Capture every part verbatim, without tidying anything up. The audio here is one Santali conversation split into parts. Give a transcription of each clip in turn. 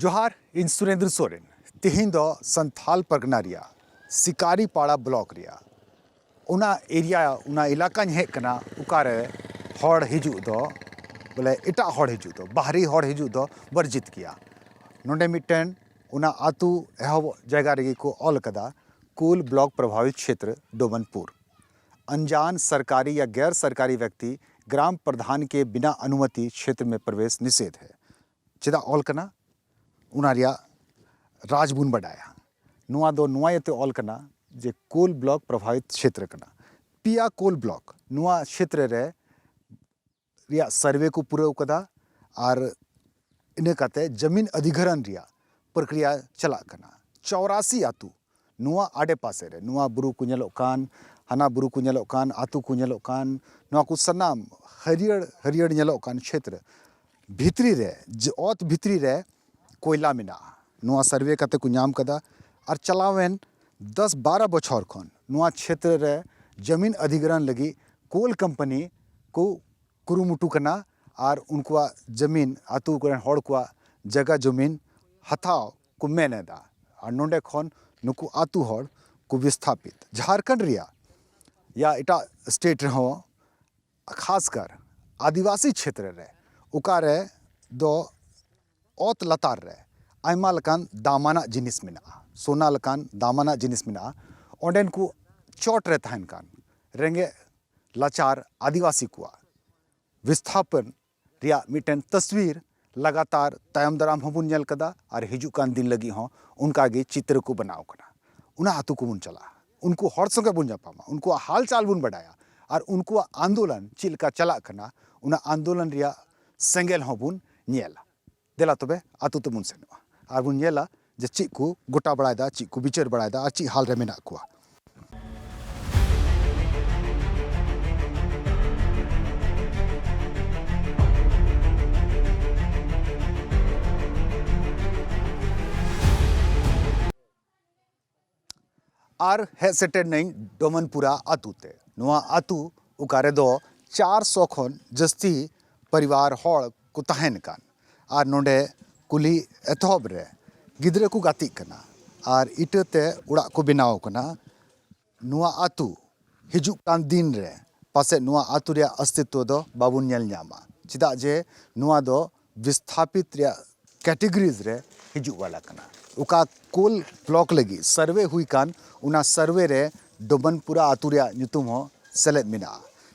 ᱡᱚᱦᱟᱨ, ᱤᱧ ᱥᱩᱨᱮᱱᱫᱨᱚ ᱥᱚᱨᱮᱱ᱾ ᱛᱮᱦᱮᱧ ᱫᱚ ᱥᱟᱱᱛᱷᱟᱞ ᱯᱟᱨᱜᱟᱱᱟ ᱨᱮᱭᱟᱜ ᱥᱤᱠᱟᱨᱤ ᱯᱟᱲᱟ ᱵᱞᱚᱠ ᱨᱮᱭᱟᱜ ᱚᱱᱟ ᱮᱨᱤᱭᱟ, ᱚᱱᱟ ᱮᱞᱟᱠᱟᱧ ᱦᱮᱡ ᱠᱟᱱᱟ, ᱚᱠᱟᱨᱮ ᱦᱚᱲ ᱦᱤᱡᱩᱜ ᱫᱚ, ᱵᱚᱞᱮ, ᱮᱴᱟᱜ ᱦᱚᱲ ᱦᱤᱡᱩᱜ ᱫᱚ, ᱵᱟᱦᱨᱤ ᱦᱚᱲ ᱦᱤᱡᱩᱜ ᱫᱚ ᱵᱚᱨᱡᱤᱛ ᱜᱮᱭᱟ᱾ ᱱᱚᱰᱮ ᱢᱤᱫᱴᱮᱱ ᱚᱱᱟ ᱟᱹᱛᱩ ᱮᱦᱚᱵᱚᱜ ᱡᱟᱭᱜᱟ ᱨᱮᱜᱮ ᱠᱚ ᱚᱞ ᱠᱟᱫᱟ, ᱠᱩᱞ ᱵᱞᱚᱠ ᱯᱨᱚᱵᱷᱟᱵᱤᱛ ᱠᱷᱮᱛᱨᱚ ᱰᱳᱢᱚᱱᱯᱩᱨ, अनजान सरकारी या गैर सरकारी व्यक्ति ग्राम प्रधान के बिना अनुमति क्षेत्र में प्रवेश निषेध है। ᱪᱮᱫᱟᱜ ᱚᱞ ᱠᱟᱱᱟ, ᱚᱱᱟ ᱨᱮᱭᱟᱜ ᱨᱟᱡᱽ ᱵᱚᱱ ᱵᱟᱰᱟᱭᱟ᱾ ᱱᱚᱣᱟ ᱫᱚ ᱱᱚᱣᱟ ᱤᱭᱟᱹᱛᱮ ᱚᱞ ᱠᱟᱱᱟ ᱡᱮ ᱠᱳᱞ ᱵᱞᱚᱠ ᱯᱨᱚᱵᱷᱟᱵᱤᱛ ᱠᱷᱮᱛᱨᱚ ᱠᱟᱱᱟ᱾ ᱯᱮᱭᱟ ᱠᱳᱞ ᱵᱞᱚᱠ ᱱᱚᱣᱟ ᱠᱷᱮᱛᱨᱚ ᱨᱮ ᱨᱮᱭᱟᱜ ᱥᱟᱨᱵᱷᱮ ᱠᱚ ᱯᱩᱨᱟᱹᱣ ᱠᱟᱫᱟ ᱟᱨ ᱤᱱᱟᱹ ᱠᱟᱛᱮ ᱡᱟᱢᱤᱱ ᱚᱫᱷᱤᱜᱨᱚᱦᱚᱱ ᱨᱮᱭᱟᱜ ᱯᱨᱚᱠᱨᱤᱭᱟ ᱪᱟᱞᱟᱜ ᱠᱟᱱᱟ᱾ ᱪᱚᱣᱨᱟᱥᱤ ᱟᱹᱛᱩ ᱱᱚᱣᱟ ᱟᱰᱮ ᱯᱟᱥᱮ ᱨᱮ, ᱱᱚᱣᱟ ᱵᱩᱨᱩ ᱠᱚ ᱧᱮᱞᱚᱜ ᱠᱟᱱ, ᱦᱟᱱᱟ ᱵᱩᱨᱩ ᱠᱚ ᱧᱮᱞᱚᱜ ᱠᱟᱱ, ᱟᱹᱛᱩ ᱠᱚ ᱧᱮᱞᱚᱜ ᱠᱟᱱ, ᱱᱚᱣᱟ ᱠᱚ ᱥᱟᱱᱟᱢ ᱦᱟᱹᱨᱭᱟᱹᱲ ᱦᱟᱹᱨᱭᱟᱹᱲ ᱧᱮᱞᱚᱜ ᱠᱟᱱ ᱠᱷᱮᱛᱨᱚ ᱵᱷᱤᱛᱨᱤ ᱨᱮ, ᱡᱮ ᱚᱛ ᱵᱷᱤᱛᱨᱤ ᱨᱮ ᱠᱚᱭᱞᱟ ᱢᱮᱱᱟᱜᱼᱟ᱾ ᱱᱚᱣᱟ ᱥᱟᱨᱵᱷᱮ ᱠᱟᱛᱮ ᱠᱚ ᱧᱟᱢ ᱠᱟᱫᱟ᱾ ᱟᱨ ᱪᱟᱞᱟᱣᱮᱱ ᱫᱚᱥ ᱵᱟᱨᱚ ᱵᱚᱪᱷᱚᱨ ᱠᱷᱚᱱ ᱱᱚᱣᱟ ᱠᱷᱮᱛᱨᱚ ᱨᱮ ᱡᱟᱢᱤᱱ ᱚᱫᱷᱤᱜᱨᱚᱦᱚᱱ ᱞᱟᱹᱜᱤᱫ ᱠᱳᱞ ᱠᱳᱢᱯᱟᱱᱤ ᱠᱚ ᱠᱩᱨᱩᱢᱩᱴᱩ ᱠᱟᱱᱟ ᱟᱨ ᱩᱱᱠᱩᱣᱟᱜ ᱡᱟᱢᱤᱱ, ᱟᱹᱛᱩ ᱠᱚᱨᱮᱱ ᱦᱚᱲ ᱠᱚᱣᱟᱜ ᱡᱟᱭᱜᱟ ᱡᱟᱢᱤᱱ ᱦᱟᱛᱟᱣ ᱠᱚ ᱢᱮᱱ ᱮᱫᱟ᱾ ᱟᱨ ᱱᱚᱰᱮ ᱠᱷᱚᱱ ᱱᱩᱠᱩ ᱟᱹᱛᱩ ᱦᱚᱲ ᱠᱚ ᱵᱤᱥᱛᱷᱟᱯᱤᱛ᱾ ᱡᱷᱟᱲᱠᱷᱚᱸᱰ ᱨᱮᱭᱟᱜ ᱭᱟ ᱮᱴᱟᱜ ᱥᱴᱮᱴ ᱨᱮᱦᱚᱸ, ᱠᱷᱟᱥᱠᱟᱨ ᱟᱹᱫᱤᱵᱟᱹᱥᱤ ᱠᱷᱮᱛᱨᱚ ᱨᱮ, ᱚᱠᱟᱨᱮ ᱫᱚ ᱚᱛ ᱞᱟᱛᱟᱨ ᱨᱮ ᱟᱭᱢᱟ ᱞᱮᱠᱟᱱ ᱫᱟᱢᱟᱱᱟᱜ ᱡᱤᱱᱤᱥ ᱢᱮᱱᱟᱜᱼᱟ, ᱥᱳᱱᱟ ᱞᱮᱠᱟᱱ ᱫᱟᱢᱟᱱᱟᱜ ᱡᱤᱱᱤᱥ ᱢᱮᱱᱟᱜᱼᱟ, ᱚᱸᱰᱮᱱ ᱠᱚ ᱪᱚᱴ ᱨᱮ ᱛᱟᱦᱮᱱ ᱠᱟᱱ ᱨᱮᱸᱜᱮᱡ ᱞᱟᱪᱟᱨ ᱟᱹᱫᱤᱵᱟᱹᱥᱤ ᱠᱚᱣᱟᱜ ᱵᱤᱥᱛᱷᱟᱯᱚᱱ ᱨᱮᱭᱟᱜ ᱢᱤᱫᱴᱮᱱ ᱛᱚᱥᱣᱤᱨ ᱞᱟᱜᱟᱛᱟᱨ ᱛᱟᱭᱚᱢ ᱫᱟᱨᱟᱢ ᱦᱚᱸᱵᱚᱱ ᱧᱮᱞ ᱠᱟᱫᱟ ᱟᱨ ᱦᱤᱡᱩᱜ ᱠᱟᱱ ᱫᱤᱱ ᱞᱟᱹᱜᱤᱫ ᱦᱚᱸ ᱚᱱᱠᱟ ᱜᱮ ᱪᱤᱛᱨᱚ ᱠᱚ ᱵᱮᱱᱟᱣ ᱠᱟᱱᱟ᱾ ᱚᱱᱟ ᱟᱹᱛᱩ ᱠᱚᱵᱚᱱ ᱪᱟᱞᱟᱜᱼᱟ, ᱩᱱᱠᱩ ᱦᱚᱲ ᱥᱚᱸᱜᱮ ᱵᱚᱱ ᱧᱟᱯᱟᱢᱟ, ᱩᱱᱠᱩᱣᱟᱜ ᱦᱟᱞᱪᱟᱞ ᱵᱚᱱ ᱵᱟᱰᱟᱭᱟ ᱟᱨ ᱩᱱᱠᱩᱣᱟᱜ ᱟᱱᱫᱳᱞᱚᱱ ᱪᱮᱫ ᱞᱮᱠᱟ ᱪᱟᱞᱟᱜ ᱠᱟᱱᱟ, ᱚᱱᱟ ᱟᱱᱫᱳᱞᱚᱱ ᱨᱮᱭᱟᱜ ᱥᱮᱸᱜᱮᱞ ᱦᱚᱸᱵᱚᱱ ᱧᱮᱞᱟ᱾ ᱫᱮᱞᱟ ᱛᱚᱵᱮ ᱟᱹᱛᱩ ᱛᱮᱵᱚᱱ ᱥᱮᱱᱚᱜᱼᱟ ᱟᱨ ᱵᱚᱱ ᱧᱮᱞᱟ ᱡᱮ ᱪᱮᱫ ᱠᱚ ᱜᱚᱴᱟ ᱵᱟᱲᱟᱭᱮᱫᱟ, ᱪᱮᱫ ᱠᱚ ᱵᱤᱪᱟᱹᱨ ᱵᱟᱲᱟᱭᱮᱫᱟ ᱟᱨ ᱪᱮᱫ ᱦᱟᱞ ᱨᱮ ᱢᱮᱱᱟᱜ ᱠᱚᱣᱟ᱾ ᱟᱨ ᱦᱮᱡ ᱥᱮᱴᱮᱨ ᱱᱟᱹᱧ ᱰᱚᱢᱚᱱᱯᱩᱨᱟ ᱟᱹᱛᱩ ᱛᱮ᱾ ᱱᱚᱣᱟ ᱟᱹᱛᱩ ᱚᱠᱟ ᱨᱮᱫᱚ ᱪᱟᱨᱥᱚ ᱠᱷᱚᱱ ᱡᱟᱹᱥᱛᱤ ᱯᱚᱨᱤᱵᱟᱨ ᱦᱚᱲ ᱠᱚ ᱛᱟᱦᱮᱱ ᱠᱟᱱ᱾ ᱟᱨ ᱱᱚᱰᱮ ᱠᱩᱞᱦᱤ ᱮᱛᱚᱦᱚᱵ ᱨᱮ ᱜᱤᱫᱽᱨᱟᱹ ᱠᱚ ᱜᱟᱛᱮᱜ ᱠᱟᱱᱟ ᱟᱨ ᱤᱴᱟᱹ ᱛᱮ ᱚᱲᱟᱜ ᱠᱚ ᱵᱮᱱᱟᱣ ᱠᱟᱱᱟ᱾ ᱱᱚᱣᱟ ᱟᱹᱛᱩ ᱦᱤᱡᱩᱜ ᱠᱟᱱ ᱫᱤᱱ ᱨᱮ ᱯᱟᱥᱮᱡ ᱱᱚᱣᱟ ᱟᱹᱛᱩ ᱨᱮᱭᱟᱜ ᱚᱥᱛᱤᱛᱣᱚ ᱫᱚ ᱵᱟᱵᱚᱱ ᱧᱮᱞ ᱧᱟᱢᱟ, ᱪᱮᱫᱟᱜ ᱡᱮ ᱱᱚᱣᱟ ᱫᱚ ᱵᱤᱥᱛᱷᱟᱯᱤᱛ ᱨᱮᱭᱟᱜ ᱠᱮᱴᱮᱜᱚᱨᱤᱡᱽ ᱨᱮ ᱦᱤᱡᱩᱜ ᱣᱟᱞᱟ ᱠᱟᱱᱟ᱾ ᱚᱠᱟ ᱠᱳᱞ ᱵᱞᱚᱠ ᱞᱟᱹᱜᱤᱫ ᱥᱟᱨᱵᱷᱮ ᱦᱩᱭ ᱠᱟᱱ, ᱚᱱᱟ ᱥᱟᱨᱵᱷᱮ ᱨᱮ ᱰᱚᱵᱚᱱᱯᱩᱨᱟ ᱟᱹᱛᱩ ᱨᱮᱭᱟᱜ ᱧᱩᱛᱩᱢ ᱦᱚᱸ ᱥᱮᱞᱮᱫ ᱢᱮᱱᱟᱜᱼᱟ᱾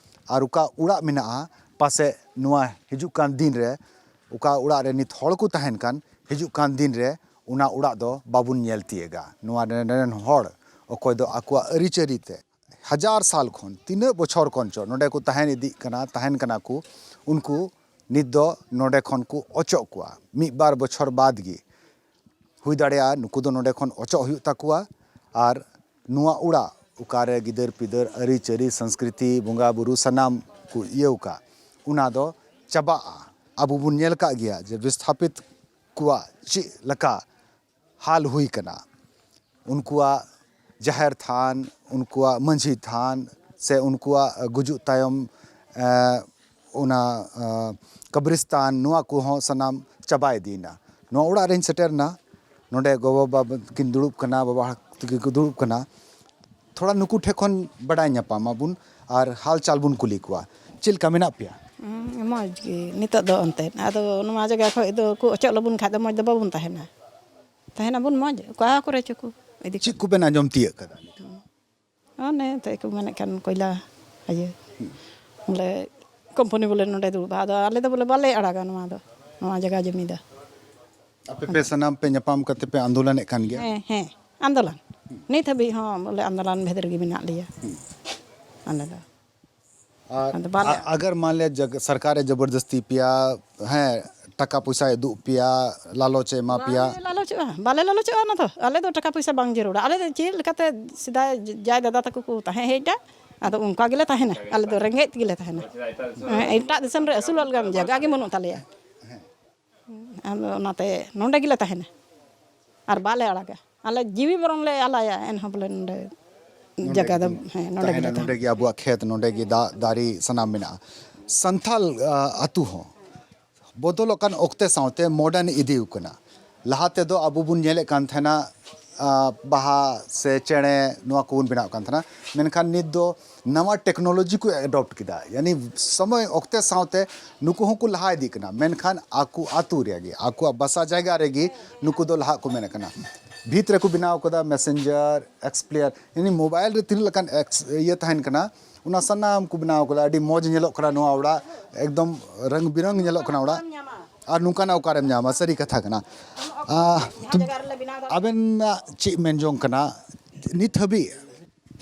ᱟᱨ ᱚᱠᱟ ᱚᱲᱟᱜ ᱢᱮᱱᱟᱜᱼᱟ, ᱯᱟᱥᱮᱡ ᱱᱚᱣᱟ ᱦᱤᱡᱩᱜ ᱠᱟᱱ ᱫᱤᱱ ᱨᱮ ᱚᱠᱟ ᱚᱲᱟᱜ ᱨᱮ ᱱᱤᱛ ᱦᱚᱲ ᱠᱚ ᱛᱟᱦᱮᱱ ᱠᱟᱱ, ᱦᱤᱡᱩᱜ ᱠᱟᱱ ᱫᱤᱱ ᱨᱮ ᱚᱱᱟ ᱚᱲᱟᱜ ᱫᱚ ᱵᱟᱵᱚᱱ ᱧᱮᱞ ᱛᱤᱭᱟᱹᱜᱟ᱾ ᱱᱚᱣᱟ ᱨᱮᱱ ᱦᱚᱲ ᱚᱠᱚᱭ ᱫᱚ ᱟᱠᱚᱣᱟᱜ ᱟᱹᱨᱤᱪᱟᱹᱞᱤ ᱛᱮ ᱦᱟᱡᱟᱨ ᱥᱟᱞ ᱠᱷᱚᱱ, ᱛᱤᱱᱟᱹᱜ ᱵᱚᱪᱷᱚᱨ ᱠᱷᱚᱱ ᱪᱚ ᱱᱚᱰᱮ ᱠᱚ ᱛᱟᱦᱮᱱ ᱤᱫᱤᱜ ᱠᱟᱱᱟ, ᱛᱟᱦᱮᱱ ᱠᱟᱱᱟ ᱠᱚ, ᱩᱱᱠᱩ ᱱᱤᱛ ᱫᱚ ᱱᱚᱰᱮ ᱠᱷᱚᱱ ᱠᱚ ᱚᱪᱚᱜ ᱠᱚᱣᱟ᱾ ᱢᱤᱫ ᱵᱟᱨ ᱵᱚᱪᱷᱚᱨ ᱵᱟᱫᱽ ᱜᱮ ᱦᱩᱭ ᱫᱟᱲᱮᱭᱟᱜᱼᱟ ᱱᱩᱠᱩ ᱫᱚ ᱱᱚᱰᱮ ᱠᱷᱚᱱ ᱚᱪᱚᱜ ᱦᱩᱭᱩᱜ ᱛᱟᱠᱚᱣᱟ᱾ ᱟᱨ ᱱᱚᱣᱟ ᱚᱲᱟᱜ ᱚᱠᱟᱨᱮ ᱜᱤᱫᱟᱹᱨ ᱯᱤᱫᱟᱹᱨ, ᱟᱹᱨᱤᱪᱟᱹᱞᱤ, ᱥᱚᱝᱥᱠᱨᱤᱛᱤ, ᱵᱚᱸᱜᱟ ᱵᱩᱨᱩ ᱥᱟᱱᱟᱢ ᱠᱚ ᱤᱭᱟᱹᱣ ᱠᱟᱜ, ᱚᱱᱟ ᱫᱚ ᱪᱟᱵᱟᱜᱼᱟ᱾ ᱟᱵᱚ ᱵᱚᱱ ᱧᱮᱞ ᱠᱟᱜ ᱜᱮᱭᱟ ᱡᱮ ᱵᱤᱥᱛᱷᱟᱯᱤᱛ ᱠᱚᱣᱟᱜ ᱪᱮᱫ ᱞᱮᱠᱟ ᱦᱟᱞ ᱦᱩᱭ ᱠᱟᱱᱟ, ᱩᱱᱠᱩᱣᱟᱜ ᱡᱟᱦᱮᱨ ᱛᱷᱟᱱ, ᱩᱱᱠᱩᱣᱟᱜ ᱢᱟᱹᱡᱷᱤ ᱛᱷᱟᱱ, ᱥᱮ ᱩᱱᱠᱩᱣᱟᱜ ᱜᱩᱡᱩᱜ ᱛᱟᱭᱚᱢ, ᱮᱸ, ᱚᱱᱟ, ᱮᱸ, ᱠᱚᱵᱨᱤᱥᱛᱟᱱ, ᱱᱚᱣᱟ ᱠᱚᱦᱚᱸ ᱥᱟᱱᱟᱢ ᱪᱟᱵᱟ ᱤᱫᱤᱭᱮᱱᱟ᱾ ᱱᱚᱣᱟ ᱚᱲᱟᱜ ᱨᱤᱧ ᱥᱮᱴᱮᱨᱱᱟ, ᱱᱚᱰᱮ ᱜᱚ-ᱵᱟᱵᱟ ᱠᱤᱱ ᱫᱩᱲᱩᱵ ᱠᱟᱱᱟ, ᱵᱟᱵᱟ ᱛᱟᱹᱠᱤᱱ ᱠᱚ ᱫᱩᱲᱩᱵ ᱠᱟᱱᱟ᱾ ᱛᱷᱚᱲᱟ ᱱᱩᱠᱩ ᱴᱷᱮᱱ ᱠᱷᱚᱱ ᱵᱟᱰᱟᱭ ᱧᱟᱯᱟᱢ ᱟᱵᱚᱱ ᱟᱨ ᱦᱟᱞ ᱪᱟᱞ ᱵᱚᱱ ᱠᱩᱞᱤ ᱠᱚᱣᱟ᱾ ᱪᱮᱫ ᱞᱮᱠᱟ ᱢᱮᱱᱟᱜ ᱯᱮᱭᱟ? ᱦᱩᱸ, ᱢᱚᱡᱽ ᱜᱮ ᱱᱤᱛᱚᱜ ᱫᱚ ᱮᱱᱛᱮᱫ᱾ ᱟᱫᱚ ᱱᱚᱣᱟ ᱡᱟᱭᱜᱟ ᱠᱷᱚᱡ ᱫᱚ ᱠᱚ ᱚᱪᱚᱜ ᱞᱮᱵᱚᱱ ᱠᱷᱟᱡ ᱫᱚ ᱢᱚᱡᱽ ᱫᱚ ᱵᱟᱵᱚᱱ ᱛᱟᱦᱮᱱᱟ᱾ ᱛᱟᱦᱮᱱᱟᱵᱚᱱ ᱢᱚᱡᱽ, ᱚᱠᱟ ᱠᱚᱨᱮ ᱪᱚ ᱠᱚ ᱤᱫᱤ ᱠᱚ᱾ ᱪᱮᱫ ᱠᱚᱵᱮᱱ ᱟᱸᱡᱚᱢ ᱛᱤᱭᱟᱹᱜ ᱠᱟᱫᱟ? ᱚᱱᱮ ᱮᱱᱛᱮᱫ ᱠᱚ ᱢᱮᱱᱮᱫ ᱠᱟᱱ ᱠᱚᱭᱞᱟ ᱤᱭᱟᱹ, ᱵᱚᱞᱮ ᱠᱳᱢᱯᱟᱱᱤ ᱵᱚᱞᱮ ᱱᱚᱰᱮ ᱫᱩᱲᱩᱵᱼᱟ᱾ ᱟᱫᱚ ᱟᱞᱮ ᱫᱚ ᱵᱚᱞᱮ ᱵᱟᱞᱮ ᱟᱲᱟᱜᱟ ᱱᱚᱣᱟ ᱫᱚ, ᱱᱚᱣᱟ ᱡᱟᱭᱜᱟ ᱡᱚᱢᱤ ᱫᱚ᱾ ᱟᱯᱮ ᱯᱮ ᱥᱟᱱᱟᱢ ᱯᱮ ᱧᱟᱯᱟᱢ ᱠᱟᱛᱮ ᱯᱮ ᱟᱱᱫᱳᱞᱚᱱᱮᱫ ᱠᱟᱱ ᱜᱮᱭᱟ? ᱦᱮᱸ, ᱦᱮᱸ, ᱟᱱᱫᱳᱞᱚᱱ᱾ ᱱᱤᱛ ᱦᱟᱹᱵᱤᱡ ᱦᱚᱸ ᱵᱚᱞᱮ ᱟᱱᱫᱳᱞᱚᱱ ᱵᱷᱮᱫ ᱨᱮᱜᱮ ᱢᱮᱱᱟᱜ ᱞᱮᱭᱟ ᱟᱞᱮ ᱫᱚ᱾ ᱟᱨ ᱟᱫᱚ ᱵᱟᱞᱮ ᱟ-, ᱟᱜᱟᱨ ᱢᱟᱱ ᱞᱮ ᱡᱟᱜ-, ᱥᱚᱨᱠᱟᱨᱮ ᱡᱚᱵᱚᱨᱫᱚᱥᱛᱤ ᱯᱮᱭᱟ, ᱦᱮᱸ, ᱴᱟᱠᱟ ᱯᱚᱭᱥᱟᱭ ᱩᱫᱩᱜ ᱯᱮᱭᱟ, ᱞᱟᱞᱚᱪ ᱮ ᱮᱢᱟ ᱯᱮᱭᱟ? ᱵᱟᱞᱮ ᱞᱟᱞᱚᱪᱚᱜᱼᱟ, ᱵᱟᱞᱮ ᱞᱟᱞᱚᱪᱚᱜᱼᱟ ᱚᱱᱟ ᱫᱚ᱾ ᱟᱞᱮ ᱫᱚ ᱴᱟᱠᱟ ᱯᱚᱭᱥᱟ ᱵᱟᱝ ᱡᱟᱹᱨᱩᱲᱟ᱾ ᱟᱞᱮ ᱫᱚ ᱪᱮᱫ ᱞᱮᱠᱟᱛᱮ ᱥᱮᱫᱟᱭ ᱡᱟᱭ ᱫᱟᱫᱟ ᱛᱟᱠᱚ ᱠᱚ ᱛᱟᱦᱮᱸ ᱦᱮᱡ ᱮᱱᱟ, ᱟᱫᱚ ᱚᱱᱠᱟ ᱜᱮᱞᱮ ᱛᱟᱦᱮᱱᱟ᱾ ᱟᱞᱮ ᱫᱚ ᱨᱮᱸᱜᱮᱡ ᱛᱮᱜᱮ ᱞᱮ ᱛᱟᱦᱮᱱᱟ᱾ ᱦᱮᱸ, ᱮᱴᱟᱜ ᱫᱤᱥᱚᱢ ᱨᱮ ᱟᱹᱥᱩᱞᱚᱜ ᱞᱮᱠᱟᱱ ᱡᱟᱭᱜᱟ ᱜᱮ ᱵᱟᱹᱱᱩᱜ ᱛᱟᱞᱮᱭᱟ᱾ ᱟᱫᱚ ᱚᱱᱟᱛᱮ ᱱᱚᱰᱮ ᱜᱮᱞᱮ ᱛᱟᱦᱮᱱᱟ ᱟᱨ ᱵᱟᱞᱮ ᱟᱲᱟᱜᱟ᱾ ᱟᱞᱮ ᱡᱤᱣᱤ ᱵᱚᱨᱚᱝ ᱞᱮ ᱟᱞᱟᱭᱟ, ᱮᱱᱦᱚᱸ ᱵᱚᱞᱮ ᱱᱚᱰᱮ ᱱᱚᱰᱮ ᱡᱟᱭᱜᱟ ᱫᱚ, ᱜᱮᱵᱚᱱ ᱦᱮᱸ, ᱱᱚᱰᱮ ᱛᱟᱦᱮᱱᱟ, ᱜᱮᱞᱮ ᱛᱟᱦᱮᱱᱟ᱾ ᱱᱚᱰᱮ ᱜᱮ ᱟᱵᱚᱣᱟᱜ ᱠᱷᱮᱛ, ᱱᱚᱰᱮ ᱜᱮ ᱫᱟᱜ, ᱫᱟᱨᱮ, ᱥᱟᱱᱟᱢ ᱢᱮᱱᱟᱜᱼᱟ᱾ ᱥᱟᱱᱛᱟᱞ, ᱟ, ᱟᱹᱛᱩ ᱦᱚᱸ ᱵᱚᱫᱚᱞᱚᱜ ᱠᱟᱱ ᱚᱠᱛᱮ ᱥᱟᱶᱛᱮ ᱢᱚᱰᱟᱨᱱ ᱤᱫᱤ ᱟᱠᱟᱱᱟ᱾ ᱞᱟᱦᱟ ᱛᱮᱫᱚ ᱟᱵᱚ ᱵᱚᱱ ᱧᱮᱞᱮᱫ ᱠᱟᱱ ᱛᱟᱦᱮᱱᱟ, ᱟ, ᱵᱟᱦᱟ ᱥᱮ ᱪᱮᱬᱮ, ᱱᱚᱣᱟ ᱠᱚᱵᱚᱱ ᱵᱮᱱᱟᱣᱮᱫ ᱠᱟᱱ ᱛᱟᱦᱮᱱᱟ᱾ ᱢᱮᱱᱠᱷᱟᱱ ᱱᱤᱛ ᱫᱚ ᱱᱟᱣᱟ ᱴᱮᱠᱱᱳᱞᱚᱡᱤ ᱠᱚ ᱮᱰᱚᱯᱴ ᱠᱮᱫᱟ, ᱭᱟᱱᱤ ᱥᱚᱢᱚᱭ ᱚᱠᱛᱮ ᱥᱟᱶᱛᱮ ᱱᱩᱠᱩ ᱦᱚᱸᱠᱚ ᱞᱟᱦᱟ ᱤᱫᱤᱜ ᱠᱟᱱᱟ, ᱢᱮᱱᱠᱷᱟᱱ ᱟᱠᱚ ᱟᱹᱛᱩ ᱨᱮᱜᱮ, ᱟᱠᱚᱣᱟᱜ ᱵᱟᱥᱟ ᱡᱟᱭᱜᱟ ᱨᱮᱜᱮ ᱱᱩᱠᱩ ᱫᱚ ᱞᱟᱦᱟᱜ ᱠᱚ ᱢᱮᱱᱮᱫ ᱠᱟᱱᱟ᱾ ᱵᱷᱤᱛ ᱨᱮᱠᱚ ᱵᱮᱱᱟᱣ ᱠᱟᱫᱟ ᱢᱮᱥᱮᱧᱡᱟᱨ, ᱮᱠᱥᱯᱞᱮᱭᱟᱨ, ᱭᱟᱱᱤ ᱢᱳᱵᱟᱭᱤᱞ ᱨᱮ ᱛᱤᱱᱟᱹᱜ ᱞᱮᱠᱟᱱ ᱮᱠᱥ-, ᱤᱭᱟᱹ ᱛᱟᱦᱮᱱ ᱠᱟᱱᱟ, ᱚᱱᱟ ᱥᱟᱱᱟᱢ ᱠᱚ ᱵᱮᱱᱟᱣ ᱠᱟᱫᱟ᱾ ᱟᱹᱰᱤ ᱢᱚᱡᱽ ᱧᱮᱞᱚᱜ ᱠᱟᱱᱟ ᱱᱚᱣᱟ ᱚᱲᱟᱜ, ᱮᱠᱫᱚᱢ ᱨᱚᱝ ᱵᱤᱨᱚᱝ ᱧᱮᱞᱚᱜ ᱠᱟᱱᱟ ᱚᱲᱟᱜ᱾ ᱟᱨ ᱱᱚᱝᱠᱟᱱᱟᱜ ᱚᱠᱟᱨᱮᱢ ᱧᱟᱢᱟ? ᱥᱟᱹᱨᱤ ᱠᱟᱛᱷᱟ ᱠᱟᱱᱟ᱾ ᱟ, ᱛᱩ-, ᱟᱵᱮᱱᱟᱜ ᱪᱮᱫ ᱢᱮᱱ ᱡᱚᱝ ᱠᱟᱱᱟ ᱱᱤᱛ ᱦᱟᱹᱵᱤᱡ?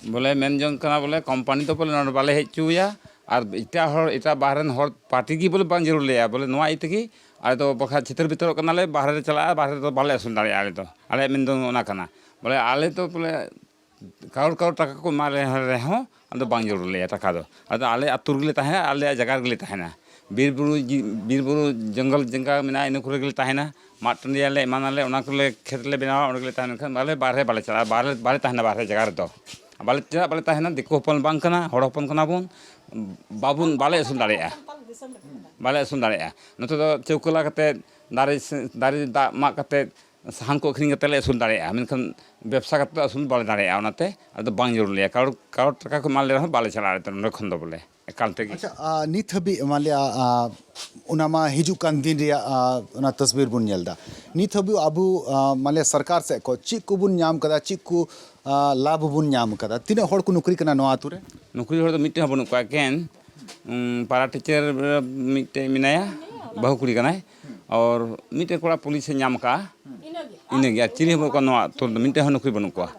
ᱵᱚᱞᱮ ᱢᱮᱱ ᱡᱚᱝ ᱠᱟᱱᱟ, ᱵᱚᱞᱮ ᱠᱳᱢᱯᱟᱱᱤ ᱫᱚ ᱵᱚᱞᱮ ᱱᱚᱰᱮ ᱵᱟᱞᱮ ᱦᱮᱡ ᱦᱚᱪᱚᱣᱟᱭᱟ, ᱟᱨ ᱮᱴᱟᱜ ᱦᱚᱲ, ᱮᱴᱟᱜ ᱵᱟᱦᱨᱮ ᱨᱮᱱ ᱦᱚᱲ ᱯᱟᱨᱴᱤ ᱜᱮ ᱵᱚᱞᱮ ᱵᱟᱝ ᱡᱟᱹᱨᱩᱲ ᱞᱮᱭᱟ᱾ ᱵᱚᱞᱮ ᱱᱚᱣᱟ ᱤᱭᱟᱹ ᱛᱮᱜᱮ ᱟᱞᱮ ᱫᱚ ᱵᱟᱠᱷᱟᱡ ᱪᱷᱤᱛᱟᱹᱨ ᱵᱤᱛᱟᱹᱨᱚᱜ ᱠᱟᱱᱟᱞᱮ, ᱵᱟᱦᱨᱮ ᱨᱮ ᱪᱟᱞᱟᱜᱼᱟ, ᱵᱟᱦᱨᱮ ᱨᱮᱫᱚ ᱵᱟᱞᱮ ᱟᱹᱥᱩᱞ ᱫᱟᱲᱮᱭᱟᱜᱼᱟ ᱟᱞᱮ ᱫᱚ᱾ ᱟᱞᱮᱭᱟᱜ ᱢᱮᱱ ᱫᱚ ᱚᱱᱟ ᱠᱟᱱᱟ, ᱵᱚᱞᱮ ᱟᱞᱮ ᱫᱚ ᱵᱚᱞᱮ ᱠᱟᱨᱳᱲ ᱠᱟᱨᱳᱲ ᱴᱟᱠᱟ ᱠᱚ ᱮᱢᱟ ᱞᱮ ᱨᱮᱦᱚᱸ ᱟᱫᱚ ᱵᱟᱝ ᱡᱟᱹᱨᱩᱲ ᱞᱮᱭᱟ ᱴᱟᱠᱟ ᱫᱚ᱾ ᱟᱫᱚ ᱟᱞᱮ ᱟᱹᱛᱩ ᱨᱮᱜᱮ ᱞᱮ ᱛᱟᱦᱮᱱᱟ, ᱟᱞᱮᱭᱟᱜ ᱡᱟᱭᱜᱟ ᱨᱮᱜᱮ ᱞᱮ ᱛᱟᱦᱮᱱᱟ᱾ ᱵᱤᱨ ᱵᱩᱨᱩ ᱡᱤ-, ᱵᱤᱨ ᱵᱩᱨᱩ ᱡᱚᱝᱜᱚᱞ ᱡᱟᱸᱜᱟ ᱢᱮᱱᱟᱜᱼᱟ, ᱤᱱᱟᱹ ᱠᱚᱨᱮ ᱜᱮᱞᱮ ᱛᱟᱦᱮᱱᱟ᱾ ᱢᱟᱫ ᱴᱟᱺᱰᱤᱭᱟᱞᱮ, ᱮᱢᱟᱱᱟᱞᱮ, ᱚᱱᱟ ᱠᱚᱞᱮ ᱠᱷᱮᱛ ᱞᱮ ᱵᱮᱱᱟᱣᱟ, ᱚᱸᱰᱮ ᱜᱮᱞᱮ ᱛᱟᱦᱮᱱᱟ᱾ ᱢᱮᱱᱠᱷᱟᱱ ᱟᱞᱮ ᱵᱟᱦᱨᱮ ᱵᱟᱞᱮ ᱪᱟᱞᱟᱜᱼᱟ, ᱵᱟᱞᱮ, ᱵᱟᱞᱮ ᱛᱟᱦᱮᱱᱟ ᱵᱟᱦᱨᱮ ᱡᱟᱭᱜᱟ ᱨᱮᱫᱚ᱾ ᱵᱟᱞᱮ ᱪᱟᱞᱟᱜ, ᱵᱟᱞᱮ ᱛᱟᱦᱮᱱᱟ, ᱫᱤᱠᱩ ᱦᱚᱯᱚᱱ ᱵᱟᱝ ᱠᱟᱱᱟ, ᱦᱚᱲ ᱦᱚᱯᱚᱱ ᱠᱟᱱᱟ ᱵᱚᱱ, ᱵᱟᱵᱚᱱ, ᱵᱟᱞᱮ ᱟᱹᱥᱩᱞ ᱫᱟᱲᱮᱭᱟᱜᱼᱟ᱾ ᱵᱟᱞᱮ ᱟᱹᱥᱩᱞ ᱫᱟᱲᱮᱭᱟᱜᱼᱟ᱾ ᱱᱚᱛᱮ ᱫᱚ ᱪᱟᱹᱣᱠᱟᱹᱞᱟ ᱠᱟᱛᱮ, ᱫᱟᱨᱮ ᱥᱮ-, ᱫᱟᱨᱮ ᱫᱟᱜ ᱢᱟᱜ ᱠᱟᱛᱮ, ᱥᱟᱦᱟᱱ ᱠᱚ ᱟᱹᱠᱷᱨᱤᱧ ᱠᱟᱛᱮ ᱞᱮ ᱟᱹᱥᱩᱞ ᱫᱟᱲᱮᱭᱟᱜᱼᱟ, ᱢᱮᱱᱠᱷᱟᱱ ᱵᱮᱵᱽᱥᱟ ᱠᱟᱛᱮ ᱫᱚ ᱟᱹᱥᱩᱞ ᱵᱟᱞᱮ ᱫᱟᱲᱮᱭᱟᱜᱼᱟ᱾ ᱚᱱᱟᱛᱮ ᱟᱫᱚ ᱵᱟᱝ ᱡᱟᱹᱨᱩᱲ ᱞᱮᱭᱟ, ᱠᱟᱨᱚᱲ, ᱠᱟᱨᱚᱲ ᱴᱟᱠᱟ ᱠᱚ ᱮᱢᱟ ᱞᱮ ᱨᱮᱦᱚᱸ ᱵᱟᱞᱮ ᱪᱟᱞᱟᱜᱼᱟ ᱱᱚᱰᱮ ᱠᱷᱚᱱ ᱫᱚ ᱵᱚᱞᱮ, ᱮᱠᱟᱞ ᱛᱮᱜᱮ᱾ ᱟᱪᱪᱷᱟ, ᱟ, ᱱᱤᱛ ᱦᱟᱹᱵᱤᱡ ᱢᱟᱱᱞᱤᱭᱟ, ᱟ, ᱚᱱᱟ ᱢᱟ ᱦᱤᱡᱩᱜ ᱠᱟᱱ ᱫᱤᱱ ᱨᱮᱭᱟᱜ, ᱟ, ᱚᱱᱟ ᱛᱚᱥᱵᱤᱨ ᱵᱚᱱ ᱧᱮᱞ ᱮᱫᱟ᱾ ᱱᱤᱛ ᱦᱟᱹᱵᱤᱡ ᱟᱵᱚ, ᱟ, ᱢᱟᱱᱞᱤᱭᱟ ᱥᱚᱨᱠᱟᱨ ᱥᱮᱫ ᱠᱷᱚᱱ ᱪᱮᱫ ᱠᱚᱵᱚᱱ ᱧᱟᱢ ᱠᱟᱫᱟ, ᱪᱮᱫ ᱠᱚ, ᱟ, ᱞᱟᱵᱷ ᱵᱚᱱ ᱧᱟᱢ ᱠᱟᱫᱟ? ᱛᱤᱱᱟᱹᱜ ᱦᱚᱲ ᱠᱚ ᱱᱚᱠᱨᱤ ᱠᱟᱱᱟ ᱱᱚᱣᱟ ᱟᱛᱳ ᱨᱮ? ᱱᱚᱠᱨᱤ ᱦᱚᱲ ᱫᱚ ᱢᱤᱫᱴᱮᱱ ᱦᱚᱸ ᱵᱟᱹᱱᱩᱜ ᱠᱚᱣᱟ, ᱮᱠᱮᱱ ᱩᱸ, ᱯᱟᱨᱟ ᱴᱤᱪᱟᱨ ᱢᱤᱫᱴᱮᱡ ᱢᱮᱱᱟᱭᱟ, ᱵᱟᱹᱦᱩ ᱠᱩᱲᱤ ᱠᱟᱱᱟᱭ, ᱟᱨ ᱢᱤᱫᱴᱮᱡ ᱠᱚᱲᱟ ᱯᱩᱞᱤᱥᱮ ᱧᱟᱢ ᱟᱠᱟᱫᱼᱟ, ᱤᱱᱟᱹᱜᱮ᱾ ᱟᱨ ᱪᱤᱞᱤ ᱦᱚᱸ ᱵᱟᱹᱱᱩᱜ ᱠᱚᱣᱟ ᱱᱚᱣᱟ ᱟᱹᱛᱩ ᱨᱮᱫᱚ, ᱢᱤᱫᱴᱮᱡ ᱦᱚᱸ ᱱᱚᱠᱨᱤ ᱵᱟᱹᱱᱩᱜ ᱠᱚᱣᱟ᱾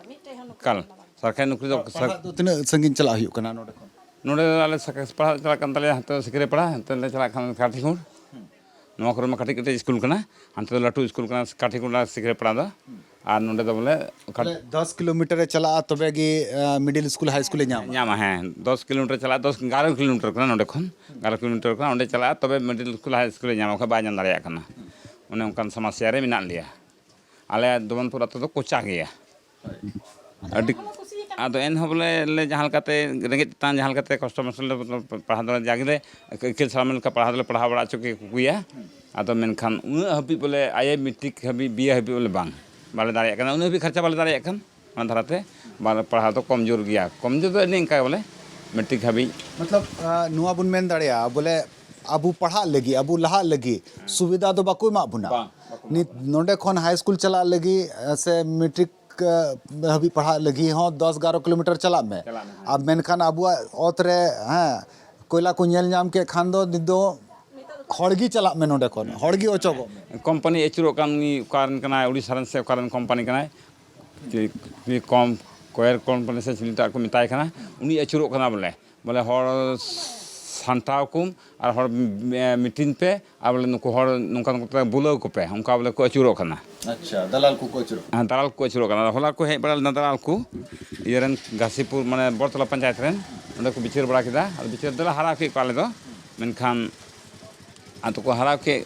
ᱮᱠᱟᱞ, ᱥᱚᱨᱠᱟᱨᱤ ᱱᱚᱠᱨᱤ ᱫᱚ ᱥᱟᱨ- ᱯᱟᱲᱦᱟᱜ ᱫᱚ ᱛᱤᱱᱟᱹᱜ ᱥᱟᱺᱜᱤᱧ ᱪᱟᱞᱟᱜ ᱦᱩᱭᱩᱜ ᱠᱟᱱᱟ ᱱᱚᱰᱮ ᱠᱷᱚᱱ? ᱱᱚᱰᱮ ᱟᱞᱮ ᱥᱟᱠ-, ᱯᱟᱲᱦᱟᱜ ᱪᱟᱞᱟᱜ ᱠᱟᱱ ᱛᱟᱞᱮᱭᱟ, ᱦᱟᱱᱛᱮ ᱥᱤᱠᱨᱤ ᱯᱟᱲᱟ, ᱦᱟᱱᱛᱮ ᱞᱮ ᱪᱟᱞᱟᱜ ᱠᱷᱟᱱ ᱠᱟᱴᱷᱤᱠᱩᱲ, ᱱᱚᱣᱟ ᱠᱚᱨᱮ ᱢᱟ ᱠᱟᱹᱴᱤᱡ ᱠᱟᱹᱴᱤᱡ ᱥᱠᱩᱞ ᱠᱟᱱᱟ, ᱦᱟᱱᱛᱮ ᱫᱚ ᱞᱟᱹᱴᱩ ᱥᱠᱩᱞ ᱠᱟᱱᱟ ᱠᱟᱴᱷᱤᱠᱩᱲ ᱟᱨ ᱥᱤᱠᱨᱤ ᱯᱟᱲᱟ ᱫᱚ, ᱟᱨ ᱱᱚᱰᱮ ᱫᱚ ᱵᱚᱞᱮ ᱠᱟᱴ- ᱵᱚᱞᱮ ᱫᱚᱥ ᱠᱤᱞᱳᱢᱤᱴᱟᱨ ᱮ ᱪᱟᱞᱟᱜᱼᱟ, ᱛᱚᱵᱮ ᱜᱮ, ᱟ, ᱢᱤᱰᱤᱞ ᱥᱠᱩᱞ, ᱦᱟᱭ ᱥᱠᱩᱞ ᱮ ᱧᱟᱢᱟ? ᱧᱟᱢᱟ, ᱦᱮᱸ, ᱫᱚᱥ ᱠᱤᱞᱳᱢᱤᱴᱟᱨ ᱪᱟᱞᱟᱜᱼᱟ, ᱫᱚᱥ, ᱮᱜᱟᱨᱚ ᱠᱤᱞᱳᱢᱤᱴᱟᱨ ᱠᱟᱱᱟ ᱱᱚᱰᱮ ᱠᱷᱚᱱ, ᱮᱜᱟᱨᱚ ᱠᱤᱞᱳᱢᱤᱴᱟᱨ ᱠᱟᱱᱟ, ᱚᱸᱰᱮ ᱪᱟᱞᱟᱜᱼᱟ, ᱛᱚᱵᱮ ᱢᱤᱰᱤᱞ ᱥᱠᱩᱞ, ᱦᱟᱭ ᱥᱠᱩᱞ ᱮ ᱧᱟᱢᱟ, ᱵᱟᱠᱷᱟᱱ ᱵᱟᱭ ᱧᱟᱢ ᱫᱟᱲᱮᱭᱟᱜ ᱠᱟᱱᱟ᱾ ᱚᱱᱮ ᱚᱱᱠᱟᱱ ᱥᱚᱢᱚᱥᱥᱟ ᱨᱮ ᱢᱮᱱᱟᱜ ᱞᱮᱭᱟ᱾ ᱟᱞᱮ ᱫᱚᱢᱚᱱᱯᱩᱨ ᱟᱹᱛᱩ ᱫᱚ ᱠᱚᱪᱟ ᱜᱮᱭᱟ᱾ ᱟᱹᱰᱤ ᱟᱫᱚ ᱮᱱᱦᱚᱸ ᱵᱚᱞᱮ ᱞᱮ ᱡᱟᱦᱟᱸ ᱞᱮᱠᱟᱛᱮ, ᱨᱮᱸᱜᱮᱡ ᱛᱮᱛᱟᱝ ᱡᱟᱦᱟᱸ ᱞᱮᱠᱟᱛᱮ ᱠᱚᱥᱴᱚ ᱢᱚᱥᱴᱚ ᱞᱮ ᱯᱟᱲᱦᱟᱣ ᱫᱟᱲᱮ, ᱡᱟᱜᱮ ᱞᱮ ᱟᱹᱠᱤᱞ ᱥᱟᱲᱟᱢ ᱞᱮᱠᱟ ᱯᱟᱲᱦᱟᱣ ᱫᱚᱞᱮ ᱯᱟᱲᱦᱟᱣ ᱵᱟᱲᱟ ᱦᱚᱪᱚ ᱠᱮ ᱠᱚᱜᱮᱭᱟ᱾ ᱟᱫᱚ ᱢᱮᱱᱠᱷᱟᱱ ᱩᱱᱟᱹᱜ ᱦᱟᱹᱵᱤᱡ ᱵᱚᱞᱮ ᱟᱭᱮ ᱢᱮᱴᱨᱤᱠ ᱦᱟᱹᱵᱤᱡ, ᱵᱤᱭᱮ ᱦᱟᱹᱵᱤᱡ ᱵᱚᱞᱮ ᱵᱟᱝ, ᱵᱟᱞᱮ ᱫᱟᱲᱮᱭᱟᱜ ᱠᱟᱱᱟ, ᱩᱱᱟᱹᱜ ᱦᱟᱹᱵᱤᱡ ᱠᱷᱚᱨᱪᱟ ᱵᱟᱞᱮ ᱫᱟᱲᱮᱭᱟᱜ ᱠᱟᱱ᱾ ᱚᱱᱟ ᱫᱷᱟᱨᱟᱛᱮ ᱵᱟᱞᱮ ᱯᱟᱲᱦᱟᱣ ᱫᱚ ᱠᱚᱢ ᱡᱳᱨ ᱜᱮᱭᱟ, ᱠᱚᱢ ᱡᱳᱨ ᱫᱚ ᱮᱱᱮ ᱤᱱᱠᱟ ᱵᱚᱞᱮ ᱢᱮᱴᱨᱤᱠ ᱦᱟᱹᱵᱤᱡ᱾ ᱢᱚᱛᱞᱚᱵ, ᱟ, ᱱᱚᱣᱟ ᱵᱚᱱ ᱢᱮᱱ ᱫᱟᱲᱮᱭᱟᱜᱼᱟ ᱵᱚᱞᱮ ᱟᱵᱚ ᱯᱟᱲᱦᱟᱜ ᱞᱟᱹᱜᱤᱫ, ᱟᱵᱚ ᱞᱟᱦᱟᱜ ᱞᱟᱹᱜᱤᱫ ᱥᱩᱵᱤᱫᱷᱟ ᱫᱚ ᱵᱟᱠᱚ ᱮᱢᱟᱜ ᱵᱚᱱᱟ᱾ ᱵᱟᱝ, ᱵᱟᱠᱚ ᱮᱢᱟᱜ ᱱᱤᱛ ᱵᱚᱱᱟ᱾ ᱱᱚᱰᱮ ᱠᱷᱚᱱ ᱦᱟᱭ ᱥᱠᱩᱞ ᱪᱟᱞᱟᱜ ᱞᱟᱹᱜᱤᱫ, ᱟ, ᱥᱮ ᱢᱮᱴᱨᱤᱠ, ᱟ, ᱦᱟᱹᱵᱤᱡ ᱯᱟᱲᱦᱟᱜ ᱞᱟᱹᱜᱤᱫ ᱦᱚᱸ ᱫᱚᱥ ᱮᱜᱟᱨᱚ ᱠᱤᱞᱳᱢᱤᱴᱟᱨ ᱪᱟᱞᱟᱜ ᱢᱮ᱾ ᱪᱟᱞᱟᱜ ᱢᱮ, ᱦᱮᱸ᱾ ᱟᱨ ᱢᱮᱱᱠᱷᱟᱱ ᱟᱵᱚᱣᱟᱜ ᱚᱛ ᱨᱮ, ᱦᱮᱸ, ᱠᱚᱭᱞᱟ ᱠᱚ ᱧᱮᱞ ᱧᱟᱢ ᱠᱮᱫ ᱠᱷᱟᱱ ᱫᱚ ᱱᱤᱛ ᱫᱚ ᱦᱚᱲ ᱜᱮ ᱪᱟᱞᱟᱜ ᱢᱮ ᱱᱚᱰᱮ ᱠᱷᱚᱱ, ᱦᱚᱲ ᱜᱮ ᱚᱪᱚᱜᱚᱜ ᱢᱮ᱾ ᱠᱳᱢᱯᱟᱱᱤ ᱟᱹᱪᱩᱨᱚᱜ ᱠᱟᱱ ᱩᱱᱤ ᱚᱠᱟᱨᱮᱱ ᱠᱟᱱᱟᱭ, ᱳᱰᱤᱥᱟ ᱨᱮᱱ ᱥᱮ ᱚᱠᱟᱨᱮᱱ ᱠᱳᱢᱯᱟᱱᱤ ᱠᱟᱱᱟᱭ, ᱪᱮᱫ, ᱪᱮᱫ ᱠᱚᱢ, ᱠᱚᱭᱮᱨ ᱠᱳᱢᱯᱟᱱᱤ ᱥᱮ ᱪᱤᱞᱤᱴᱟᱜ ᱠᱚ ᱢᱮᱛᱟᱭ ᱠᱟᱱᱟ, ᱩᱱᱤ ᱟᱹᱪᱩᱨᱚᱜ ᱠᱟᱱᱟ ᱵᱚᱞᱮ, ᱵᱚᱞᱮ ᱦᱚᱲ ᱥᱟᱢᱴᱟᱣ ᱠᱚᱢ ᱟᱨ ᱦᱚᱲ, ᱮ, ᱢᱤᱴᱤᱝ ᱯᱮ ᱟᱨ ᱵᱚᱞᱮ ᱱᱩᱠᱩ ᱦᱚᱲ ᱱᱚᱝᱠᱟ ᱱᱚᱝᱠᱟ ᱛᱮ ᱵᱩᱞᱟᱹᱣ ᱠᱚᱯᱮ, ᱚᱱᱠᱟ ᱵᱚᱞᱮ ᱠᱚ ᱟᱹᱪᱩᱨᱚᱜ ᱠᱟᱱᱟ᱾ ᱟᱪᱪᱷᱟ, ᱫᱟᱞᱟᱞ ᱠᱚᱠᱚ ᱟᱹᱪᱩᱨᱚᱜ ᱠᱟᱱᱟ᱾ ᱦᱮᱸ, ᱫᱟᱞᱟᱞ ᱠᱚ ᱟᱹᱪᱩᱨᱚᱜ ᱠᱟᱱᱟ᱾ ᱦᱚᱞᱟ ᱠᱚ ᱦᱮᱡ ᱵᱟᱲᱟ ᱞᱮᱱᱟ ᱫᱟᱞᱟᱞ ᱠᱚ, ᱤᱭᱟᱹ ᱨᱮᱱ ᱜᱷᱟᱥᱤᱯᱩᱨ, ᱢᱟᱱᱮ ᱵᱚᱲᱛᱚᱞᱟ ᱯᱚᱧᱪᱟᱭᱮᱛ ᱨᱮᱱ, ᱚᱸᱰᱮ ᱠᱚ ᱵᱤᱪᱟᱹᱨ ᱵᱟᱲᱟ ᱠᱮᱫᱟ᱾ ᱟᱫᱚ ᱵᱤᱪᱟᱹᱨ ᱫᱚᱞᱮ ᱦᱟᱨᱟᱣ ᱠᱮᱫ ᱠᱚᱣᱟ ᱟᱞᱮ ᱫᱚ, ᱢᱮᱱᱠᱷᱟᱱ ᱟᱫᱚ ᱠᱚ ᱦᱟᱨᱟᱣ ᱠᱮᱫ,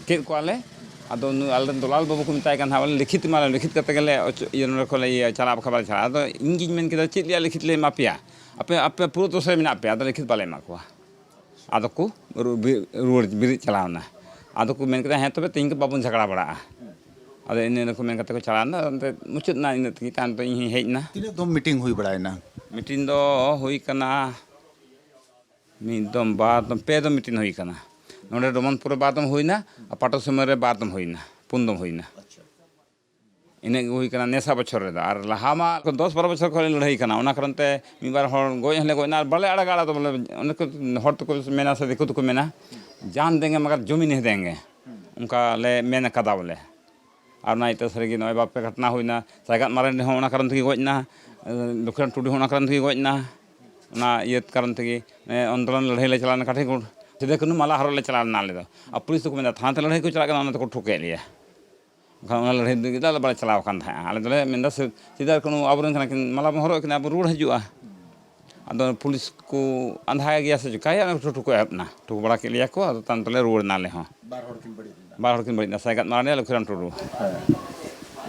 ᱠᱮᱫ ᱠᱚᱣᱟᱞᱮ᱾ ᱟᱫᱚ ᱱᱩᱭ ᱟᱞᱮᱨᱮᱱ ᱫᱚᱞᱟᱞ ᱵᱟᱹᱵᱩ ᱠᱚ ᱢᱮᱛᱟᱭ ᱠᱟᱱ ᱛᱟᱦᱮᱸᱫ, ᱵᱚᱞᱮ, "ᱞᱤᱠᱷᱤᱛ ᱮᱢᱟ ᱞᱮ, ᱞᱤᱠᱷᱤᱛ ᱠᱟᱛᱮ ᱜᱮᱞᱮ ᱚᱪᱚ-, ᱤᱭᱟᱹ, ᱱᱚᱰᱮ ᱠᱷᱚᱱ ᱞᱮ ᱤᱭᱟᱹ, ᱪᱟᱞᱟᱜᱼᱟ, ᱵᱟᱠᱷᱟᱱ ᱵᱟᱞᱮ ᱪᱟᱞᱟᱜᱼᱟ᱾" ᱟᱫᱚ ᱤᱧ ᱜᱤᱧ ᱢᱮᱱ ᱠᱮᱫᱟ, "ᱪᱮᱫ ᱨᱮᱭᱟᱜ ᱞᱤᱠᱷᱤᱛ ᱞᱮ ᱮᱢᱟ ᱯᱮᱭᱟ? ᱟᱯᱮ, ᱟᱯᱮ ᱯᱩᱨᱟᱹ ᱫᱚᱥ ᱨᱮ ᱢᱮᱱᱟᱜ ᱯᱮᱭᱟ, ᱟᱫᱚ ᱞᱤᱠᱷᱤᱛ ᱵᱟᱞᱮ ᱮᱢᱟ ᱠᱚᱣᱟ᱾" ᱟᱫᱚ ᱠᱚ ᱨᱩ-, ᱵᱤ-, ᱨᱩᱣᱟᱹᱲ, ᱵᱤᱨᱤᱫ ᱪᱟᱞᱟᱣ ᱮᱱᱟ᱾ ᱟᱫᱚ ᱠᱚ ᱢᱮᱱ ᱠᱮᱫᱟ, "ᱦᱮᱸ, ᱛᱚᱵᱮ ᱛᱮᱦᱮᱧ ᱫᱚ ᱵᱟᱵᱚᱱ ᱡᱷᱟᱜᱽᱲᱟ ᱵᱟᱲᱟᱜᱼᱟ᱾" ᱟᱫᱚ ᱤᱱᱟᱹ ᱠᱚ ᱢᱮᱱ ᱠᱟᱛᱮ ᱠᱚ ᱪᱟᱞᱟᱣ ᱮᱱᱟ᱾ ᱚᱱᱛᱮ ᱢᱩᱪᱟᱹᱫ ᱮᱱᱟ, ᱤᱱᱟᱹ ᱛᱮᱜᱮ ᱛᱟᱭᱚᱢ ᱛᱮ ᱤᱧ ᱦᱚᱸᱧ ᱦᱮᱡ ᱮᱱᱟ᱾ ᱛᱤᱱᱟᱹᱜ ᱫᱚᱢ ᱢᱤᱴᱤᱝ ᱦᱩᱭ ᱵᱟᱲᱟᱭᱮᱱᱟ? ᱢᱤᱴᱤᱝ ᱫᱚ ᱦᱩᱭ ᱠᱟᱱᱟ ᱢᱤᱫ ᱫᱚᱢ, ᱵᱟᱨ ᱫᱚᱢ, ᱯᱮ ᱫᱚᱢ ᱢᱤᱴᱤᱝ ᱦᱩᱭ ᱠᱟᱱᱟ᱾ ᱱᱚᱰᱮ ᱰᱚᱢᱚᱱᱯᱩᱨ ᱨᱮ ᱵᱟᱨ ᱫᱚᱢ ᱦᱩᱭᱱᱟ ᱟᱨ ᱯᱟᱴᱚ ᱥᱚᱢᱚᱭ ᱨᱮ ᱵᱟᱨ ᱫᱚᱢ ᱦᱩᱭᱱᱟ, ᱯᱩᱱ ᱫᱚᱢ ᱦᱩᱭᱱᱟ᱾ ᱟᱪᱪᱷᱟ᱾ ᱤᱱᱟᱹᱜ ᱜᱮ ᱦᱩᱭ ᱠᱟᱱᱟ ᱱᱮᱥᱟ ᱵᱚᱪᱷᱚᱨ ᱨᱮᱫᱚ᱾ ᱟᱨ ᱞᱟᱦᱟ ᱢᱟ ᱫᱚᱥ ᱵᱟᱨᱚ ᱵᱚᱪᱷᱚᱨ ᱠᱷᱚᱱ ᱞᱮ ᱞᱟᱹᱲᱦᱟᱹᱭ ᱠᱟᱱᱟ, ᱚᱱᱟ ᱠᱟᱨᱚᱱ ᱛᱮ ᱢᱤᱫ ᱵᱟᱨ ᱦᱚᱲ ᱜᱚᱡ ᱦᱚᱸᱞᱮ ᱜᱚᱡ ᱮᱱᱟ, ᱟᱨ ᱵᱟᱞᱮ ᱟᱲᱟᱜᱟ ᱟᱲᱟᱜ ᱫᱚ ᱵᱚᱞᱮ᱾ ᱚᱱᱮ ᱠᱚ ᱦᱚᱲ ᱛᱮᱠᱚ ᱢᱮᱱᱟ ᱥᱮ ᱫᱤᱠᱩ ᱛᱮᱠᱚ ᱢᱮᱱᱟ, "ᱡᱟᱱ ᱫᱮᱝᱜᱮ ᱢᱟᱜᱟᱨ ᱡᱚᱢᱤ ᱱᱤᱦ ᱫᱮᱝᱜᱮ", ᱚᱱᱠᱟ ᱞᱮ ᱢᱮᱱ ᱟᱠᱟᱫᱟ ᱵᱚᱞᱮ᱾ ᱟᱨ ᱚᱱᱟ ᱤᱭᱟᱹᱛᱮ ᱥᱟᱹᱨᱤᱜᱮ ᱱᱚᱜᱼᱚᱭ ᱵᱟᱯᱮ ᱜᱷᱚᱴᱱᱟ ᱦᱩᱭᱱᱟ, ᱥᱟᱭᱜᱟᱫ ᱢᱟᱨᱟᱱᱰᱤ ᱦᱚᱸ ᱚᱱᱟ ᱠᱟᱨᱚᱱ ᱛᱮᱜᱮ ᱜᱚᱡ ᱮᱱᱟ, ᱞᱚᱠᱠᱷᱤᱨᱟᱢ ᱴᱩᱰᱩ ᱦᱚᱸ ᱚᱱᱟ ᱠᱟᱨᱚᱱ ᱛᱮᱜᱮ ᱜᱚᱡ ᱮᱱᱟ᱾ ᱚᱱᱟ ᱤᱭᱟᱹ ᱠᱟᱨᱚᱱ ᱛᱮᱜᱮ, ᱮ, ᱟᱱᱫᱳᱞᱚᱱ ᱞᱟᱹᱲᱦᱟᱹᱭ ᱞᱮ ᱪᱟᱞᱟᱣ ᱞᱮᱱᱟ ᱠᱟᱴᱷᱤᱠᱩᱲ, ᱥᱤᱫᱩ ᱠᱟᱹᱱᱦᱩ ᱢᱟᱞᱟ ᱦᱚᱨᱚᱜ ᱞᱮ ᱪᱟᱞᱟᱣ ᱞᱮᱱᱟ ᱟᱞᱮ ᱫᱚ᱾ ᱟᱨ ᱯᱩᱞᱤᱥ ᱫᱚᱠᱚ ᱢᱮᱱᱫᱟ ᱛᱷᱟᱱᱟ ᱛᱮ ᱞᱟᱹᱲᱦᱟᱹᱭ ᱠᱚ ᱪᱟᱞᱟᱜ ᱠᱟᱱᱟ, ᱚᱱᱟ ᱛᱮᱠᱚ ᱴᱷᱩᱠᱮᱫ ᱞᱮᱭᱟ᱾ ᱮᱱᱠᱷᱟᱱ ᱚᱱᱟ ᱞᱟᱹᱲᱦᱟᱹᱭ ᱞᱟᱹᱜᱤᱫ ᱫᱚ ᱟᱞᱮ ᱵᱟᱞᱮ ᱪᱟᱞᱟᱣ ᱟᱠᱟᱱ ᱛᱟᱦᱮᱸᱫᱼᱟ᱾ ᱟᱞᱮ ᱫᱚᱞᱮ ᱢᱮᱱᱫᱟ ᱥᱤ-, ᱥᱤᱫᱩ ᱠᱟᱹᱱᱦᱩ ᱟᱵᱚᱨᱮᱱ ᱠᱟᱱᱟ ᱠᱤᱱ, ᱢᱟᱞᱟ ᱵᱚᱱ ᱦᱚᱨᱚᱜ ᱠᱤᱱᱟ, ᱟᱵᱚ ᱨᱩᱣᱟᱹᱲ ᱦᱤᱡᱩᱜᱼᱟ᱾ ᱟᱫᱚ ᱯᱩᱞᱤᱥ ᱠᱚ ᱟᱸᱫᱷᱟ ᱜᱮᱭᱟ ᱥᱮ ᱪᱤᱠᱟᱹᱭᱟ, ᱚᱱᱟ ᱠᱚ ᱴᱷᱩᱠ ᱠᱚ ᱮᱦᱚᱵ ᱮᱱᱟ, ᱴᱷᱩᱠ ᱵᱟᱲᱟ ᱠᱮᱫ ᱞᱮᱭᱟ ᱠᱚ, ᱟᱫᱚ ᱛᱟᱭᱚᱢ ᱛᱮᱞᱮ ᱨᱩᱣᱟᱹᱲ ᱮᱱᱟ ᱟᱞᱮ ᱦᱚᱸ᱾ ᱵᱟᱨ ᱦᱚᱲ ᱠᱤᱱ ᱵᱟᱹᱲᱤᱡ ᱞᱮᱱᱟ᱾ ᱵᱟᱨ ᱦᱚᱲ ᱠᱤᱱ ᱵᱟᱹᱲᱤᱡ ᱮᱱᱟ, ᱥᱟᱭᱜᱟᱫ ᱢᱟᱨᱟᱱᱰᱤ ᱟᱨ ᱞᱚᱠᱠᱷᱤᱨᱟᱢ ᱴᱩᱰᱩ᱾ ᱦᱮᱸ,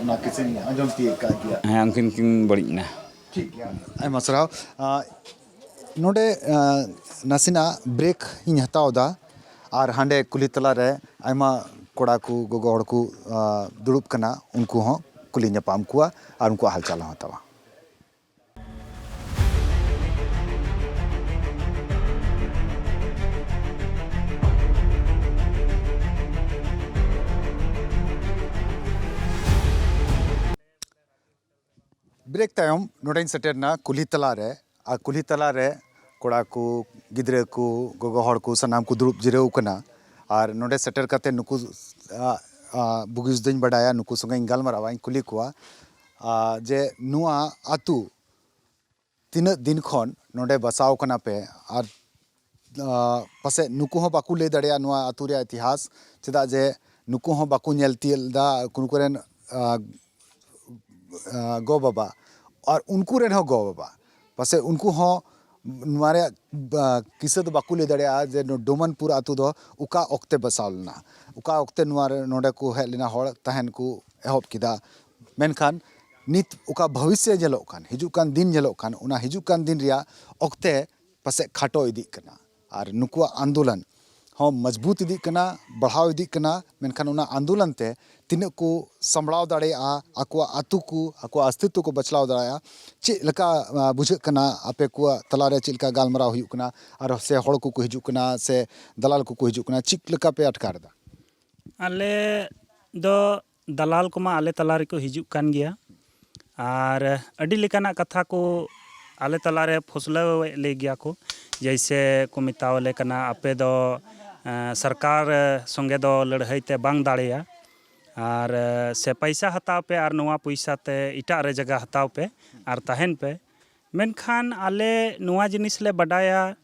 ᱚᱱᱟ ᱠᱮᱥ ᱤᱧ ᱟᱸᱡᱚᱢ ᱛᱤᱭᱳᱜ ᱠᱟᱜ ᱜᱮᱭᱟ᱾ ᱦᱮᱸ, ᱩᱱᱠᱤᱱ ᱠᱤᱱ ᱵᱟᱹᱲᱤᱡ ᱮᱱᱟ᱾ ᱴᱷᱤᱠ ᱜᱮᱭᱟ᱾ ᱟᱭᱢᱟ ᱥᱟᱨᱦᱟᱣ᱾ ᱟᱸ, ᱱᱚᱰᱮ, ᱟᱸ, ᱱᱟᱥᱮᱱᱟᱜ ᱵᱨᱮᱠ ᱤᱧ ᱦᱟᱛᱟᱣ ᱮᱫᱟ, ᱟᱨ ᱦᱟᱸᱰᱮ ᱠᱩᱞᱦᱤ ᱛᱟᱞᱟᱨᱮ ᱟᱭᱢᱟ ᱠᱚᱲᱟ ᱠᱚ, ᱜᱚᱜᱚ ᱦᱚᱲ ᱠᱚ, ᱟᱸ, ᱫᱩᱲᱩᱵ ᱠᱟᱱᱟ, ᱩᱱᱠᱩ ᱦᱚᱸ ᱠᱩᱞᱤ ᱧᱟᱯᱟᱢ ᱠᱚᱣᱟ ᱟᱨ ᱩᱱᱠᱩᱣᱟᱜ ᱦᱟᱞᱪᱟᱞ ᱦᱚᱸ ᱦᱟᱛᱟᱣᱟ᱾ ᱵᱨᱮᱠ ᱛᱟᱭᱚᱢ ᱱᱚᱰᱮᱧ ᱥᱮᱴᱮᱨᱱᱟ ᱠᱩᱞᱦᱤ ᱛᱟᱞᱟᱨᱮ, ᱟᱨ ᱠᱩᱞᱦᱤ ᱛᱟᱞᱟᱨᱮ ᱠᱚᱲᱟ ᱠᱚ, ᱜᱤᱫᱽᱨᱟᱹ ᱠᱚ, ᱜᱚᱜᱚ ᱦᱚᱲ ᱠᱚ ᱥᱟᱱᱟᱢ ᱠᱚ ᱫᱩᱲᱩᱵ ᱡᱤᱨᱟᱹᱣ ᱠᱟᱱᱟ᱾ ᱟᱨ ᱱᱚᱰᱮ ᱥᱮᱴᱮᱨ ᱠᱟᱛᱮ ᱱᱩᱠᱩ, ᱟ, ᱟ, ᱵᱩᱜᱤ ᱡᱩᱫᱟᱹᱧ ᱵᱟᱰᱟᱭᱟ, ᱱᱩᱠᱩ ᱥᱚᱸᱜᱮᱧ ᱜᱟᱞᱢᱟᱨᱟᱣᱟ, ᱤᱧ ᱠᱩᱞᱤ ᱠᱚᱣᱟ, ᱟ, ᱡᱮ ᱱᱚᱣᱟ ᱟᱹᱛᱩ ᱛᱤᱱᱟᱹᱜ ᱫᱤᱱ ᱠᱷᱚᱱ ᱱᱚᱰᱮ ᱵᱟᱥᱟᱣ ᱠᱟᱱᱟ ᱯᱮ? ᱟᱨ, ᱟ, ᱯᱟᱥᱮᱡ ᱱᱩᱠᱩ ᱦᱚᱸ ᱵᱟᱠᱚ ᱞᱟᱹᱭ ᱫᱟᱲᱮᱭᱟᱜᱼᱟ ᱱᱚᱣᱟ ᱟᱹᱛᱩ ᱨᱮᱭᱟᱜ ᱤᱛᱤᱦᱟᱥ, ᱪᱮᱫᱟᱜ ᱡᱮ ᱱᱩᱠᱩ ᱦᱚᱸ ᱵᱟᱠᱚ ᱧᱮᱞ ᱛᱤᱭᱳᱜ ᱞᱮᱫᱟ, ᱱᱩᱠᱩ ᱨᱮᱱ, ᱟ, ᱟ, ᱜᱚ ᱵᱟᱵᱟ ᱟᱨ ᱩᱱᱠᱩ ᱨᱮᱱ ᱦᱚᱸ ᱜᱚ ᱵᱟᱵᱟ, ᱯᱟᱥᱮᱡ ᱩᱱᱠᱩ ᱦᱚᱸ ᱱᱚᱣᱟ ᱨᱮᱭᱟᱜ, ᱟ, ᱠᱤᱥᱟᱹ ᱫᱚ ᱵᱟᱠᱚ ᱞᱟᱹᱭ ᱫᱟᱲᱮᱭᱟᱜᱼᱟ ᱡᱮ ᱱᱚᱣᱟ ᱰᱳᱢᱟᱱᱯᱩᱨ ᱟᱹᱛᱩ ᱫᱚ ᱚᱠᱟ ᱚᱠᱛᱮ ᱵᱟᱥᱟᱣ ᱞᱮᱱᱟ, ᱚᱠᱟ ᱚᱠᱛᱮ ᱱᱚᱣᱟ ᱨᱮ, ᱱᱚᱰᱮ ᱠᱚ ᱦᱮᱡ ᱞᱮᱱᱟ, ᱦᱚᱲ ᱛᱟᱦᱮᱱ ᱠᱚ ᱮᱦᱚᱵ ᱠᱮᱫᱟ᱾ ᱢᱮᱱᱠᱷᱟᱱ ᱱᱤᱛ ᱚᱠᱟ ᱵᱷᱚᱵᱤᱥᱥᱚ ᱧᱮᱞᱚᱜ ᱠᱟᱱ, ᱦᱤᱡᱩᱜ ᱠᱟᱱ ᱫᱤᱱ ᱧᱮᱞᱚᱜ ᱠᱟᱱ, ᱚᱱᱟ ᱦᱤᱡᱩᱜ ᱠᱟᱱ ᱫᱤᱱ ᱨᱮᱭᱟᱜ ᱚᱠᱛᱮ ᱯᱟᱥᱮᱡ ᱠᱷᱟᱴᱚ ᱤᱫᱤᱜ ᱠᱟᱱᱟ᱾ ᱟᱨ ᱱᱩᱠᱩᱣᱟᱜ ᱟᱱᱫᱳᱞᱚᱱ ᱦᱚᱸ ᱢᱚᱡᱽᱵᱩᱛ ᱤᱫᱤᱜ ᱠᱟᱱᱟ, ᱵᱟᱲᱦᱟᱣ ᱤᱫᱤᱜ ᱠᱟᱱᱟ, ᱢᱮᱱᱠᱷᱟᱱ ᱚᱱᱟ ᱟᱱᱫᱳᱞᱚᱱ ᱛᱮ ᱛᱤᱱᱟᱹᱜ ᱠᱚ ᱥᱟᱢᱵᱲᱟᱣ ᱫᱟᱲᱮᱭᱟᱜᱼᱟ, ᱟᱠᱚᱣᱟᱜ ᱟᱹᱛᱩ ᱠᱚ, ᱟᱠᱚᱣᱟᱜ ᱚᱥᱛᱤᱛᱛᱚ ᱠᱚ ᱵᱟᱪᱞᱟᱣ ᱫᱟᱲᱮᱭᱟᱜᱼᱟ, ᱪᱮᱫ ᱞᱮᱠᱟ, ᱟ, ᱵᱩᱡᱷᱟᱹᱜ ᱠᱟᱱᱟ? ᱟᱯᱮ ᱠᱚᱣᱟᱜ ᱛᱟᱞᱟᱨᱮ ᱪᱮᱫ ᱞᱮᱠᱟ ᱜᱟᱞᱢᱟᱨᱟᱣ ᱦᱩᱭᱩᱜ ᱠᱟᱱᱟ? ᱟᱨ ᱥᱮ ᱦᱚᱲ ᱠᱚᱠᱚ ᱦᱤᱡᱩᱜ ᱠᱟᱱᱟ, ᱥᱮ ᱫᱟᱞᱟᱞ ᱠᱚᱠᱚ ᱦᱤᱡᱩᱜ ᱠᱟᱱᱟ, ᱪᱮᱫ ᱞᱮᱠᱟ ᱯᱮ ᱟᱴᱠᱟᱨ ᱮᱫᱟ? ᱟᱞᱮ ᱫᱚ ᱫᱟᱞᱟᱞ ᱠᱚᱢᱟ ᱟᱞᱮ ᱛᱟᱞᱟ ᱨᱮᱠᱚ ᱦᱤᱡᱩᱜ ᱠᱟᱱ ᱜᱮᱭᱟ, ᱟᱨ ᱟᱹᱰᱤ ᱞᱮᱠᱟᱱᱟᱜ ᱠᱟᱛᱷᱟ ᱠᱚ ᱟᱞᱮ ᱛᱟᱞᱟᱨᱮ ᱯᱷᱚᱥᱞᱟᱹᱣᱮᱫ ᱞᱮ ᱜᱮᱭᱟ ᱠᱚ᱾ ᱡᱮᱭᱥᱮ ᱠᱚ ᱢᱮᱛᱟᱣᱟᱞᱮ ᱠᱟᱱᱟ, "ᱟᱯᱮ ᱫᱚ, ᱮᱸ, ᱥᱚᱨᱠᱟᱨ ᱥᱚᱸᱜᱮ ᱫᱚ ᱞᱟᱹᱲᱦᱟᱹᱭ ᱛᱮ ᱵᱟᱝ ᱫᱟᱲᱮᱭᱟ, ᱟᱨ, ᱮᱸ, ᱥᱮ ᱯᱟᱭᱥᱟ ᱦᱟᱛᱟᱣ ᱯᱮ ᱟᱨ ᱱᱚᱣᱟ ᱯᱚᱭᱥᱟ ᱛᱮ ᱮᱴᱟᱜ ᱨᱮ ᱡᱟᱭᱜᱟ ᱦᱟᱛᱟᱣ ᱯᱮ ᱟᱨ ᱛᱟᱦᱮᱱ ᱯᱮ᱾" ᱢᱮᱱᱠᱷᱟᱱ ᱟᱞᱮ ᱱᱚᱣᱟ ᱡᱤᱱᱤᱥ ᱞᱮ ᱵᱟᱰᱟᱭᱟ,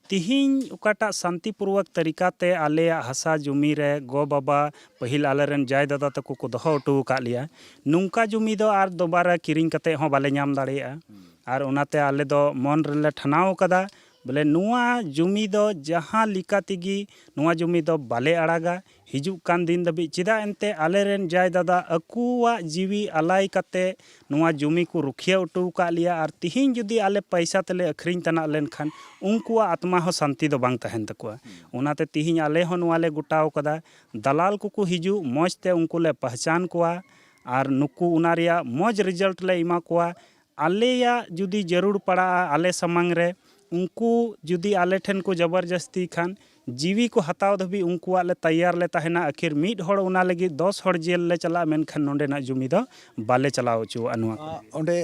ᱛᱤᱦᱤᱧ ᱚᱠᱟᱴᱟᱜ ᱥᱟᱱᱛᱤᱯᱩᱨᱣᱚᱠ ᱛᱟᱹᱨᱤᱠᱟ ᱛᱮ ᱟᱞᱮᱭᱟᱜ ᱦᱟᱥᱟ ᱡᱩᱢᱤ ᱨᱮ ᱜᱚ ᱵᱟᱵᱟ, ᱯᱟᱹᱦᱤᱞ ᱟᱞᱮᱨᱮᱱ ᱡᱟᱭ ᱫᱟᱫᱟ ᱛᱟᱠᱚ ᱠᱚ ᱫᱚᱦᱚ ᱦᱚᱴᱚ ᱟᱠᱟᱫ ᱞᱮᱭᱟ, ᱱᱚᱝᱠᱟ ᱡᱩᱢᱤ ᱫᱚ ᱟᱨ ᱫᱚᱵᱟᱨᱟ ᱠᱤᱨᱤᱧ ᱠᱟᱛᱮ ᱦᱚᱸ ᱵᱟᱞᱮ ᱧᱟᱢ ᱫᱟᱲᱮᱭᱟᱜᱼᱟ᱾ ᱟᱨ ᱚᱱᱟᱛᱮ ᱟᱞᱮ ᱫᱚ ᱢᱚᱱ ᱨᱮᱞᱮ ᱴᱷᱟᱱᱟᱣ ᱟᱠᱟᱫᱟ, ᱵᱚᱞᱮ ᱱᱚᱣᱟ ᱡᱩᱢᱤ ᱫᱚ ᱡᱟᱦᱟᱸ ᱞᱮᱠᱟ ᱛᱮᱜᱮ ᱱᱚᱣᱟ ᱡᱩᱢᱤ ᱫᱚ ᱵᱟᱞᱮ ᱟᱲᱟᱜᱟ ᱦᱤᱡᱩᱜ ᱠᱟᱱ ᱫᱤᱱ ᱫᱷᱟᱹᱵᱤᱡ᱾ ᱪᱮᱫᱟᱜ ᱮᱱᱛᱮ ᱟᱞᱮᱨᱮᱱ ᱡᱟᱭ ᱫᱟᱫᱟ ᱟᱠᱚᱣᱟᱜ ᱡᱤᱣᱤ ᱟᱞᱟᱭ ᱠᱟᱛᱮ ᱱᱚᱣᱟ ᱡᱩᱢᱤ ᱠᱚ ᱨᱩᱠᱷᱤᱭᱟᱹ ᱦᱚᱴᱚ ᱟᱠᱟᱫ ᱞᱮᱭᱟ, ᱟᱨ ᱛᱤᱦᱤᱧ ᱡᱩᱫᱤ ᱟᱞᱮ ᱯᱟᱭᱥᱟ ᱛᱮᱞᱮ ᱟᱹᱠᱷᱨᱤᱧ ᱛᱟᱱᱟᱜ ᱞᱮᱱᱠᱷᱟᱱ ᱩᱱᱠᱩᱣᱟᱜ ᱟᱛᱢᱟ ᱦᱚᱸ ᱥᱟᱱᱛᱤ ᱫᱚ ᱵᱟᱝ ᱛᱟᱦᱮᱱ ᱛᱟᱠᱚᱣᱟ᱾ ᱚᱱᱟᱛᱮ ᱛᱤᱦᱤᱧ ᱟᱞᱮ ᱦᱚᱸ ᱱᱚᱣᱟ ᱞᱮ ᱜᱚᱴᱟᱣ ᱠᱟᱫᱟ, ᱫᱟᱞᱟᱞ ᱠᱚᱠᱚ ᱦᱤᱡᱩᱜ, ᱢᱚᱡᱽ ᱛᱮ ᱩᱱᱠᱩ ᱞᱮ ᱯᱟᱦᱪᱟᱱ ᱠᱚᱣᱟ ᱟᱨ ᱱᱩᱠᱩ ᱚᱱᱟ ᱨᱮᱭᱟᱜ ᱢᱚᱡᱽ result ᱞᱮ ᱮᱢᱟ ᱠᱚᱣᱟ᱾ ᱟᱞᱮᱭᱟᱜ ᱡᱩᱫᱤ ᱡᱟᱹᱨᱩᱲ ᱯᱟᱲᱟᱜᱼᱟ ᱟᱞᱮ ᱥᱟᱢᱟᱝ ᱨᱮ, ᱩᱱᱠᱩ ᱡᱩᱫᱤ ᱟᱞᱮ ᱴᱷᱮᱱ ᱠᱚ ᱡᱚᱵᱚᱨᱡᱟᱹᱥᱛᱤ ᱠᱷᱟᱱ, ᱡᱤᱣᱤ ᱠᱚ ᱦᱟᱛᱟᱣ ᱫᱷᱟᱹᱵᱤᱡ ᱩᱱᱠᱩᱣᱟᱜ ᱞᱮ ᱛᱮᱭᱟᱨ ᱞᱮ ᱛᱟᱦᱮᱱᱟ᱾ ᱟᱹᱠᱷᱤᱨ ᱢᱤᱫ ᱦᱚᱲ ᱚᱱᱟ ᱞᱟᱹᱜᱤᱫ ᱫᱚᱥ ᱦᱚᱲ ᱡᱮᱞ ᱞᱮ ᱪᱟᱞᱟᱜᱼᱟ, ᱢᱮᱱᱠᱷᱟᱱ ᱱᱚᱸᱰᱮᱱᱟᱜ ᱡᱩᱢᱤ ᱫᱚ ᱵᱟᱞᱮ ᱪᱟᱞᱟᱣ ᱦᱚᱪᱚᱣᱟᱜᱼᱟ ᱱᱚᱣᱟ ᱠᱚᱨᱮ᱾ ᱚᱸᱰᱮ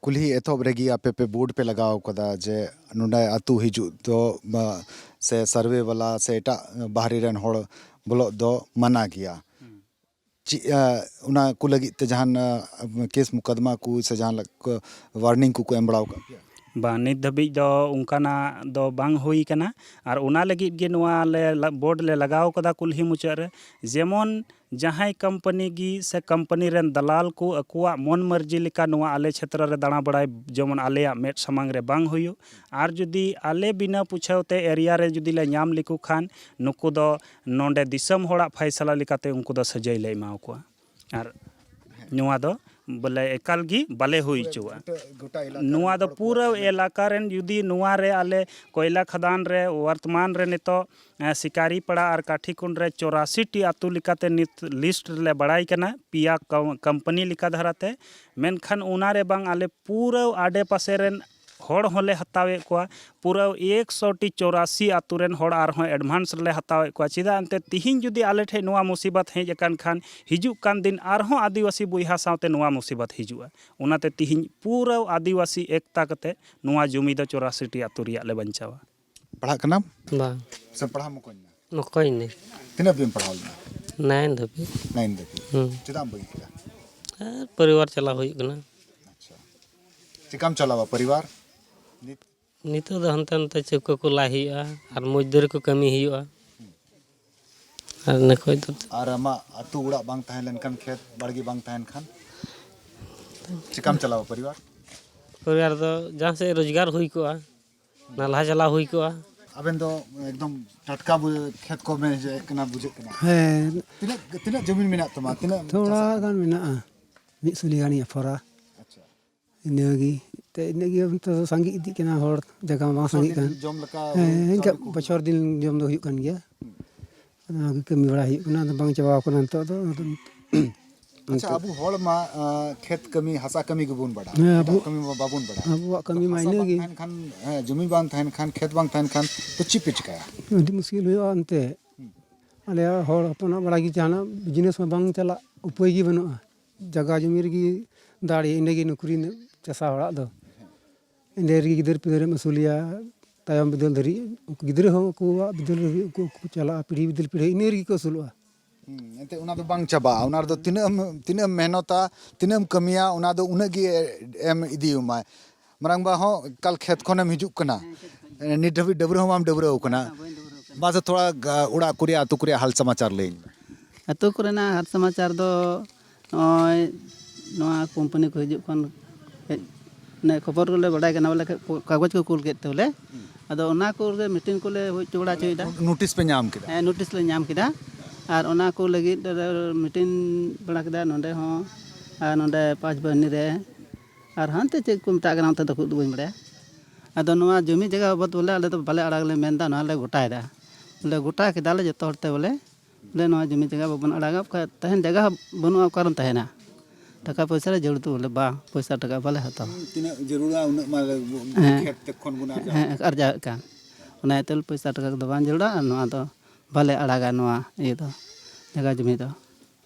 ᱠᱩᱞᱦᱤ ᱮᱛᱚᱦᱚᱵ ᱨᱮᱜᱮ ᱟᱯᱮ ᱯᱮ ᱵᱳᱨᱰ ᱯᱮ ᱞᱟᱜᱟᱣ ᱠᱟᱫᱟ ᱡᱮ ᱱᱚᱸᱰᱮ ᱟᱹᱛᱩ ᱦᱤᱡᱩᱜ ᱫᱚ ᱥᱮ ᱥᱟᱨᱵᱷᱮ ᱵᱟᱞᱟ ᱥᱮ ᱮᱴᱟᱜ ᱵᱟᱦᱨᱮ ᱨᱮᱱ ᱦᱚᱲ ᱵᱚᱞᱚᱜ ᱫᱚ ᱢᱟᱱᱟ ᱜᱮᱭᱟ᱾ ᱪᱮᱫ ᱚᱱᱟ ᱠᱚ ᱞᱟᱹᱜᱤᱫ ᱛᱮ ᱡᱟᱦᱟᱱ ᱠᱮᱥ ᱢᱩᱠᱟᱫᱢᱟ ᱠᱚ ᱥᱮ ᱡᱟᱦᱟᱱ ᱣᱟᱨᱱᱤᱝ ᱠᱚᱠᱚ ᱮᱢ ᱵᱟᱲᱟ ᱟᱠᱟᱫ ᱯᱮᱭᱟ? ᱵᱟᱝ, ᱱᱤᱛ ᱫᱷᱟᱹᱵᱤᱡ ᱫᱚ ᱚᱱᱠᱟᱱᱟᱜ ᱫᱚ ᱵᱟᱝ ᱦᱩᱭ ᱠᱟᱱᱟ᱾ ᱟᱨ ᱚᱱᱟ ᱞᱟᱹᱜᱤᱫ ᱜᱮ ᱱᱚᱣᱟ ᱞᱮ ᱵᱳᱨᱰ ᱞᱮ ᱞᱟᱜᱟᱣ ᱠᱟᱫᱟ ᱠᱩᱞᱦᱤ ᱢᱩᱪᱟᱹᱫ ᱨᱮ, ᱡᱮᱢᱚᱱ ᱡᱟᱦᱟᱸᱭ ᱠᱳᱢᱯᱟᱱᱤ ᱜᱮ ᱥᱮ ᱠᱳᱢᱯᱟᱱᱤ ᱨᱮᱱ ᱫᱟᱞᱟᱞ ᱠᱚ ᱟᱠᱚᱣᱟᱜ ᱢᱚᱱ ᱢᱟᱹᱨᱡᱤ ᱞᱮᱠᱟ ᱱᱚᱣᱟ ᱟᱞᱮ ᱪᱷᱮᱛᱨᱚ ᱨᱮ ᱫᱟᱬᱟ ᱵᱟᱲᱟᱭ ᱡᱮᱢᱚᱱ ᱟᱞᱮᱭᱟᱜ ᱢᱮᱫ ᱥᱟᱢᱟᱝ ᱨᱮ ᱵᱟᱝ ᱦᱩᱭᱩᱜ᱾ ᱟᱨ ᱡᱩᱫᱤ ᱟᱞᱮ ᱵᱤᱱᱟᱹ ᱯᱩᱪᱷᱟᱹᱣ ᱛᱮ ᱮᱨᱤᱭᱟ ᱨᱮ ᱡᱩᱫᱤ ᱞᱮ ᱧᱟᱢ ᱞᱮᱠᱚ ᱠᱷᱟᱱ ᱱᱩᱠᱩ ᱫᱚ ᱱᱚᱰᱮ ᱫᱤᱥᱚᱢ ᱦᱚᱲᱟᱜ ᱯᱷᱟᱭᱥᱟᱞᱟ ᱞᱮᱠᱟᱛᱮ ᱩᱱᱠᱩ ᱫᱚ ᱥᱟᱹᱡᱟᱹᱭ ᱞᱮ ᱮᱢᱟ ᱠᱚᱣᱟ᱾ ᱟᱨ ᱱᱚᱣᱟ ᱫᱚ ᱵᱚᱞᱮ ᱮᱠᱟᱞ ᱜᱮ ᱵᱟᱞᱮ ᱦᱩᱭ ᱦᱚᱪᱚᱣᱟᱜᱼᱟ᱾ ᱱᱚᱣᱟ ᱫᱚ ᱯᱩᱨᱟᱹ ᱮᱞᱟᱠᱟ ᱨᱮᱱ ᱡᱩᱫᱤ ᱱᱚᱣᱟ ᱨᱮ ᱟᱞᱮ ᱠᱚᱭᱞᱟ ᱠᱷᱟᱫᱟᱱ ᱨᱮ ᱣᱟᱨᱛᱢᱟᱱ ᱨᱮ ᱱᱤᱛᱚᱜ ᱥᱤᱠᱟᱨᱤ ᱯᱟᱲᱟ ᱟᱨ ᱠᱟᱴᱷᱤᱠᱩᱱᱰ ᱨᱮ ᱪᱚᱨᱟᱥᱤ ᱴᱤ ᱟᱹᱛᱩ ᱞᱮᱠᱟᱛᱮ ᱱᱤᱛ ᱞᱤᱥᱴ ᱨᱮᱞᱮ ᱵᱟᱲᱟᱭ ᱠᱟᱱᱟ, ᱯᱮᱭᱟ ᱠᱳᱢᱯᱟᱱᱤ ᱞᱮᱠᱟ ᱫᱷᱟᱨᱟᱛᱮ᱾ ᱢᱮᱱᱠᱷᱟᱱ ᱚᱱᱟ ᱨᱮ ᱵᱟᱝ ᱟᱞᱮ ᱯᱩᱨᱟᱹ ᱟᱰᱮ ᱯᱟᱥᱮ ᱨᱮᱱ ᱦᱚᱲ ᱦᱚᱸᱞᱮ ᱦᱟᱛᱟᱣᱮᱫ ᱠᱚᱣᱟ᱾ ᱯᱩᱨᱟᱹ ᱮᱠᱥᱚ ᱴᱤ ᱪᱚᱨᱟᱥᱤ ᱟᱹᱛᱩ ᱨᱮᱱ ᱦᱚᱲ ᱟᱨᱦᱚᱸ ᱮᱰᱵᱷᱟᱱᱥ ᱨᱮᱞᱮ ᱦᱟᱛᱟᱣᱮᱫ ᱠᱚᱣᱟ᱾ ᱪᱮᱫᱟᱜ ᱮᱱᱛᱮ ᱛᱤᱦᱤᱧ ᱡᱩᱫᱤ ᱟᱞᱮ ᱴᱷᱮᱱ ᱱᱚᱣᱟ ᱢᱩᱥᱤᱵᱟᱛ ᱦᱮᱡ ᱟᱠᱟᱱ ᱠᱷᱟᱱ, ᱦᱤᱡᱩᱜ ᱠᱟᱱ ᱫᱤᱱ ᱟᱨᱦᱚᱸ ᱟᱹᱫᱤᱵᱟᱹᱥᱤ ᱵᱚᱭᱦᱟ ᱥᱟᱶᱛᱮ ᱱᱚᱣᱟ ᱢᱩᱥᱤᱵᱟᱛ ᱦᱤᱡᱩᱜᱼᱟ᱾ ᱚᱱᱟᱛᱮ ᱛᱤᱦᱤᱧ ᱯᱩᱨᱟᱹ ᱟᱹᱫᱤᱵᱟᱹᱥᱤ ᱮᱠᱛᱟ ᱠᱟᱛᱮ ᱱᱚᱣᱟ ᱡᱩᱢᱤ ᱫᱚ ᱪᱚᱨᱟᱥᱤ ᱴᱤ ᱟᱹᱛᱩ ᱨᱮᱭᱟᱜ ᱞᱮ ᱵᱟᱧᱪᱟᱣᱟ᱾ ᱯᱟᱲᱦᱟᱜ ᱠᱟᱱᱟᱢ ᱵᱟᱝ᱾ ᱥᱮ ᱯᱟᱲᱦᱟᱣ ᱢᱚᱠᱚᱧ ᱮᱱᱟ? ᱢᱚᱠᱚᱧ ᱱᱟᱹᱧ᱾ ᱛᱤᱱᱟᱹᱜ ᱵᱤᱱ ᱯᱟᱲᱦᱟᱣ ᱞᱮᱱᱟ? ᱱᱟᱭᱤᱱ ᱫᱷᱟᱹᱵᱤᱡ᱾ ᱱᱟᱭᱤᱱ ᱫᱷᱟᱹᱵᱤᱡ᱾ ᱦᱩᱸ᱾ ᱪᱮᱫᱟᱜ ᱮᱢ ᱵᱟᱹᱜᱤ ᱠᱮᱫᱟ? ᱟᱨ ᱯᱚᱨᱤᱵᱟᱨ ᱪᱟᱞᱟᱣ ᱦᱩᱭᱩᱜ ᱠᱟᱱᱟ᱾ ᱟᱪᱪᱷᱟ, ᱪᱮᱠᱟᱢ ᱪᱟᱞᱟᱣᱟ ᱯᱚᱨᱤᱵᱟᱨ? ᱱᱤᱛ ᱱᱤᱛᱚᱜ ᱫᱚ ᱦᱟᱱᱛᱮ ᱱᱟᱛᱮ ᱪᱟᱹᱣᱠᱟᱹ ᱠᱚ ᱞᱟᱭ ᱦᱩᱭᱩᱜᱼᱟ ᱟᱨ ᱢᱚᱡᱽᱫᱩᱨᱤ ᱠᱚ ᱠᱟᱹᱢᱤ ᱦᱩᱭᱩᱜᱼᱟ᱾ ᱟᱨ ᱤᱱᱟᱹ ᱠᱷᱚᱡ ᱫᱚ ᱟᱨ ᱟᱢᱟᱜ ᱟᱹᱛᱩ ᱚᱲᱟᱜ ᱵᱟᱝ ᱛᱟᱦᱮᱸ ᱞᱮᱱᱠᱷᱟᱱ, ᱠᱷᱮᱛ ᱵᱟᱲᱜᱮ ᱵᱟᱝ ᱛᱟᱦᱮᱱ ᱠᱷᱟᱱ ᱪᱮᱠᱟᱢ ᱪᱟᱞᱟᱣᱟ ᱯᱚᱨᱤᱵᱟᱨ? ᱯᱚᱨᱤᱵᱟᱨ ᱫᱚ ᱡᱟᱦᱟᱸ ᱥᱮᱫ ᱨᱳᱡᱽᱜᱟᱨ ᱦᱩᱭ ᱠᱚᱜᱼᱟ, ᱱᱟᱞᱦᱟ ᱪᱟᱞᱟᱣ ᱦᱩᱭ ᱠᱚᱜᱼᱟ᱾ ᱟᱵᱮᱱ ᱫᱚ ᱮᱠᱫᱚᱢ ᱴᱟᱴᱠᱟ ᱵᱩ-, ᱠᱷᱮᱛ ᱠᱚ ᱵᱮᱱ ᱦᱮᱡ ᱠᱟᱱᱟ, ᱵᱩᱡᱷᱟᱹᱜ ᱠᱟᱱᱟ᱾ ᱦᱮᱸ᱾ ᱛᱤᱱᱟᱹᱜ, ᱛᱤᱱᱟᱹᱜ ᱡᱚᱢᱤᱱ ᱢᱮᱱᱟᱜ ᱛᱟᱢᱟ? ᱛᱤᱱᱟᱹᱜ ᱛᱷᱚᱲᱟ ᱪᱟᱥ ᱟᱠᱟᱫ? ᱜᱟᱱ ᱢᱮᱱᱟᱜᱼᱟ, ᱢᱤᱫ ᱥᱩᱞᱤ ᱜᱟᱱᱤᱧ ᱟᱯᱷᱚᱨᱟ᱾ ᱟᱪᱪᱷᱟ᱾ ᱤᱱᱟᱹᱜᱮ, ᱛᱮ ᱤᱱᱟᱹᱜᱮ ᱱᱤᱛᱚᱜ ᱫᱚ ᱥᱟᱸᱜᱮ ᱤᱫᱤᱜ ᱠᱟᱱᱟ, ᱦᱚᱲ ᱡᱟᱭᱜᱟ ᱢᱟ ᱵᱟᱝ ᱵᱚᱪᱷᱚᱨ ᱥᱟᱸᱜᱮᱜ ᱫᱤᱱ ᱠᱟᱱ᱾ ᱡᱚᱢ ᱞᱮᱠᱟ ᱦᱮᱸ, ᱦᱩᱲᱩ ᱤᱱᱠᱟ ᱪᱟᱣᱞᱮ ᱠᱚ ᱵᱚᱪᱷᱚᱨ ᱦᱩᱭᱩᱜᱼᱟ? ᱫᱤᱱ ᱡᱚᱢ ᱫᱚ ᱦᱩᱭᱩᱜ ᱠᱟᱱ ᱜᱮᱭᱟ᱾ ᱦᱩᱸ᱾ ᱚᱱᱟ ᱜᱮ ᱠᱟᱹᱢᱤ ᱵᱟᱲᱟ ᱦᱩᱭᱩᱜ ᱠᱟᱱᱟ, ᱟᱫᱚ ᱵᱟᱝ ᱪᱟᱵᱟᱣ ᱠᱟᱱᱟ ᱱᱤᱛᱚᱜ ᱫᱚ᱾ ᱟᱫᱚ ᱟᱪᱪᱷᱟ, ᱱᱤᱛᱚᱜ ᱟᱵᱚ ᱦᱚᱲ ᱢᱟ, ᱟ, ᱠᱷᱮᱛ ᱠᱟᱹᱢᱤ, ᱦᱟᱥᱟ ᱠᱟᱹᱢᱤ ᱜᱮᱵᱚᱱ ᱵᱟᱲᱟᱭᱟ᱾ ᱦᱮᱸ, ᱮᱴᱟᱜ ᱟᱵᱚ, ᱠᱟᱹᱢᱤ ᱢᱟ ᱵᱟᱵᱚᱱ ᱵᱟᱲᱟᱭᱟ᱾ ᱟᱵᱚᱣᱟᱜ ᱠᱟᱹᱢᱤ ᱢᱟ ᱦᱟᱥᱟ ᱤᱱᱟᱹ ᱵᱟᱝ ᱜᱮ᱾ ᱛᱟᱦᱮᱱ ᱠᱷᱟᱱ, ᱦᱮᱸ, ᱡᱚᱢᱤ ᱵᱟᱝ ᱛᱟᱦᱮᱱ ᱠᱷᱟᱱ, ᱠᱷᱮᱛ ᱵᱟᱝ ᱛᱟᱦᱮᱱ ᱠᱷᱟᱱ, ᱛᱚ ᱪᱮᱫ ᱯᱮ ᱪᱤᱠᱟᱹᱭᱟ? ᱟᱹᱰᱤ ᱢᱩᱥᱠᱤᱞ ᱦᱩᱭᱩᱜᱼᱟ ᱮᱱᱛᱮ᱾ ᱦᱩᱸ᱾ ᱟᱞᱮᱭᱟᱜ ᱦᱚᱲ ᱦᱚᱯᱚᱱᱟᱜ ᱵᱟᱲᱟ ᱜᱮ ᱡᱟᱦᱟᱱᱟᱜ business ᱢᱟ ᱵᱟᱝ ᱪᱟᱞᱟᱜ, ᱩᱯᱟᱹᱭ ᱜᱮ ᱵᱟᱹᱱᱩᱜᱼᱟ᱾ ᱡᱟᱭᱜᱟ ᱡᱚᱢᱤ ᱨᱮᱜᱮ ᱫᱟᱲᱮ, ᱤᱱᱟᱹᱜᱮ ᱱᱩᱠᱨᱤ ᱪᱟᱥᱟ ᱦᱚᱲᱟᱜ ᱫᱚ᱾ ᱮᱸᱰᱮ ᱨᱮᱜᱮ ᱜᱤᱫᱟᱹᱨ ᱯᱤᱫᱟᱹᱨ ᱮᱢ ᱟᱹᱥᱩᱞᱮᱭᱟ, ᱛᱟᱭᱚᱢ ᱵᱤᱫᱟᱹᱞ ᱫᱷᱟᱹᱨᱤᱡ ᱩᱱᱠᱩ ᱜᱤᱫᱽᱨᱟᱹ ᱦᱚᱸ ᱟᱠᱚᱣᱟᱜ ᱵᱤᱫᱟᱹᱞ ᱫᱷᱟᱹᱵᱤᱡ ᱩᱱᱠᱩ ᱠᱚ ᱪᱟᱞᱟᱜᱼᱟ, ᱯᱤᱲᱦᱤ ᱵᱤᱫᱟᱹᱞ ᱯᱤᱲᱦᱤ ᱤᱱᱟᱹ ᱨᱮᱜᱮ ᱠᱚ ᱟᱹᱥᱩᱞᱚᱜᱼᱟ᱾ ᱦᱩᱸ, ᱮᱱᱛᱮ ᱚᱱᱟ ᱫᱚ ᱵᱟᱝ ᱪᱟᱵᱟᱜᱼᱟ᱾ ᱚᱱᱟ ᱨᱮᱫᱚ ᱛᱤᱱᱟᱹᱜ ᱮᱢ, ᱛᱤᱱᱟᱹᱜ ᱮᱢ ᱢᱮᱦᱱᱚᱛᱟ, ᱛᱤᱱᱟᱹᱜ ᱮᱢ ᱠᱟᱹᱢᱤᱭᱟ, ᱚᱱᱟ ᱫᱚ ᱩᱱᱟᱹᱜ ᱜᱮ ᱮᱢ ᱤᱫᱤ ᱟᱢᱟᱭ᱾ ᱢᱟᱨᱟᱝᱵᱟ ᱦᱚᱸ ᱮᱠᱟᱞ ᱠᱷᱮᱛ ᱠᱷᱚᱱᱮᱢ ᱦᱤᱡᱩᱜ ᱠᱟᱱᱟ, ᱱᱤᱛ ᱫᱷᱟᱹᱵᱤᱡ ᱰᱟᱹᱵᱽᱨᱟᱹ ᱦᱚᱸ ᱵᱟᱢ ᱰᱟᱹᱵᱽᱨᱟᱹ ᱟᱠᱟᱱᱟ᱾ ᱵᱟᱝ, ᱵᱟᱹᱧ ᱰᱟᱹᱵᱽᱨᱟᱹ ᱟᱠᱟᱱᱟ᱾ ᱢᱟᱥᱮ ᱛᱷᱚᱲᱟ ᱜᱟ-, ᱚᱲᱟᱜ ᱠᱚ ᱨᱮᱭᱟᱜ, ᱟᱹᱛᱩ ᱠᱚ ᱨᱮᱭᱟᱜ ᱦᱟᱞ ᱥᱚᱢᱟᱪᱟᱨ ᱞᱟᱹᱭᱟᱹᱧ ᱢᱮ᱾ ᱟᱹᱛᱩ ᱠᱚᱨᱮᱱᱟᱜ ᱦᱟᱞ ᱥᱚᱢᱟᱪᱟᱨ ᱫᱚ ᱱᱚᱜᱼᱚᱭ ᱱᱚᱣᱟ ᱠᱳᱢᱯᱟᱱᱤ ᱠᱚ ᱦᱤᱡᱩᱜ ᱠᱷᱚᱱ ᱦᱮᱡ, ᱢᱟᱱᱮ ᱠᱷᱚᱵᱚᱨ ᱠᱚᱞᱮ ᱵᱟᱰᱟᱭ ᱠᱟᱱᱟ ᱵᱚᱞᱮ, ᱠᱟᱜᱚᱡᱽ ᱠᱚ ᱠᱩᱞ ᱠᱮᱫ ᱛᱮ ᱵᱚᱞᱮ᱾ ᱦᱩᱸ᱾ ᱟᱫᱚ ᱚᱱᱟ ᱠᱚᱨᱮ ᱢᱤᱴᱤᱝ ᱠᱚᱞᱮ ᱦᱩᱭ ᱦᱚᱪᱚ ᱵᱟᱲᱟ ᱦᱚᱪᱚᱭᱮᱫᱟ᱾ ᱱᱳᱴᱤᱥ ᱯᱮ ᱧᱟᱢ ᱠᱮᱫᱟ? ᱦᱮᱸ, ᱱᱳᱴᱤᱥ ᱞᱮ ᱧᱟᱢ ᱠᱮᱫᱟ᱾ ᱟᱨ ᱚᱱᱟ ᱠᱚ ᱞᱟᱹᱜᱤᱫ ᱢᱤᱴᱤᱝ ᱵᱟᱲᱟ ᱠᱮᱫᱟ ᱱᱚᱰᱮ ᱦᱚᱸ, ᱟᱨ ᱱᱚᱰᱮ ᱯᱟᱸᱪ ᱵᱟᱹᱦᱱᱤ ᱨᱮ, ᱟᱨ ᱦᱟᱱᱛᱮ ᱪᱮᱫ ᱠᱚ ᱢᱮᱛᱟᱜ ᱠᱟᱱᱟ, ᱚᱱᱛᱮ ᱫᱚ ᱠᱷᱩᱵ ᱫᱚ ᱵᱟᱹᱧ ᱵᱟᱲᱟᱭᱟ᱾ ᱟᱫᱚ ᱱᱚᱣᱟ ᱡᱚᱢᱤ ᱡᱟᱭᱜᱟ ᱵᱟᱵᱚᱫ ᱵᱚᱞᱮ ᱟᱞᱮ ᱫᱚ ᱵᱟᱞᱮ ᱟᱲᱟᱜᱽ ᱞᱮ ᱢᱮᱱᱫᱟ, ᱱᱚᱣᱟ ᱞᱮ ᱜᱚᱴᱟᱭᱮᱫᱟ᱾ ᱵᱚᱞᱮ ᱜᱚᱴᱟ ᱠᱮᱫᱟᱞᱮ ᱡᱚᱛᱚ ᱦᱚᱲ ᱛᱮ ᱵᱚᱞᱮ, ᱵᱚᱞᱮ ᱱᱚᱣᱟ ᱡᱚᱢᱤ ᱡᱟᱭᱜᱟ ᱵᱟᱵᱚᱱ ᱟᱲᱟᱜᱟ, ᱵᱟᱠᱷᱟᱡ ᱛᱟᱦᱮᱱ ᱡᱟᱭᱜᱟ ᱦᱚᱸ ᱵᱟᱹᱱᱩᱜᱼᱟ, ᱚᱠᱟᱨᱮᱢ ᱛᱟᱦᱮᱱᱟ? ᱴᱟᱠᱟ ᱯᱚᱭᱥᱟ ᱨᱮ ᱡᱟᱹᱨᱩᱲ ᱫᱚ ᱵᱚᱞᱮ ᱵᱟᱝ, ᱯᱚᱭᱥᱟ ᱴᱟᱠᱟ ᱵᱟᱞᱮ ᱦᱟᱛᱟᱣᱟ᱾ ᱛᱤᱱᱟᱹᱜ ᱡᱟᱹᱨᱩᱲᱟ ᱩᱱᱟᱹᱜ ᱢᱟ ᱦᱮᱸ᱾ ᱠᱷᱮᱛ ᱛᱮ ᱠᱷᱚᱱ ᱵᱚᱱ ᱟᱨᱡᱟᱣ᱾ ᱦᱮᱸ, ᱟᱨᱡᱟᱣᱮᱫ ᱠᱟᱱ᱾ ᱚᱱᱟ ᱤᱭᱟᱹᱛᱮ ᱯᱚᱭᱥᱟ ᱴᱟᱠᱟ ᱠᱚᱫᱚ ᱵᱟᱝ ᱡᱟᱹᱨᱩᱲᱟ, ᱟᱨ ᱱᱚᱣᱟ ᱫᱚ ᱵᱟᱞᱮ ᱟᱲᱟᱜᱟ ᱱᱚᱣᱟ ᱤᱭᱟᱹ ᱫᱚ, ᱡᱟᱭᱜᱟ ᱡᱚᱢᱤ ᱫᱚ᱾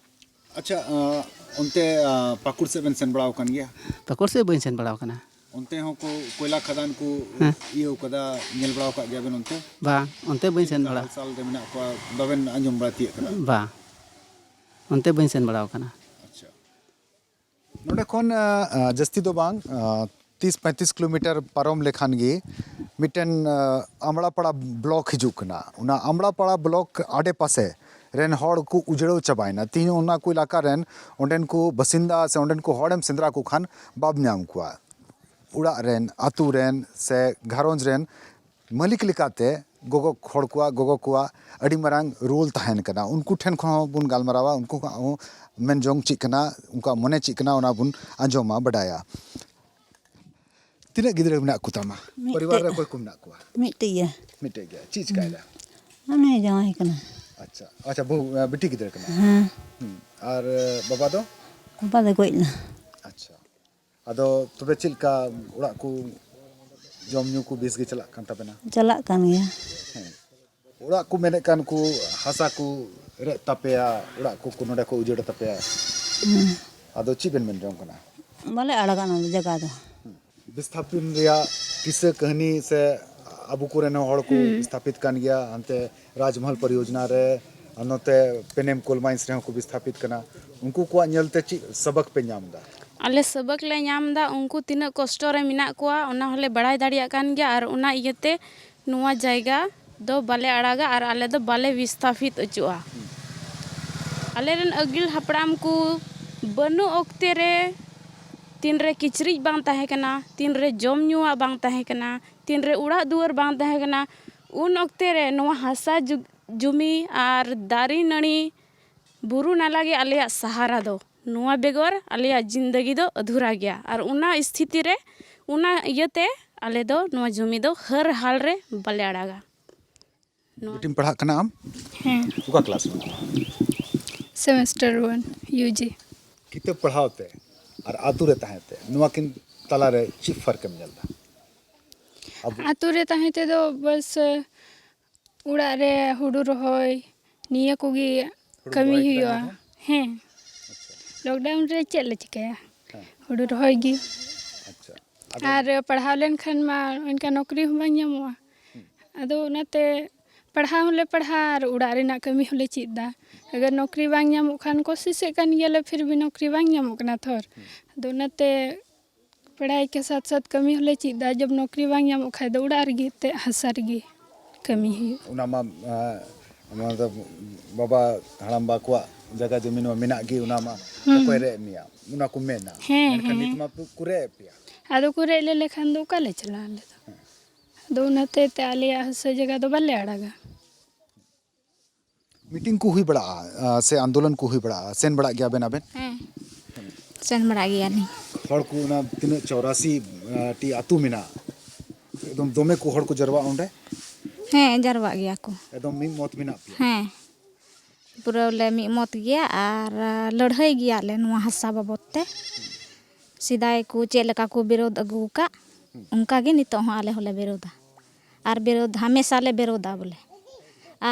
ᱟᱪᱪᱷᱟ, ᱟᱸ, ᱚᱱᱛᱮ, ᱟᱸ, ᱯᱟᱹᱠᱩᱲ ᱥᱮᱫ ᱵᱮᱱ ᱥᱮᱱ ᱵᱟᱲᱟᱣ ᱟᱠᱟᱱ ᱜᱮᱭᱟ? ᱯᱟᱹᱠᱩᱲ ᱥᱮᱫ ᱵᱟᱹᱧ ᱥᱮᱱ ᱵᱟᱲᱟᱣ ᱟᱠᱟᱱᱟ᱾ ᱚᱱᱛᱮ ᱦᱚᱸ ᱠᱚ ᱠᱚᱭᱞᱟ ᱠᱷᱟᱫᱟᱱ ᱠᱚ ᱦᱮᱸ᱾ ᱤᱭᱟᱹᱣ ᱠᱟᱫᱟ, ᱧᱮᱞ ᱵᱟᱲᱟᱣ ᱟᱠᱟᱫ ᱜᱮᱭᱟ ᱵᱮᱱ ᱚᱱᱛᱮ? ᱵᱟᱝ, ᱚᱱᱛᱮ ᱵᱟᱹᱧ ᱥᱮᱱ ᱪᱮᱫ ᱞᱮᱠᱟ ᱵᱟᱲᱟ᱾ ᱦᱟᱞ ᱥᱟᱞ ᱨᱮ ᱢᱮᱱᱟᱜ ᱠᱚᱣᱟ, ᱵᱟᱵᱮᱱ ᱟᱸᱡᱚᱢ ᱵᱟᱲᱟ ᱛᱤᱭᱟᱹᱜ ᱠᱟᱫᱟ? ᱵᱟᱝ, ᱚᱱᱛᱮ ᱵᱟᱹᱧ ᱥᱮᱱ ᱵᱟᱲᱟᱣ ᱟᱠᱟᱱᱟ᱾ ᱟᱪᱪᱷᱟ᱾ ᱱᱚᱰᱮ ᱠᱷᱚᱱ, ᱟᱸ, ᱟᱸ, ᱡᱟᱹᱥᱛᱤ ᱫᱚ ᱵᱟᱝ, ᱟᱸ, ᱛᱤᱥ ᱯᱚᱸᱭᱛᱨᱤᱥ ᱠᱤᱞᱳᱢᱤᱴᱟᱨ ᱯᱟᱨᱚᱢ ᱞᱮᱠᱷᱟᱱ ᱜᱮ ᱢᱤᱫᱴᱮᱱ, ᱟᱸ, ᱟᱢᱲᱟᱯᱟᱲᱟ ᱵᱞᱚᱠ ᱦᱤᱡᱩᱜ ᱠᱟᱱᱟ᱾ ᱚᱱᱟ ᱟᱢᱲᱟᱯᱟᱲᱟ ᱵᱞᱚᱠ ᱟᱰᱮ ᱯᱟᱥᱮ ᱨᱮᱱ ᱦᱚᱲ ᱠᱚ ᱩᱡᱲᱟᱹᱣ ᱪᱟᱵᱟᱭᱮᱱᱟ᱾ ᱛᱤᱦᱤᱧ ᱚᱱᱟ ᱠᱚ ᱮᱞᱟᱠᱟ ᱨᱮᱱ, ᱚᱸᱰᱮᱱ ᱠᱚ ᱵᱟᱥᱤᱱᱫᱟ ᱥᱮ ᱚᱸᱰᱮᱱ ᱠᱚ ᱦᱚᱲᱮᱢ ᱥᱮᱸᱫᱽᱨᱟ ᱠᱚ ᱠᱷᱟᱱ ᱵᱟᱢ ᱧᱟᱢ ᱠᱚᱣᱟ᱾ ᱚᱲᱟᱜ ᱨᱮᱱ, ᱟᱹᱛᱩ ᱨᱮᱱ ᱥᱮ ᱜᱷᱟᱨᱚᱸᱡᱽ ᱨᱮᱱ ᱢᱟᱹᱞᱤᱠ ᱞᱮᱠᱟᱛᱮ ᱜᱚᱜᱚ ᱦᱚᱲ ᱠᱚᱣᱟᱜ, ᱜᱚᱜᱚ ᱠᱚᱣᱟᱜ ᱟᱹᱰᱤ ᱢᱟᱨᱟᱝ ᱨᱳᱞ ᱛᱟᱦᱮᱱ ᱠᱟᱱᱟ᱾ ᱩᱱᱠᱩ ᱴᱷᱮᱱ ᱠᱷᱚᱱ ᱦᱚᱸ ᱵᱚᱱ ᱜᱟᱞᱢᱟᱨᱟᱣᱟ, ᱩᱱᱠᱩ ᱠᱚᱣᱟᱜ ᱦᱚᱸ ᱢᱮᱱ ᱡᱚᱝ ᱪᱮᱫ ᱠᱟᱱᱟ, ᱩᱱᱠᱩᱣᱟᱜ ᱢᱚᱱᱮ ᱪᱮᱫ ᱠᱟᱱᱟ, ᱚᱱᱟ ᱵᱚᱱ ᱟᱸᱡᱚᱢᱟ, ᱵᱟᱰᱟᱭᱟ᱾ ᱛᱤᱱᱟᱹᱜ ᱜᱤᱫᱽᱨᱟᱹ ᱢᱮᱱᱟᱜ ᱠᱚ ᱛᱟᱢᱟ? ᱢᱤᱫᱴᱮᱡ᱾ ᱯᱚᱨᱤᱵᱟᱨ ᱨᱮ ᱚᱠᱚᱭ ᱠᱚ ᱢᱮᱱᱟᱜ ᱠᱚᱣᱟ? ᱢᱤᱫᱴᱮᱡ ᱜᱮᱭᱟ᱾ ᱢᱤᱫᱴᱮᱡ ᱜᱮᱭᱟ᱾ ᱪᱮᱫ ᱪᱤᱠᱟᱭᱮᱫᱟ? ᱩᱱᱤ ᱡᱟᱶᱟᱭ ᱠᱟᱱᱟ᱾ ᱟᱪᱪᱷᱟ, ᱟᱪᱪᱷᱟ, ᱵᱟᱹᱦᱩ, ᱵᱤᱴᱤ ᱜᱤᱫᱽᱨᱟᱹ ᱠᱟᱱᱟ᱾ ᱦᱮᱸ᱾ ᱦᱩᱸ᱾ ᱟᱨ ᱵᱟᱵᱟ ᱫᱚ? ᱵᱟᱵᱟ ᱫᱚ ᱜᱚᱡ ᱮᱱᱟ᱾ ᱟᱪᱪᱷᱟ᱾ ᱟᱫᱚ ᱛᱚᱵᱮ ᱪᱮᱫ ᱞᱮᱠᱟ ᱚᱲᱟᱜ ᱠᱚ, ᱡᱚᱢ ᱧᱩ ᱠᱚ ᱵᱮᱥ ᱜᱮ ᱪᱟᱞᱟᱜ ᱠᱟᱱ ᱛᱟᱵᱮᱱᱟ? ᱪᱟᱞᱟᱜ ᱠᱟᱱ ᱜᱮᱭᱟ᱾ ᱦᱮᱸ᱾ ᱚᱲᱟᱜ ᱠᱚ ᱢᱮᱱᱮᱫ ᱠᱟᱱ ᱠᱚ ᱦᱟᱥᱟ ᱠᱚ ᱨᱮᱡ ᱛᱟᱯᱮᱭᱟ, ᱚᱲᱟᱜ ᱠᱚ, ᱠᱚ ᱱᱚᱰᱮ ᱠᱚ ᱩᱡᱟᱹᱲ ᱛᱟᱯᱮᱭᱟ᱾ ᱦᱮᱸ᱾ ᱟᱫᱚ ᱪᱮᱫ ᱵᱮᱱ ᱢᱮᱱ ᱡᱚᱝ ᱠᱟᱱᱟ? ᱵᱟᱞᱮ ᱟᱲᱟᱜᱟ ᱚᱱᱟ ᱡᱟᱭᱜᱟ ᱫᱚ᱾ ᱵᱤᱥᱛᱷᱟᱯᱤᱛ ᱨᱮᱭᱟᱜ ᱠᱤᱥᱟᱹ ᱠᱟᱹᱦᱱᱤ ᱥᱮ ᱟᱵᱚ ᱠᱚᱨᱮᱱ ᱦᱚᱸ ᱦᱚᱲ ᱠᱚ ᱦᱩᱸ᱾ ᱵᱤᱥᱛᱷᱟᱯᱤᱛ ᱠᱟᱱ ᱜᱮᱭᱟ, ᱦᱟᱱᱛᱮ ᱨᱟᱡᱽᱢᱚᱦᱚᱞ ᱯᱚᱨᱤᱭᱳᱡᱽᱱᱟ ᱨᱮ ᱟᱨ ᱱᱚᱛᱮ ᱯᱮᱱᱮᱢ ᱠᱳᱞ ᱢᱟᱭᱤᱱᱥ ᱨᱮᱦᱚᱸ ᱠᱚ ᱵᱤᱥᱛᱷᱟᱯᱤᱛ ᱠᱟᱱᱟ᱾ ᱩᱱᱠᱩ ᱠᱚᱣᱟᱜ ᱧᱮᱞᱛᱮ ᱪᱮᱫ ᱥᱚᱵᱚᱠ ᱯᱮ ᱧᱟᱢ ᱮᱫᱟ? ᱟᱞᱮ ᱥᱚᱵᱚᱠ ᱞᱮ ᱧᱟᱢ ᱮᱫᱟ, ᱩᱱᱠᱩ ᱛᱤᱱᱟᱹᱜ ᱠᱚᱥᱴᱚ ᱨᱮ ᱢᱮᱱᱟᱜ ᱠᱚᱣᱟ, ᱚᱱᱟ ᱦᱚᱸᱞᱮ ᱵᱟᱲᱟᱭ ᱫᱟᱲᱮᱭᱟᱜ ᱠᱟᱱ ᱜᱮᱭᱟ᱾ ᱟᱨ ᱚᱱᱟ ᱤᱭᱟᱹᱛᱮ ᱱᱚᱣᱟ ᱡᱟᱭᱜᱟ ᱫᱚ ᱵᱟᱞᱮ ᱟᱲᱟᱜᱟ ᱟᱨ ᱟᱞᱮ ᱫᱚ ᱵᱟᱞᱮ ᱵᱤᱥᱛᱷᱟᱯᱤᱛ ᱚᱪᱚᱜᱼᱟ᱾ ᱟᱞᱮᱨᱮᱱ ᱟᱹᱜᱤᱞ ᱦᱟᱯᱲᱟᱢ ᱠᱚ ᱵᱟᱹᱱᱩᱜ ᱚᱠᱛᱮ ᱨᱮ ᱛᱤᱱᱨᱮ ᱠᱤᱪᱨᱤᱡ ᱵᱟᱝ ᱛᱟᱦᱮᱸ ᱠᱟᱱᱟ, ᱛᱤᱱᱨᱮ ᱡᱚᱢ ᱧᱩᱣᱟᱜ ᱵᱟᱝ ᱛᱟᱦᱮᱸ ᱠᱟᱱᱟ, ᱛᱤᱱᱨᱮ ᱚᱲᱟᱜ ᱫᱩᱣᱟᱹᱨ ᱵᱟᱝ ᱛᱟᱦᱮᱸ ᱠᱟᱱᱟ, ᱩᱱ ᱚᱠᱛᱮ ᱨᱮ ᱱᱚᱣᱟ ᱦᱟᱥᱟ ᱡᱩ-, ᱡᱩᱢᱤ ᱟᱨ ᱫᱟᱨᱮ ᱱᱟᱹᱲᱤ, ᱵᱩᱨᱩ ᱱᱟᱞᱟ ᱜᱮ ᱟᱞᱮᱭᱟᱜ ᱥᱟᱦᱟᱨᱟ ᱫᱚ᱾ ᱱᱚᱣᱟ ᱵᱮᱜᱚᱨ ᱟᱞᱮᱭᱟᱜ ᱡᱤᱱᱫᱟᱹᱜᱤ ᱫᱚ ᱟᱫᱷᱩᱨᱟ ᱜᱮᱭᱟ᱾ ᱟᱨ ᱚᱱᱟ ᱥᱛᱷᱤᱛᱤ ᱨᱮ, ᱚᱱᱟ ᱤᱭᱟᱹᱛᱮ ᱟᱞᱮ ᱫᱚ ᱱᱚᱣᱟ ᱡᱩᱢᱤ ᱫᱚ ᱦᱟᱨ ᱦᱟᱞ ᱨᱮ ᱵᱟᱞᱮ ᱟᱲᱟᱜᱟ᱾ ᱱᱚᱣᱟ ᱵᱤᱴᱤᱢ ᱯᱟᱲᱦᱟᱜ ᱠᱟᱱᱟ ᱟᱢ? ᱦᱮᱸ᱾ ᱚᱠᱟ ᱠᱞᱟᱥ ᱨᱮ ᱢᱮᱱᱟᱢᱟ? Semester one, U G. ᱠᱤᱛᱟᱹᱵ ᱯᱟᱲᱦᱟᱣ ᱛᱮ ᱟᱨ ᱟᱛᱳ ᱨᱮ ᱛᱟᱦᱮᱸ ᱛᱮ ᱱᱚᱣᱟ ᱠᱤᱱ ᱛᱟᱞᱟᱨᱮ ᱪᱮᱫ ᱯᱷᱟᱨᱠ ᱮᱢ ᱧᱮᱞ ᱮᱫᱟ? ᱟᱵᱚ ᱟᱛᱳ ᱨᱮ ᱛᱟᱦᱮᱸ ᱛᱮᱫᱚ ᱵᱟᱥ, ᱚᱲᱟᱜ ᱨᱮ ᱦᱩᱲᱩ ᱨᱚᱦᱚᱭ, ᱱᱤᱭᱟᱹ ᱠᱚᱜᱮ ᱦᱩᱲᱩ ᱠᱟᱹᱢᱤ ᱨᱚᱦᱚᱭ ᱦᱩᱭᱩᱜᱼᱟ᱾ ᱠᱟᱹᱢᱤ ᱫᱚ? ᱦᱮᱸ᱾ ᱟᱪᱪᱷᱟ᱾ ᱞᱚᱠᱰᱟᱣᱩᱱ ᱨᱮ ᱪᱮᱫ ᱞᱮ ᱪᱤᱠᱟᱹᱭᱟ? ᱦᱮᱸ᱾ ᱦᱩᱲᱩ ᱨᱚᱦᱚᱭ ᱜᱮ᱾ ᱟᱪᱪᱷᱟ᱾ ᱟᱫᱚ ᱟᱨ ᱯᱟᱲᱦᱟᱣ ᱞᱮᱱᱠᱷᱟᱱ ᱢᱟ ᱚᱱᱠᱟ ᱱᱚᱠᱨᱤ ᱦᱚᱸ ᱵᱟᱝ ᱧᱟᱢᱚᱜᱼᱟ᱾ ᱦᱩᱸ᱾ ᱟᱫᱚ ᱚᱱᱟᱛᱮ ᱯᱟᱲᱦᱟᱣ ᱦᱚᱸᱞᱮ ᱯᱟᱲᱦᱟᱜᱼᱟ ᱟᱨ ᱚᱲᱟᱜ ᱨᱮᱱᱟᱜ ᱠᱟᱹᱢᱤ ᱦᱚᱸᱞᱮ ᱪᱮᱫ ᱮᱫᱟ᱾ ᱟᱜᱟᱨ ᱱᱚᱠᱨᱤ ᱵᱟᱝ ᱧᱟᱢᱚᱜ ᱠᱷᱟᱱ ᱠᱳᱥᱤᱥᱮᱫ ᱠᱟᱱ ᱜᱮᱭᱟᱞᱮ, ᱯᱷᱤᱨ ᱵᱷᱤ ᱱᱚᱠᱨᱤ ᱵᱟᱝ ᱧᱟᱢᱚᱜ ᱠᱟᱱᱟ ᱛᱷᱚᱨ᱾ ᱦᱩᱸ᱾ ᱟᱫᱚ ᱚᱱᱟᱛᱮ ᱯᱟᱲᱦᱟᱭ ᱠᱮ ᱥᱟᱛ ᱥᱟᱛ ᱠᱟᱹᱢᱤ ᱦᱚᱸᱞᱮ ᱪᱮᱫ ᱮᱫᱟ᱾ ᱡᱚᱵ ᱱᱚᱠᱨᱤ ᱵᱟᱝ ᱧᱟᱢᱚᱜ ᱠᱷᱟᱡ ᱫᱚ ᱚᱲᱟᱜ ᱨᱮᱜᱮ ᱮᱱᱛᱮᱫ ᱦᱟᱥᱟ ᱨᱮᱜᱮ ᱠᱟᱹᱢᱤ ᱦᱩᱭᱩᱜ᱾ ᱚᱱᱟ ᱢᱟ, ᱟᱸ, ᱱᱚᱣᱟ ᱫᱚ ᱵᱟᱵᱟ ᱦᱟᱲᱟᱢᱵᱟ ᱠᱚᱣᱟᱜ ᱡᱟᱭᱜᱟ ᱡᱚᱢᱤ ᱱᱚᱣᱟ ᱢᱮᱱᱟᱜ ᱜᱮ, ᱚᱱᱟ ᱢᱟ ᱦᱩᱸ᱾ ᱚᱠᱚᱭ ᱨᱮᱡ ᱢᱮᱭᱟ, ᱚᱱᱟ ᱠᱚ ᱢᱮᱱᱟ᱾ ᱦᱮᱸ, ᱢᱮᱱᱠᱷᱟᱱ ᱦᱮᱸ᱾ ᱱᱤᱛ ᱢᱟ ᱠᱚ ᱨᱮᱡ ᱯᱮᱭᱟ᱾ ᱟᱫᱚ ᱠᱚ ᱨᱮᱡ ᱞᱮ ᱞᱮᱠᱷᱟᱱ ᱫᱚ ᱚᱠᱟ ᱞᱮ ᱪᱟᱞᱟᱜᱼᱟ ᱟᱞᱮ ᱫᱚ? ᱟᱫᱚ ᱚᱱᱟᱛᱮ ᱛᱮ ᱟᱞᱮᱭᱟᱜ ᱦᱟᱥᱟ ᱡᱟᱭᱜᱟ ᱫᱚ ᱵᱟᱞᱮ ᱟᱲᱟᱜᱟ᱾ ᱢᱤᱴᱤᱝ ᱠᱚ ᱦᱩᱭ ᱵᱟᱲᱟᱜᱼᱟ, ᱟ, ᱥᱮ ᱟᱱᱫᱳᱞᱚᱱ ᱠᱚ ᱦᱩᱭ ᱵᱟᱲᱟᱜᱼᱟ, ᱥᱮᱱ ᱵᱟᱲᱟᱜ ᱜᱮᱭᱟ ᱵᱮᱱ ᱟᱵᱮᱱ? ᱦᱮᱸ, ᱥᱮᱱ ᱵᱟᱲᱟᱜ ᱜᱮᱭᱟᱞᱤᱧ᱾ ᱦᱚᱲ ᱠᱚ ᱚᱱᱟ ᱛᱤᱱᱟᱹᱜ ᱪᱚᱣᱨᱟᱥᱤ, ᱟ, ᱴᱤ ᱟᱹᱛᱩ ᱢᱮᱱᱟᱜᱼᱟ, ᱮᱠᱫᱚᱢ ᱫᱚᱢᱮ ᱠᱚ ᱦᱚᱲ ᱠᱚ ᱡᱟᱨᱣᱟᱜᱼᱟ ᱚᱸᱰᱮ? ᱦᱮᱸ, ᱡᱟᱨᱣᱟᱜ ᱜᱮᱭᱟ ᱠᱚ᱾ ᱮᱠᱫᱚᱢ ᱢᱤᱫ ᱢᱚᱛ ᱢᱮᱱᱟᱜ ᱯᱮᱭᱟ? ᱦᱮᱸ, ᱯᱩᱨᱟᱹ ᱞᱮ ᱢᱤᱫ ᱢᱚᱛ ᱜᱮᱭᱟ ᱟᱨ ᱞᱟᱹᱲᱦᱟᱹᱭ ᱜᱮᱭᱟᱞᱮ ᱱᱚᱣᱟ ᱦᱟᱥᱟ ᱵᱟᱵᱚᱫ ᱛᱮ᱾ ᱥᱮᱫᱟᱭ ᱠᱚ ᱪᱮᱫ ᱞᱮᱠᱟ ᱠᱚ ᱵᱤᱨᱳᱫ ᱟᱹᱜᱩ ᱟᱠᱟᱫ, ᱚᱱᱠᱟ ᱜᱮ ᱱᱤᱛᱚᱜ ᱦᱚᱸ ᱟᱞᱮ ᱦᱚᱸᱞᱮ ᱵᱤᱨᱳᱫᱟ᱾ ᱟᱨ ᱵᱤᱨᱳᱫ ᱦᱟᱢᱮᱥᱟ ᱞᱮ ᱵᱤᱨᱳᱫᱟ ᱵᱚᱞᱮ᱾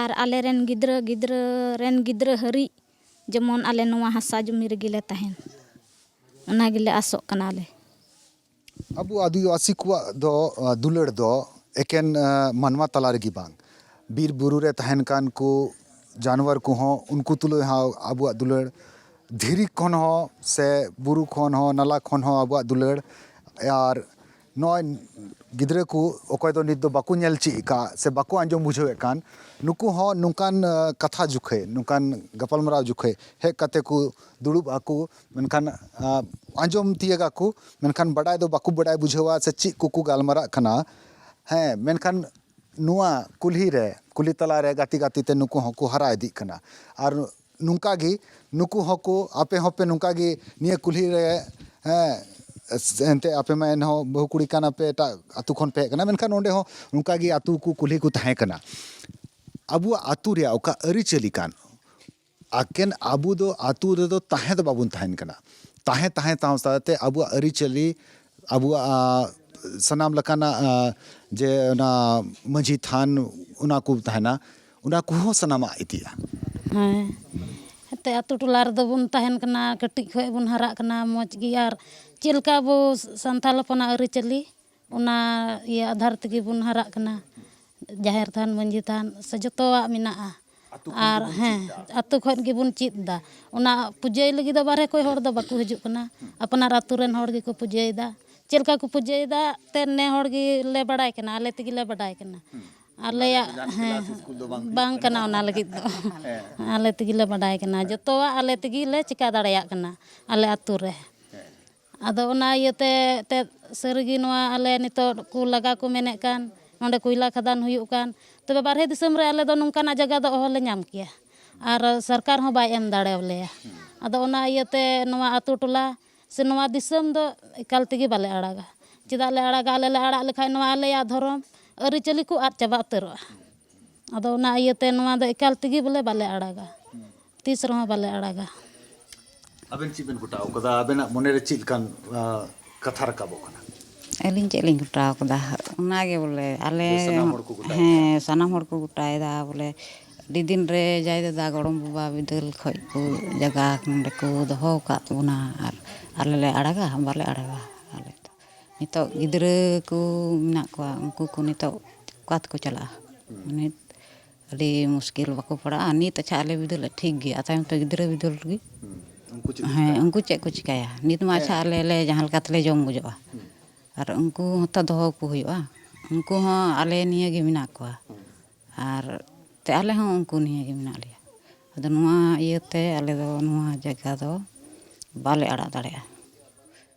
ᱟᱨ ᱟᱞᱮ ᱨᱮᱱ ᱜᱤᱫᱽᱨᱟᱹ, ᱜᱤᱫᱽᱨᱟᱹ ᱨᱮᱱ ᱜᱤᱫᱽᱨᱟᱹ ᱦᱟᱹᱨᱤᱡ ᱡᱮᱢᱚᱱ ᱟᱞᱮ ᱱᱚᱣᱟ ᱦᱟᱥᱟ ᱡᱚᱢᱤ ᱨᱮᱜᱮ ᱞᱮ ᱛᱟᱦᱮᱱ, ᱚᱱᱟ ᱜᱮᱞᱮ ᱟᱥᱚᱜ ᱠᱟᱱᱟ ᱟᱞᱮ᱾ ᱟᱵᱚ ᱟᱹᱫᱤᱵᱟᱹᱥᱤ ᱠᱚᱣᱟᱜ ᱫᱚ, ᱟ, ᱫᱩᱞᱟᱹᱲ ᱫᱚ ᱮᱠᱮᱱ, ᱟ, ᱢᱟᱱᱣᱟ ᱛᱟᱞᱟ ᱨᱮᱜᱮ ᱵᱟᱝ, ᱵᱤᱨ ᱵᱩᱨᱩ ᱨᱮ ᱛᱟᱦᱮᱱ ᱠᱟᱱ ᱠᱚ ᱡᱟᱱᱣᱟᱨ ᱠᱚᱦᱚᱸ, ᱩᱱᱠᱩ ᱛᱩᱞᱩᱡ ᱦᱚᱸ ᱟᱵᱚᱣᱟᱜ ᱫᱩᱞᱟᱹᱲ, ᱫᱷᱤᱨᱤ ᱠᱷᱚᱱ ᱦᱚᱸ ᱥᱮ ᱵᱩᱨᱩ ᱠᱷᱚᱱ ᱦᱚᱸ, ᱱᱟᱞᱟ ᱠᱷᱚᱱ ᱦᱚᱸ ᱟᱵᱚᱣᱟᱜ ᱫᱩᱞᱟᱹᱲ᱾ ᱟᱨ ᱱᱚᱜᱼᱚᱭ ᱜᱤᱫᱽᱨᱟᱹ ᱠᱚ ᱚᱠᱚᱭ ᱫᱚ ᱱᱤᱛ ᱫᱚ ᱵᱟᱠᱚ ᱧᱮᱞ ᱪᱮᱫ ᱟᱠᱟᱫ ᱥᱮ ᱵᱟᱠᱚ ᱟᱸᱡᱚᱢ ᱵᱩᱡᱷᱟᱹᱣᱮᱫ ᱠᱟᱱ, ᱱᱩᱠᱩ ᱦᱚᱸ ᱱᱚᱝᱠᱟᱱ, ᱟ, ᱠᱟᱛᱷᱟ ᱡᱚᱠᱷᱮᱡ, ᱱᱚᱝᱠᱟᱱ ᱜᱟᱯᱟᱞᱢᱟᱨᱟᱣ ᱡᱚᱠᱷᱮᱡ ᱦᱮᱡ ᱠᱟᱛᱮ ᱠᱚ ᱫᱩᱲᱩᱵ ᱟᱠᱚ, ᱢᱮᱱᱠᱷᱟᱱ, ᱟ, ᱟᱸᱡᱚᱢ ᱛᱤᱭᱟᱹᱜᱟᱠᱚ, ᱢᱮᱱᱠᱷᱟᱱ ᱵᱟᱰᱟᱭ ᱫᱚ ᱵᱟᱠᱚ ᱵᱟᱰᱟᱭ ᱵᱩᱡᱷᱟᱹᱣᱟ ᱥᱮ ᱪᱮᱫ ᱠᱚᱠᱚ ᱜᱟᱞᱢᱟᱨᱟᱜ ᱠᱟᱱᱟ᱾ ᱦᱮᱸ, ᱢᱮᱱᱠᱷᱟᱱ ᱱᱚᱣᱟ ᱠᱩᱞᱦᱤ ᱨᱮ, ᱠᱩᱞᱦᱤ ᱛᱟᱞᱟ ᱨᱮ ᱜᱟᱛᱮ ᱜᱟᱛᱮ ᱛᱮ ᱱᱩᱠᱩ ᱦᱚᱸᱠᱚ ᱦᱟᱨᱟ ᱤᱫᱤᱜ ᱠᱟᱱᱟ᱾ ᱟᱨ ᱱᱚᱝᱠᱟ ᱜᱮ ᱱᱩᱠᱩ ᱦᱚᱸᱠᱚ, ᱟᱯᱮ ᱦᱚᱸᱯᱮ ᱱᱚᱝᱠᱟ ᱜᱮ ᱱᱤᱭᱟᱹ ᱠᱩᱞᱦᱤ ᱨᱮ, ᱦᱮᱸ, ᱮᱱᱛᱮ ᱟᱯᱮ ᱢᱟ ᱮᱱᱦᱚᱸ ᱵᱟᱹᱦᱩ ᱠᱩᱲᱤ ᱠᱟᱱᱟ ᱯᱮ, ᱮᱴᱟᱜ ᱟᱹᱛᱩ ᱠᱷᱚᱱ ᱯᱮ ᱦᱮᱡ ᱠᱟᱱᱟ, ᱢᱮᱱᱠᱷᱟᱱ ᱚᱸᱰᱮ ᱦᱚᱸ ᱱᱚᱝᱠᱟ ᱜᱮ ᱟᱹᱛᱩ ᱠᱚ ᱠᱩᱞᱦᱤ ᱠᱚ ᱛᱟᱦᱮᱸ ᱠᱟᱱᱟ᱾ ᱟᱵᱚᱣᱟᱜ ᱟᱹᱛᱩ ᱨᱮᱭᱟᱜ ᱚᱠᱟ ᱟᱹᱨᱤᱪᱟᱹᱞᱤ ᱠᱟᱱ, ᱟᱠᱮᱱ ᱟᱵᱚ ᱫᱚ ᱟᱹᱛᱩ ᱨᱮᱫᱚ ᱛᱟᱦᱮᱸ ᱫᱚ ᱵᱟᱵᱚᱱ ᱛᱟᱦᱮᱱ ᱠᱟᱱᱟ᱾ ᱛᱟᱦᱮᱸ, ᱛᱟᱦᱮᱸ ᱥᱟᱶ ᱥᱟᱶᱛᱮ ᱟᱵᱚᱣᱟᱜ ᱟᱹᱨᱤᱪᱟᱹᱞᱤ, ᱟᱵᱚᱣᱟᱜ, ᱟ, ᱥᱟᱱᱟᱢ ᱞᱮᱠᱟᱱᱟᱜ, ᱟ, ᱡᱮ ᱚᱱᱟ ᱢᱟᱹᱡᱷᱤ ᱛᱷᱟᱱ, ᱚᱱᱟ ᱠᱚ ᱛᱟᱦᱮᱱᱟ, ᱚᱱᱟ ᱠᱚᱦᱚᱸ ᱥᱟᱱᱟᱢᱟᱜ ᱤᱫᱤᱜᱼᱟ᱾ ᱦᱮᱸ, ᱮᱱᱛᱮ ᱟᱹᱛᱩ ᱴᱚᱞᱟ ᱨᱮᱫᱚ ᱵᱚᱱ ᱛᱟᱦᱮᱱ ᱠᱟᱱᱟ, ᱠᱟᱹᱴᱤᱡ ᱠᱷᱚᱱ ᱵᱚᱱ ᱦᱟᱨᱟᱜ ᱠᱟᱱᱟ ᱢᱚᱡᱽ ᱜᱮ, ᱟᱨ ᱪᱮᱫ ᱞᱮᱠᱟ ᱟᱵᱚ ᱥᱟᱱᱛᱟᱲ ᱦᱚᱯᱚᱱᱟᱜ ᱟᱹᱨᱤᱪᱟᱹᱞᱤ, ᱚᱱᱟ ᱤᱭᱟᱹ ᱟᱫᱷᱟᱨ ᱛᱮᱜᱮ ᱵᱚᱱ ᱦᱟᱨᱟᱜ ᱠᱟᱱᱟ᱾ ᱡᱟᱦᱮᱨ ᱛᱷᱟᱱ, ᱢᱟᱹᱡᱷᱤ ᱛᱷᱟᱱ ᱥᱮ ᱡᱚᱛᱚᱣᱟᱜ ᱢᱮᱱᱟᱜᱼᱟ᱾ ᱟᱹᱛᱩ ᱠᱷᱚᱱ ᱟᱨ ᱜᱮᱵᱚᱱ ᱦᱮᱸ, ᱪᱮᱫ ᱮᱫᱟ᱾ ᱟᱹᱛᱩ ᱠᱷᱚᱱ ᱜᱮᱵᱚᱱ ᱪᱮᱫ ᱮᱫᱟ᱾ ᱚᱱᱟ ᱯᱩᱡᱟᱹᱭ ᱞᱟᱹᱜᱤᱫ ᱫᱚ ᱵᱟᱨᱦᱮ ᱠᱷᱚᱱ ᱦᱚᱲ ᱫᱚ ᱵᱟᱠᱚ ᱦᱤᱡᱩᱜ ᱠᱟᱱᱟ, ᱟᱯᱱᱟᱨ ᱟᱹᱛᱩ ᱨᱮᱱ ᱦᱚᱲ ᱜᱮᱠᱚ ᱯᱩᱡᱟᱹᱭᱮᱫᱟ᱾ ᱪᱮᱫ ᱞᱮᱠᱟ ᱠᱚ ᱯᱩᱡᱟᱹᱭᱮᱫᱟ ᱛᱮ ᱱᱮ ᱦᱚᱲ ᱜᱮᱞᱮ ᱵᱟᱰᱟᱭ ᱠᱟᱱᱟ, ᱟᱞᱮ ᱛᱮᱜᱮ ᱞᱮ ᱵᱟᱰᱟᱭ ᱠᱟᱱᱟ᱾ ᱟᱞᱮᱭᱟᱜ, ᱦᱮᱸ, ᱵᱟᱝ ᱠᱟᱱᱟ ᱚᱱᱟ ᱞᱟᱹᱜᱤᱫ ᱫᱚ᱾ ᱟᱞᱮ ᱛᱮᱜᱮ ᱞᱮ ᱵᱟᱰᱟᱭ ᱠᱟᱱᱟ, ᱡᱚᱛᱚᱣᱟᱜ ᱟᱞᱮ ᱛᱮᱜᱮ ᱞᱮ ᱪᱤᱠᱟ ᱫᱟᱲᱮᱭᱟᱜ ᱠᱟᱱᱟ ᱟᱞᱮ ᱟᱹᱛᱩ ᱨᱮ᱾ ᱟᱫᱚ ᱚᱱᱟ ᱤᱭᱟᱹᱛᱮ ᱮᱱᱛᱮᱫ ᱥᱟᱹᱨᱤᱜᱮ ᱱᱚᱣᱟ ᱟᱞᱮ ᱱᱤᱛᱚᱜ ᱠᱚ ᱞᱟᱜᱟ ᱠᱚ ᱢᱮᱱᱮᱫ ᱠᱟᱱ, ᱱᱚᱸᱰᱮ ᱠᱚᱭᱞᱟ ᱠᱷᱟᱫᱟᱱ ᱦᱩᱭᱩᱜ ᱠᱟᱱ, ᱛᱚᱵᱮ ᱵᱟᱨᱦᱮ ᱫᱤᱥᱚᱢ ᱨᱮ ᱟᱞᱮ ᱫᱚ ᱱᱚᱝᱠᱟᱱᱟᱜ ᱡᱟᱭᱜᱟ ᱫᱚ ᱚᱦᱚᱞᱮ ᱧᱟᱢ ᱠᱮᱭᱟ, ᱟᱨ ᱥᱚᱨᱠᱟᱨ ᱦᱚᱸ ᱵᱟᱭ ᱮᱢ ᱫᱟᱲᱮᱭᱟᱞᱮᱭᱟ᱾ ᱟᱫᱚ ᱚᱱᱟ ᱤᱭᱟᱹᱛᱮ ᱱᱚᱣᱟ ᱟᱹᱛᱩ ᱴᱚᱞᱟ ᱥᱮ ᱱᱚᱣᱟ ᱫᱤᱥᱚᱢ ᱫᱚ ᱮᱠᱟᱞ ᱛᱮᱜᱮ ᱵᱟᱞᱮ ᱟᱲᱟᱜᱟ᱾ ᱪᱮᱫᱟᱜ ᱞᱮ ᱟᱲᱟᱜᱟ? ᱟᱞᱮ ᱞᱮ ᱟᱲᱟᱜ ᱞᱮᱠᱷᱟᱡ ᱱᱚᱣᱟ ᱟᱞᱮᱭᱟᱜ ᱫᱷᱚᱨᱚᱢ ᱟᱹᱨᱤᱪᱟᱹᱞᱤ ᱠᱚ ᱟᱫ ᱪᱟᱵᱟ ᱩᱛᱟᱹᱨᱚᱜᱼᱟ᱾ ᱟᱫᱚ ᱚᱱᱟ ᱤᱭᱟᱹᱛᱮ ᱱᱚᱣᱟ ᱫᱚ ᱮᱠᱟᱞ ᱛᱮᱜᱮ ᱵᱚᱞᱮ ᱵᱟᱞᱮ ᱟᱲᱟᱜᱟ, ᱛᱤᱥ ᱨᱮᱦᱚᱸ ᱵᱟᱞᱮ ᱟᱲᱟᱜᱟ᱾ ᱟᱵᱮᱱ ᱪᱮᱫ ᱵᱮᱱ ᱜᱚᱴᱟᱣ ᱠᱟᱫᱟ? ᱟᱵᱮᱱᱟᱜ ᱢᱚᱱᱮᱨᱮ ᱪᱮᱫ ᱞᱮᱠᱟᱱ, ᱟ, ᱠᱟᱛᱷᱟ ᱨᱟᱠᱟᱵᱚᱜ ᱠᱟᱱᱟ? ᱟᱹᱞᱤᱧ ᱪᱮᱫ ᱞᱤᱧ ᱜᱚᱴᱟᱣ ᱠᱟᱫᱟ? ᱚᱱᱟᱜᱮ ᱵᱚᱞᱮ ᱟᱞᱮ, ᱡᱮ ᱥᱟᱱᱟᱢ ᱦᱚᱲ ᱠᱚ ᱜᱚᱴᱟᱭᱮᱫᱟ᱾ ᱦᱮᱸ, ᱥᱟᱱᱟᱢ ᱦᱚᱲ ᱠᱚ ᱜᱚᱴᱟᱭᱮᱫᱟ ᱵᱚᱞᱮ ᱟᱹᱰᱤ ᱫᱤᱱ ᱨᱮ ᱡᱟᱭ ᱫᱟᱫᱟ ᱜᱚᱲᱚᱢ ᱵᱟᱵᱟ ᱵᱤᱫᱟᱹᱞ ᱠᱷᱚᱡ ᱠᱚ ᱡᱟᱭᱜᱟ ᱱᱚᱸᱰᱮ ᱠᱚ ᱫᱚᱦᱚ ᱟᱠᱟᱫ ᱵᱚᱱᱟ, ᱟᱨ ᱟᱞᱮ ᱞᱮ ᱟᱲᱟᱜᱟ? ᱵᱟᱞᱮ ᱟᱲᱟᱜᱟ ᱟᱞᱮ ᱫᱚ᱾ ᱱᱤᱛᱚᱜ ᱜᱤᱫᱽᱨᱟᱹ ᱠᱚ ᱢᱮᱱᱟᱜ ᱠᱚᱣᱟ, ᱩᱱᱠᱩ ᱠᱚ ᱱᱤᱛᱚᱜ ᱚᱠᱟ ᱛᱮᱠᱚ ᱪᱟᱞᱟᱜᱼᱟ? ᱱᱤᱛ ᱟᱹᱰᱤ ᱢᱩᱥᱠᱤᱞ, ᱵᱟᱠᱚ ᱯᱟᱲᱟᱜᱼᱟ ᱱᱤᱛ᱾ ᱟᱪᱪᱷᱟ, ᱟᱞᱮ ᱵᱤᱫᱟᱹᱞ ᱴᱷᱤᱠ ᱜᱮᱭᱟ, ᱛᱟᱭᱚᱢ ᱛᱮ ᱜᱤᱫᱽᱨᱟᱹ ᱵᱤᱫᱟᱹᱞ ᱨᱮᱜᱮ ᱩᱱᱠᱩ ᱪᱮᱫ ᱠᱚ ᱦᱮᱸ, ᱪᱤᱠᱟᱹᱭᱟ? ᱩᱱᱠᱩ ᱪᱮᱫ ᱠᱚ ᱪᱤᱠᱟᱹᱭᱟ? ᱱᱤᱛ ᱢᱟ ᱟᱪᱪᱷᱟ, ᱟᱞᱮ ᱞᱮ ᱡᱟᱦᱟᱸ ᱞᱮᱠᱟ ᱛᱮᱞᱮ ᱡᱚᱢ ᱜᱚᱡᱚᱜᱼᱟ, ᱟᱨ ᱩᱱᱠᱩ ᱦᱚᱸᱛᱚ ᱫᱚᱦᱚ ᱠᱚ ᱦᱩᱭᱩᱜᱼᱟ᱾ ᱩᱱᱠᱩ ᱦᱚᱸ ᱟᱞᱮ ᱱᱤᱭᱟᱹ ᱜᱮ ᱢᱮᱱᱟᱜ ᱠᱚᱣᱟ, ᱟᱨ ᱛᱮ ᱟᱞᱮ ᱦᱚᱸ ᱩᱱᱠᱩ ᱱᱤᱭᱟᱹ ᱜᱮ ᱢᱮᱱᱟᱜ ᱞᱮᱭᱟ᱾ ᱟᱫᱚ ᱱᱚᱣᱟ ᱤᱭᱟᱹᱛᱮ ᱟᱞᱮ ᱫᱚ ᱱᱚᱣᱟ ᱡᱟᱭᱜᱟ ᱫᱚ ᱵᱟᱞᱮ ᱟᱲᱟᱜ ᱫᱟᱲᱮᱭᱟᱜᱼᱟ᱾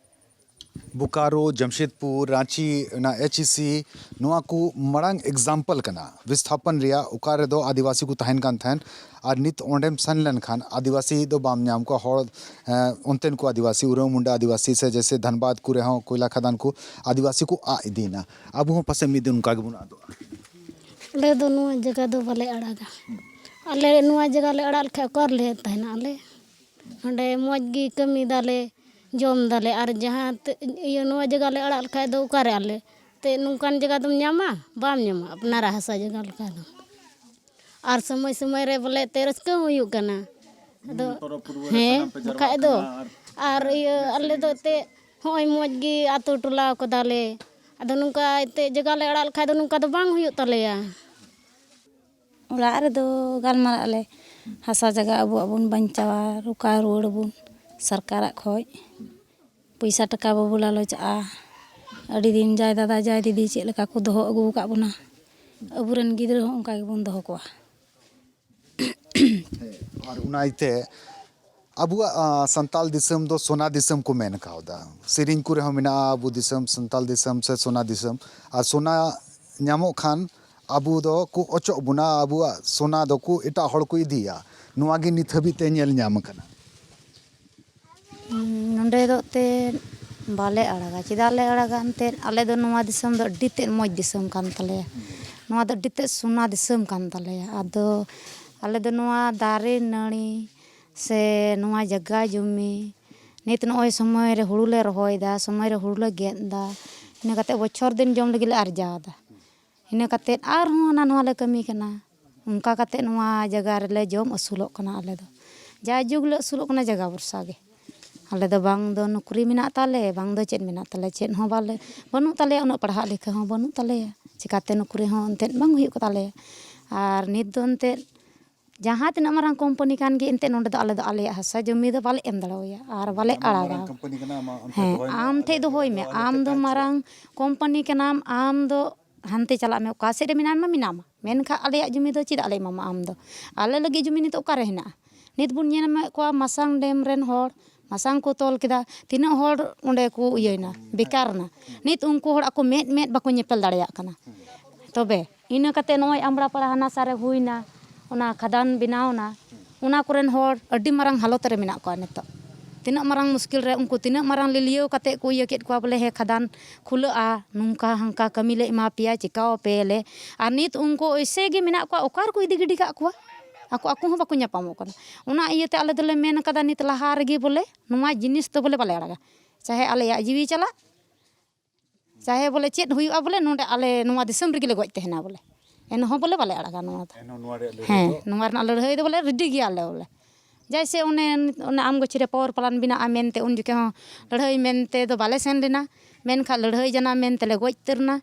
ᱵᱳᱠᱟᱨᱳ, ᱡᱟᱢᱥᱮᱫᱽᱯᱩᱨ, ᱨᱟᱸᱪᱤ, ᱚᱱᱟ ᱮᱪ ᱤ ᱥᱤ, ᱱᱚᱣᱟ ᱠᱚ ᱢᱟᱲᱟᱝ example ᱠᱟᱱᱟ ᱵᱤᱥᱛᱷᱟᱯᱚᱱ ᱨᱮᱭᱟᱜ, ᱚᱠᱟ ᱨᱮᱫᱚ ᱟᱹᱫᱤᱵᱟᱹᱥᱤ ᱠᱚ ᱛᱟᱦᱮᱱ ᱠᱟᱱ ᱛᱟᱦᱮᱸᱱ᱾ ᱟᱨ ᱱᱤᱛ ᱚᱸᱰᱮᱢ ᱥᱮᱱ ᱞᱮᱱᱠᱷᱟᱱ ᱟᱹᱫᱤᱵᱟᱹᱥᱤ ᱫᱚ ᱵᱟᱢ ᱧᱟᱢ ᱠᱚᱣᱟ᱾ ᱦᱚᱲ, ᱮᱸ, ᱚᱱᱛᱮᱱ ᱠᱚ ᱟᱹᱫᱤᱵᱟᱹᱥᱤ, ᱩᱨᱟᱹᱣ ᱢᱩᱱᱰᱟ ᱟᱹᱫᱤᱵᱟᱹᱥᱤ ᱥᱮ ᱡᱮᱭᱥᱮ ᱫᱷᱟᱱᱵᱟᱫᱽ ᱠᱚᱨᱮ ᱦᱚᱸ ᱠᱚᱭᱞᱟ ᱠᱷᱟᱫᱟᱱ ᱠᱚ ᱟᱹᱫᱤᱵᱟᱹᱥᱤ ᱠᱚ ᱟᱫ ᱤᱫᱤᱭᱮᱱᱟ᱾ ᱟᱵᱚ ᱦᱚᱸ ᱯᱟᱥᱮᱡ ᱢᱤᱫ ᱫᱤᱱ ᱚᱱᱠᱟ ᱜᱮᱵᱚᱱ ᱟᱫᱚᱜᱼᱟ᱾ ᱟᱞᱮ ᱫᱚ ᱱᱚᱣᱟ ᱡᱟᱭᱜᱟ ᱫᱚ ᱵᱟᱞᱮ ᱟᱲᱟᱜᱟ᱾ ᱟᱞᱮ ᱱᱚᱣᱟ ᱡᱟᱭᱜᱟ ᱞᱮ ᱟᱲᱟᱜ ᱞᱮᱠᱷᱟᱡ ᱚᱠᱟ ᱨᱮᱞᱮ ᱛᱟᱦᱮᱱᱟ ᱟᱞᱮ? ᱱᱚᱸᱰᱮ ᱢᱚᱡᱽ ᱜᱮ ᱠᱟᱹᱢᱤ ᱫᱟᱞᱮ, ᱡᱚᱢ ᱫᱟᱞᱮ, ᱟᱨ ᱡᱟᱦᱟᱸ ᱛᱮ-, ᱤᱭᱟᱹ, ᱱᱚᱣᱟ ᱡᱟᱭᱜᱟ ᱞᱮ ᱟᱲᱟᱜ ᱞᱮᱠᱷᱟᱡ ᱫᱚ ᱚᱠᱟᱨᱮ ᱟᱞᱮ? ᱛᱮ ᱱᱚᱝᱠᱟᱱ ᱡᱟᱭᱜᱟ ᱫᱚᱢ ᱧᱟᱢᱟ? ᱵᱟᱢ ᱧᱟᱢᱟ ᱟᱯᱱᱟᱨᱟᱜ ᱦᱟᱥᱟ ᱡᱟᱭᱜᱟ ᱞᱮᱠᱟ ᱫᱚ᱾ ᱟᱨ ᱥᱚᱢᱚᱭ ᱥᱚᱢᱚᱭ ᱨᱮ ᱵᱚᱞᱮ ᱛᱮ ᱨᱟᱹᱥᱠᱟᱹ ᱦᱚᱸ ᱦᱩᱭᱩᱜ ᱠᱟᱱᱟ᱾ ᱟᱫᱚ ᱦᱮᱸ, ᱵᱟᱠᱷᱟᱡ ᱫᱚ᱾ ᱟᱨ ᱤᱭᱟᱹ, ᱟᱞᱮ ᱫᱚ ᱮᱱᱛᱮᱫ ᱦᱚᱸᱜᱼᱚᱭ ᱢᱚᱡᱽ ᱜᱮ ᱟᱛᱳ ᱴᱚᱞᱟ ᱠᱟᱫᱟᱞᱮ, ᱟᱫᱚ ᱱᱚᱝᱠᱟ ᱮᱱᱛᱮᱫ ᱡᱟᱭᱜᱟ ᱞᱮ ᱟᱲᱟᱜ ᱞᱮᱠᱷᱟᱡ ᱫᱚ ᱱᱚᱝᱠᱟ ᱫᱚ ᱵᱟᱝ ᱦᱩᱭᱩᱜ ᱛᱟᱞᱮᱭᱟ᱾ ᱚᱲᱟᱜ ᱨᱮᱫᱚ ᱜᱟᱞᱢᱟᱨᱟᱜ ᱟᱞᱮ, ᱦᱟᱥᱟ ᱡᱟᱭᱜᱟ ᱟᱵᱚᱣᱟᱜ ᱵᱚᱱ ᱵᱟᱧᱪᱟᱣᱟ, ᱨᱚᱠᱟ ᱨᱩᱣᱟᱹᱲ ᱟᱵᱚᱱ ᱥᱚᱨᱠᱟᱨᱟᱜ ᱠᱷᱚᱡ᱾ ᱯᱚᱭᱥᱟ ᱴᱟᱠᱟ ᱵᱟᱵᱚ ᱞᱟᱞᱚᱪᱟᱜᱼᱟ᱾ ᱟᱹᱰᱤ ᱫᱤᱱ ᱡᱟᱭ ᱫᱟᱫᱟ ᱡᱟᱭ ᱫᱤᱫᱤ ᱪᱮᱫ ᱞᱮᱠᱟ ᱠᱚ ᱫᱚᱦᱚ ᱟᱹᱜᱩ ᱟᱠᱟᱫ ᱵᱚᱱᱟ, ᱟᱵᱚᱨᱮᱱ ᱜᱤᱫᱽᱨᱟᱹ ᱦᱚᱸ ᱚᱱᱠᱟ ᱜᱮᱵᱚᱱ ᱫᱚᱦᱚ ᱠᱚᱣᱟ᱾ ᱟᱨ ᱚᱱᱟ ᱤᱭᱟᱹᱛᱮ ᱟᱵᱚᱣᱟᱜ ᱥᱟᱱᱛᱟᱞ ᱫᱤᱥᱚᱢ ᱫᱚ ᱥᱳᱱᱟ ᱫᱤᱥᱚᱢ ᱠᱚ ᱢᱮᱱ ᱠᱟᱣᱫᱟ᱾ ᱥᱮᱨᱮᱧ ᱠᱚᱨᱮ ᱦᱚᱸ ᱢᱮᱱᱟᱜᱼᱟ ᱟᱵᱚ ᱫᱤᱥᱚᱢ ᱥᱟᱱᱛᱟᱞ ᱫᱤᱥᱚᱢ ᱥᱮ ᱥᱳᱱᱟ ᱫᱤᱥᱚᱢ᱾ ᱟᱨ ᱥᱳᱱᱟ ᱧᱟᱢᱚᱜ ᱠᱷᱟᱱ ᱟᱵᱚ ᱫᱚ ᱠᱚ ᱚᱪᱚᱜ ᱵᱚᱱᱟ, ᱟᱵᱚᱣᱟᱜ ᱥᱳᱱᱟ ᱫᱚᱠᱚ ᱮᱴᱟᱜ ᱦᱚᱲ ᱠᱚ ᱤᱫᱤᱭᱟ᱾ ᱱᱚᱣᱟ ᱜᱮ ᱱᱤᱛ ᱦᱟᱹᱵᱤᱡ ᱛᱮ ᱧᱮᱞ ᱧᱟᱢ ᱟᱠᱟᱱᱟ᱾ ᱱᱚᱸᱰᱮ ᱫᱚ ᱮᱱᱛᱮᱫ ᱵᱟᱞᱮ ᱟᱲᱟᱜᱟ᱾ ᱪᱮᱫᱟᱜ ᱞᱮ ᱟᱲᱟᱜᱟ? ᱮᱱᱛᱮᱫ ᱟᱞᱮ ᱫᱚ ᱱᱚᱣᱟ ᱫᱤᱥᱚᱢ ᱫᱚ ᱟᱹᱰᱤ ᱛᱮᱫ ᱢᱚᱡᱽ ᱫᱤᱥᱚᱢ ᱠᱟᱱ ᱛᱟᱞᱮᱭᱟ᱾ ᱱᱚᱣᱟ ᱫᱚ ᱟᱹᱰᱤ ᱛᱮᱫ ᱥᱳᱱᱟ ᱫᱤᱥᱚᱢ ᱠᱟᱱ ᱛᱟᱞᱮᱭᱟ᱾ ᱟᱫᱚ ᱟᱞᱮ ᱫᱚ ᱱᱚᱣᱟ ᱫᱟᱨᱮ ᱱᱟᱹᱲᱤ ᱥᱮ ᱱᱚᱣᱟ ᱡᱟᱭᱜᱟ ᱡᱚᱢᱤ ᱱᱤᱛ ᱱᱚᱜᱼᱚᱭ ᱥᱚᱢᱚᱭ ᱨᱮ ᱦᱩᱲᱩ ᱞᱮ ᱨᱚᱦᱚᱭᱮᱫᱟ, ᱥᱚᱢᱚᱭ ᱨᱮ ᱦᱩᱲᱩ ᱞᱮ ᱜᱮᱫ ᱮᱫᱟ, ᱤᱱᱟᱹ ᱠᱟᱛᱮᱫ ᱵᱚᱪᱷᱚᱨ ᱫᱤᱱ ᱡᱚᱢ ᱞᱟᱹᱜᱤᱫ ᱞᱮ ᱟᱨᱡᱟᱣ ᱮᱫᱟ᱾ ᱤᱱᱟᱹ ᱠᱟᱛᱮᱫ ᱟᱨᱦᱚᱸ ᱦᱟᱱᱟ ᱱᱚᱣᱟ ᱞᱮ ᱠᱟᱹᱢᱤ ᱠᱟᱱᱟ᱾ ᱚᱱᱠᱟ ᱠᱟᱛᱮᱫ ᱱᱚᱣᱟ ᱡᱟᱭᱜᱟ ᱨᱮᱞᱮ ᱡᱚᱢ ᱟᱹᱥᱩᱞᱚᱜ ᱠᱟᱱᱟ ᱟᱞᱮ ᱫᱚ᱾ ᱡᱟᱭᱡᱩᱜᱽ ᱞᱮ ᱟᱹᱥᱩᱞᱚᱜ ᱠᱟᱱᱟ ᱡᱟᱭᱜᱟ ᱵᱷᱚᱨᱥᱟ ᱜᱮ᱾ ᱟᱞᱮ ᱫᱚ ᱵᱟᱝ ᱫᱚ ᱱᱚᱠᱨᱤ ᱢᱮᱱᱟᱜ ᱛᱟᱞᱮ, ᱵᱟᱝ ᱫᱚ ᱪᱮᱫ ᱢᱮᱱᱟᱜ ᱛᱟᱞᱮ, ᱪᱮᱫ ᱦᱚᱸ ᱵᱟᱞᱮ, ᱵᱟᱹᱱᱩᱜ ᱛᱟᱞᱮᱭᱟ, ᱩᱱᱟᱹᱜ ᱯᱟᱲᱦᱟᱜ ᱞᱮᱠᱷᱟ ᱦᱚᱸ ᱵᱟᱹᱱᱩᱜ ᱛᱟᱞᱮᱭᱟ᱾ ᱪᱤᱠᱟᱹᱛᱮ ᱱᱚᱠᱨᱤ ᱦᱚᱸ ᱮᱱᱛᱮᱫ ᱵᱟᱝ ᱦᱩᱭᱩᱜ ᱛᱟᱞᱮᱭᱟ᱾ ᱟᱨ ᱱᱤᱛ ᱫᱚ ᱮᱱᱛᱮᱫ ᱡᱟᱦᱟᱸ ᱛᱤᱱᱟᱹᱜ ᱢᱟᱨᱟᱝ ᱠᱳᱢᱯᱟᱱᱤ ᱠᱟᱱ ᱜᱮ, ᱮᱱᱛᱮᱫ ᱱᱚᱸᱰᱮ ᱫᱚ ᱟᱞᱮ ᱫᱚ ᱟᱞᱮᱭᱟᱜ ᱦᱟᱥᱟ ᱡᱚᱢᱤ ᱫᱚ ᱵᱟᱞᱮ ᱮᱢ ᱫᱟᱲᱮᱣᱟᱭᱟ ᱟᱨ ᱵᱟᱞᱮ ᱟᱢᱟᱜ ᱟᱲᱟᱜᱟ᱾ ᱢᱟᱨᱟᱝ ᱠᱳᱢᱯᱟᱱᱤ ᱠᱟᱱᱟ, ᱟᱢᱟᱜ ᱚᱱᱛᱮ ᱦᱮᱸ, ᱫᱚᱦᱚᱭ ᱢᱮ, ᱟᱢ ᱟᱞᱮ ᱴᱷᱮᱡ ᱱᱚᱛᱮ ᱫᱚᱦᱚᱭ ᱫᱚᱦᱚᱭ ᱢᱮ, ᱢᱮ, ᱟᱞᱮ ᱟᱢ ᱱᱚᱛᱮ ᱫᱚ ᱯᱮ ᱦᱤᱡᱩᱜᱼᱟ᱾ ᱢᱟᱨᱟᱝ ᱠᱳᱢᱯᱟᱱᱤ ᱠᱟᱱᱟᱢ, ᱟᱢ ᱫᱚ ᱦᱟᱱᱛᱮ ᱪᱟᱞᱟᱜ ᱢᱮ, ᱚᱠᱟ ᱥᱮᱫ ᱨᱮ ᱢᱮᱱᱟᱢ ᱢᱟ ᱢᱮᱱᱟᱢ ᱢᱟ, ᱢᱮᱱᱠᱷᱟᱱ ᱟᱞᱮᱭᱟᱜ ᱡᱚᱢᱤ ᱫᱚ ᱪᱮᱫᱟᱜ ᱞᱮ ᱮᱢᱟᱢᱟ? ᱟᱢ ᱫᱚ, ᱟᱞᱮ ᱞᱟᱹᱜᱤᱫ ᱡᱚᱢᱤ ᱱᱤᱛᱚᱜ ᱚᱠᱟᱨᱮ ᱦᱮᱱᱟᱜᱼᱟ? ᱱᱤᱛ ᱵᱚᱱ ᱧᱮᱞ ᱮᱫ ᱠᱚᱣᱟ ᱢᱟᱥᱟᱝ ᱰᱮᱢ ᱨᱮᱱ ᱦᱚᱲ, ᱢᱟᱥᱟᱝ ᱠᱚ ᱛᱚᱞ ᱠᱮᱫᱟ, ᱛᱤᱱᱟᱹᱜ ᱦᱚᱲ ᱚᱸᱰᱮ ᱠᱚ ᱤᱭᱟᱹᱭᱮᱱᱟ, ᱵᱮᱠᱟᱨ ᱮᱱᱟ᱾ ᱱᱤᱛ ᱩᱱᱠᱩ ᱦᱚᱲ ᱟᱠᱚ ᱢᱮᱫ ᱢᱮᱫ ᱵᱟᱠᱚ ᱧᱮᱯᱮᱞ ᱫᱟᱲᱮᱭᱟᱜ ᱠᱟᱱᱟ᱾ ᱛᱚᱵᱮ ᱤᱱᱟᱹ ᱠᱟᱛᱮ ᱱᱚᱜᱼᱚᱭ ᱟᱢᱲᱟ ᱯᱟᱲᱟ ᱦᱟᱱᱟ ᱥᱟ ᱨᱮ ᱦᱩᱭᱱᱟ, ᱚᱱᱟ ᱠᱷᱟᱫᱟᱱ ᱵᱮᱱᱟᱣ ᱮᱱᱟ, ᱚᱱᱟ ᱠᱚᱨᱮᱱ ᱦᱚᱲ ᱟᱹᱰᱤ ᱢᱟᱨᱟᱝ ᱦᱟᱞᱚᱛ ᱨᱮ ᱢᱮᱱᱟᱜ ᱠᱚᱣᱟ ᱱᱤᱛᱚᱜ᱾ ᱛᱤᱱᱟᱹᱜ ᱢᱟᱨᱟᱝ ᱢᱩᱥᱠᱤᱞ ᱨᱮ ᱩᱱᱠᱩ ᱛᱤᱱᱟᱹᱜ ᱢᱟᱨᱟᱝ ᱞᱤᱞᱤᱭᱟᱹᱣ ᱠᱟᱛᱮ ᱠᱚ ᱤᱭᱟᱹ ᱠᱮᱫ ᱠᱚᱣᱟ ᱵᱚᱞᱮ, ᱦᱮᱸ, ᱠᱷᱟᱫᱟᱱ ᱠᱷᱩᱞᱟᱹᱜᱼᱟ, ᱱᱚᱝᱠᱟ ᱦᱟᱱᱠᱟ ᱠᱟᱹᱢᱤ ᱞᱮ ᱮᱢᱟ ᱯᱮᱭᱟ, ᱪᱮᱠᱟᱣ ᱟᱯᱮᱭᱟᱞᱮ᱾ ᱟᱨ ᱱᱤᱛ ᱩᱱᱠᱩ ᱮᱭᱥᱮ ᱜᱮ ᱢᱮᱱᱟᱜ ᱠᱚᱣᱟ, ᱚᱠᱟ ᱨᱮᱠᱚ ᱤᱫᱤ ᱜᱤᱰᱤ ᱠᱟᱜ ᱠᱚᱣᱟ? ᱟᱠᱚ, ᱟᱠᱚ ᱦᱚᱸ ᱵᱟᱠᱚ ᱧᱟᱯᱟᱢᱚᱜ ᱠᱟᱱᱟ᱾ ᱚᱱᱟ ᱤᱭᱟᱹᱛᱮ ᱟᱞᱮ ᱫᱚᱞᱮ ᱢᱮᱱ ᱠᱟᱫᱟ ᱱᱤᱛ ᱞᱟᱦᱟ ᱨᱮᱜᱮ ᱵᱚᱞᱮ ᱱᱚᱣᱟ ᱡᱤᱱᱤᱥ ᱫᱚ ᱵᱚᱞᱮ ᱵᱟᱞᱮ ᱟᱲᱟᱜᱟ, ᱪᱟᱦᱮ ᱟᱞᱮᱭᱟᱜ ᱡᱤᱣᱤ ᱪᱟᱞᱟᱜ, ᱪᱟᱦᱮ ᱵᱚᱞᱮ ᱪᱮᱫ ᱦᱩᱭᱩᱜᱼᱟ, ᱵᱚᱞᱮ ᱱᱚᱰᱮ ᱟᱞᱮ ᱱᱚᱣᱟ ᱫᱤᱥᱚᱢ ᱨᱮᱜᱮ ᱞᱮ ᱜᱚᱡ ᱛᱟᱦᱮᱱᱟ ᱵᱚᱞᱮ, ᱮᱱᱦᱚᱸ ᱵᱚᱞᱮ ᱵᱟᱞᱮ ᱟᱲᱟᱜᱟ ᱱᱚᱣᱟ ᱫᱚ᱾ ᱮᱱᱦᱚᱸ ᱱᱚᱣᱟ ᱨᱮᱭᱟᱜ ᱞᱟᱹᱲᱦᱟᱹᱭ ᱦᱮᱸ, ᱫᱚ ᱱᱚᱣᱟ ᱨᱮᱱᱟᱜ ᱞᱟᱹᱲᱦᱟᱹᱭ ᱫᱚ ᱵᱚᱞᱮ ᱨᱮᱰᱤ ᱜᱮᱭᱟᱞᱮ ᱵᱚᱞᱮ᱾ ᱡᱮᱭᱥᱮ ᱚᱱᱮ, ᱚᱱᱮ ᱟᱢ ᱜᱟᱹᱪᱷᱤ ᱨᱮ ᱯᱟᱣᱟᱨ ᱯᱞᱟᱱᱴ ᱵᱮᱱᱟᱜᱼᱟ ᱢᱮᱱᱛᱮ ᱩᱱ ᱡᱚᱠᱷᱮᱡ ᱦᱚᱸ ᱞᱟᱹᱲᱦᱟᱹᱭ ᱢᱮᱱᱛᱮ ᱫᱚ ᱵᱟᱞᱮ ᱥᱮᱱ ᱞᱮᱱᱟ, ᱢᱮᱱᱠᱷᱟᱱ ᱞᱟᱹᱲᱦᱟᱹᱭ ᱡᱟᱱᱟ ᱢᱮᱱᱛᱮ ᱞᱮ ᱜᱚᱡ ᱩᱛᱟᱹᱨ ᱮᱱᱟ᱾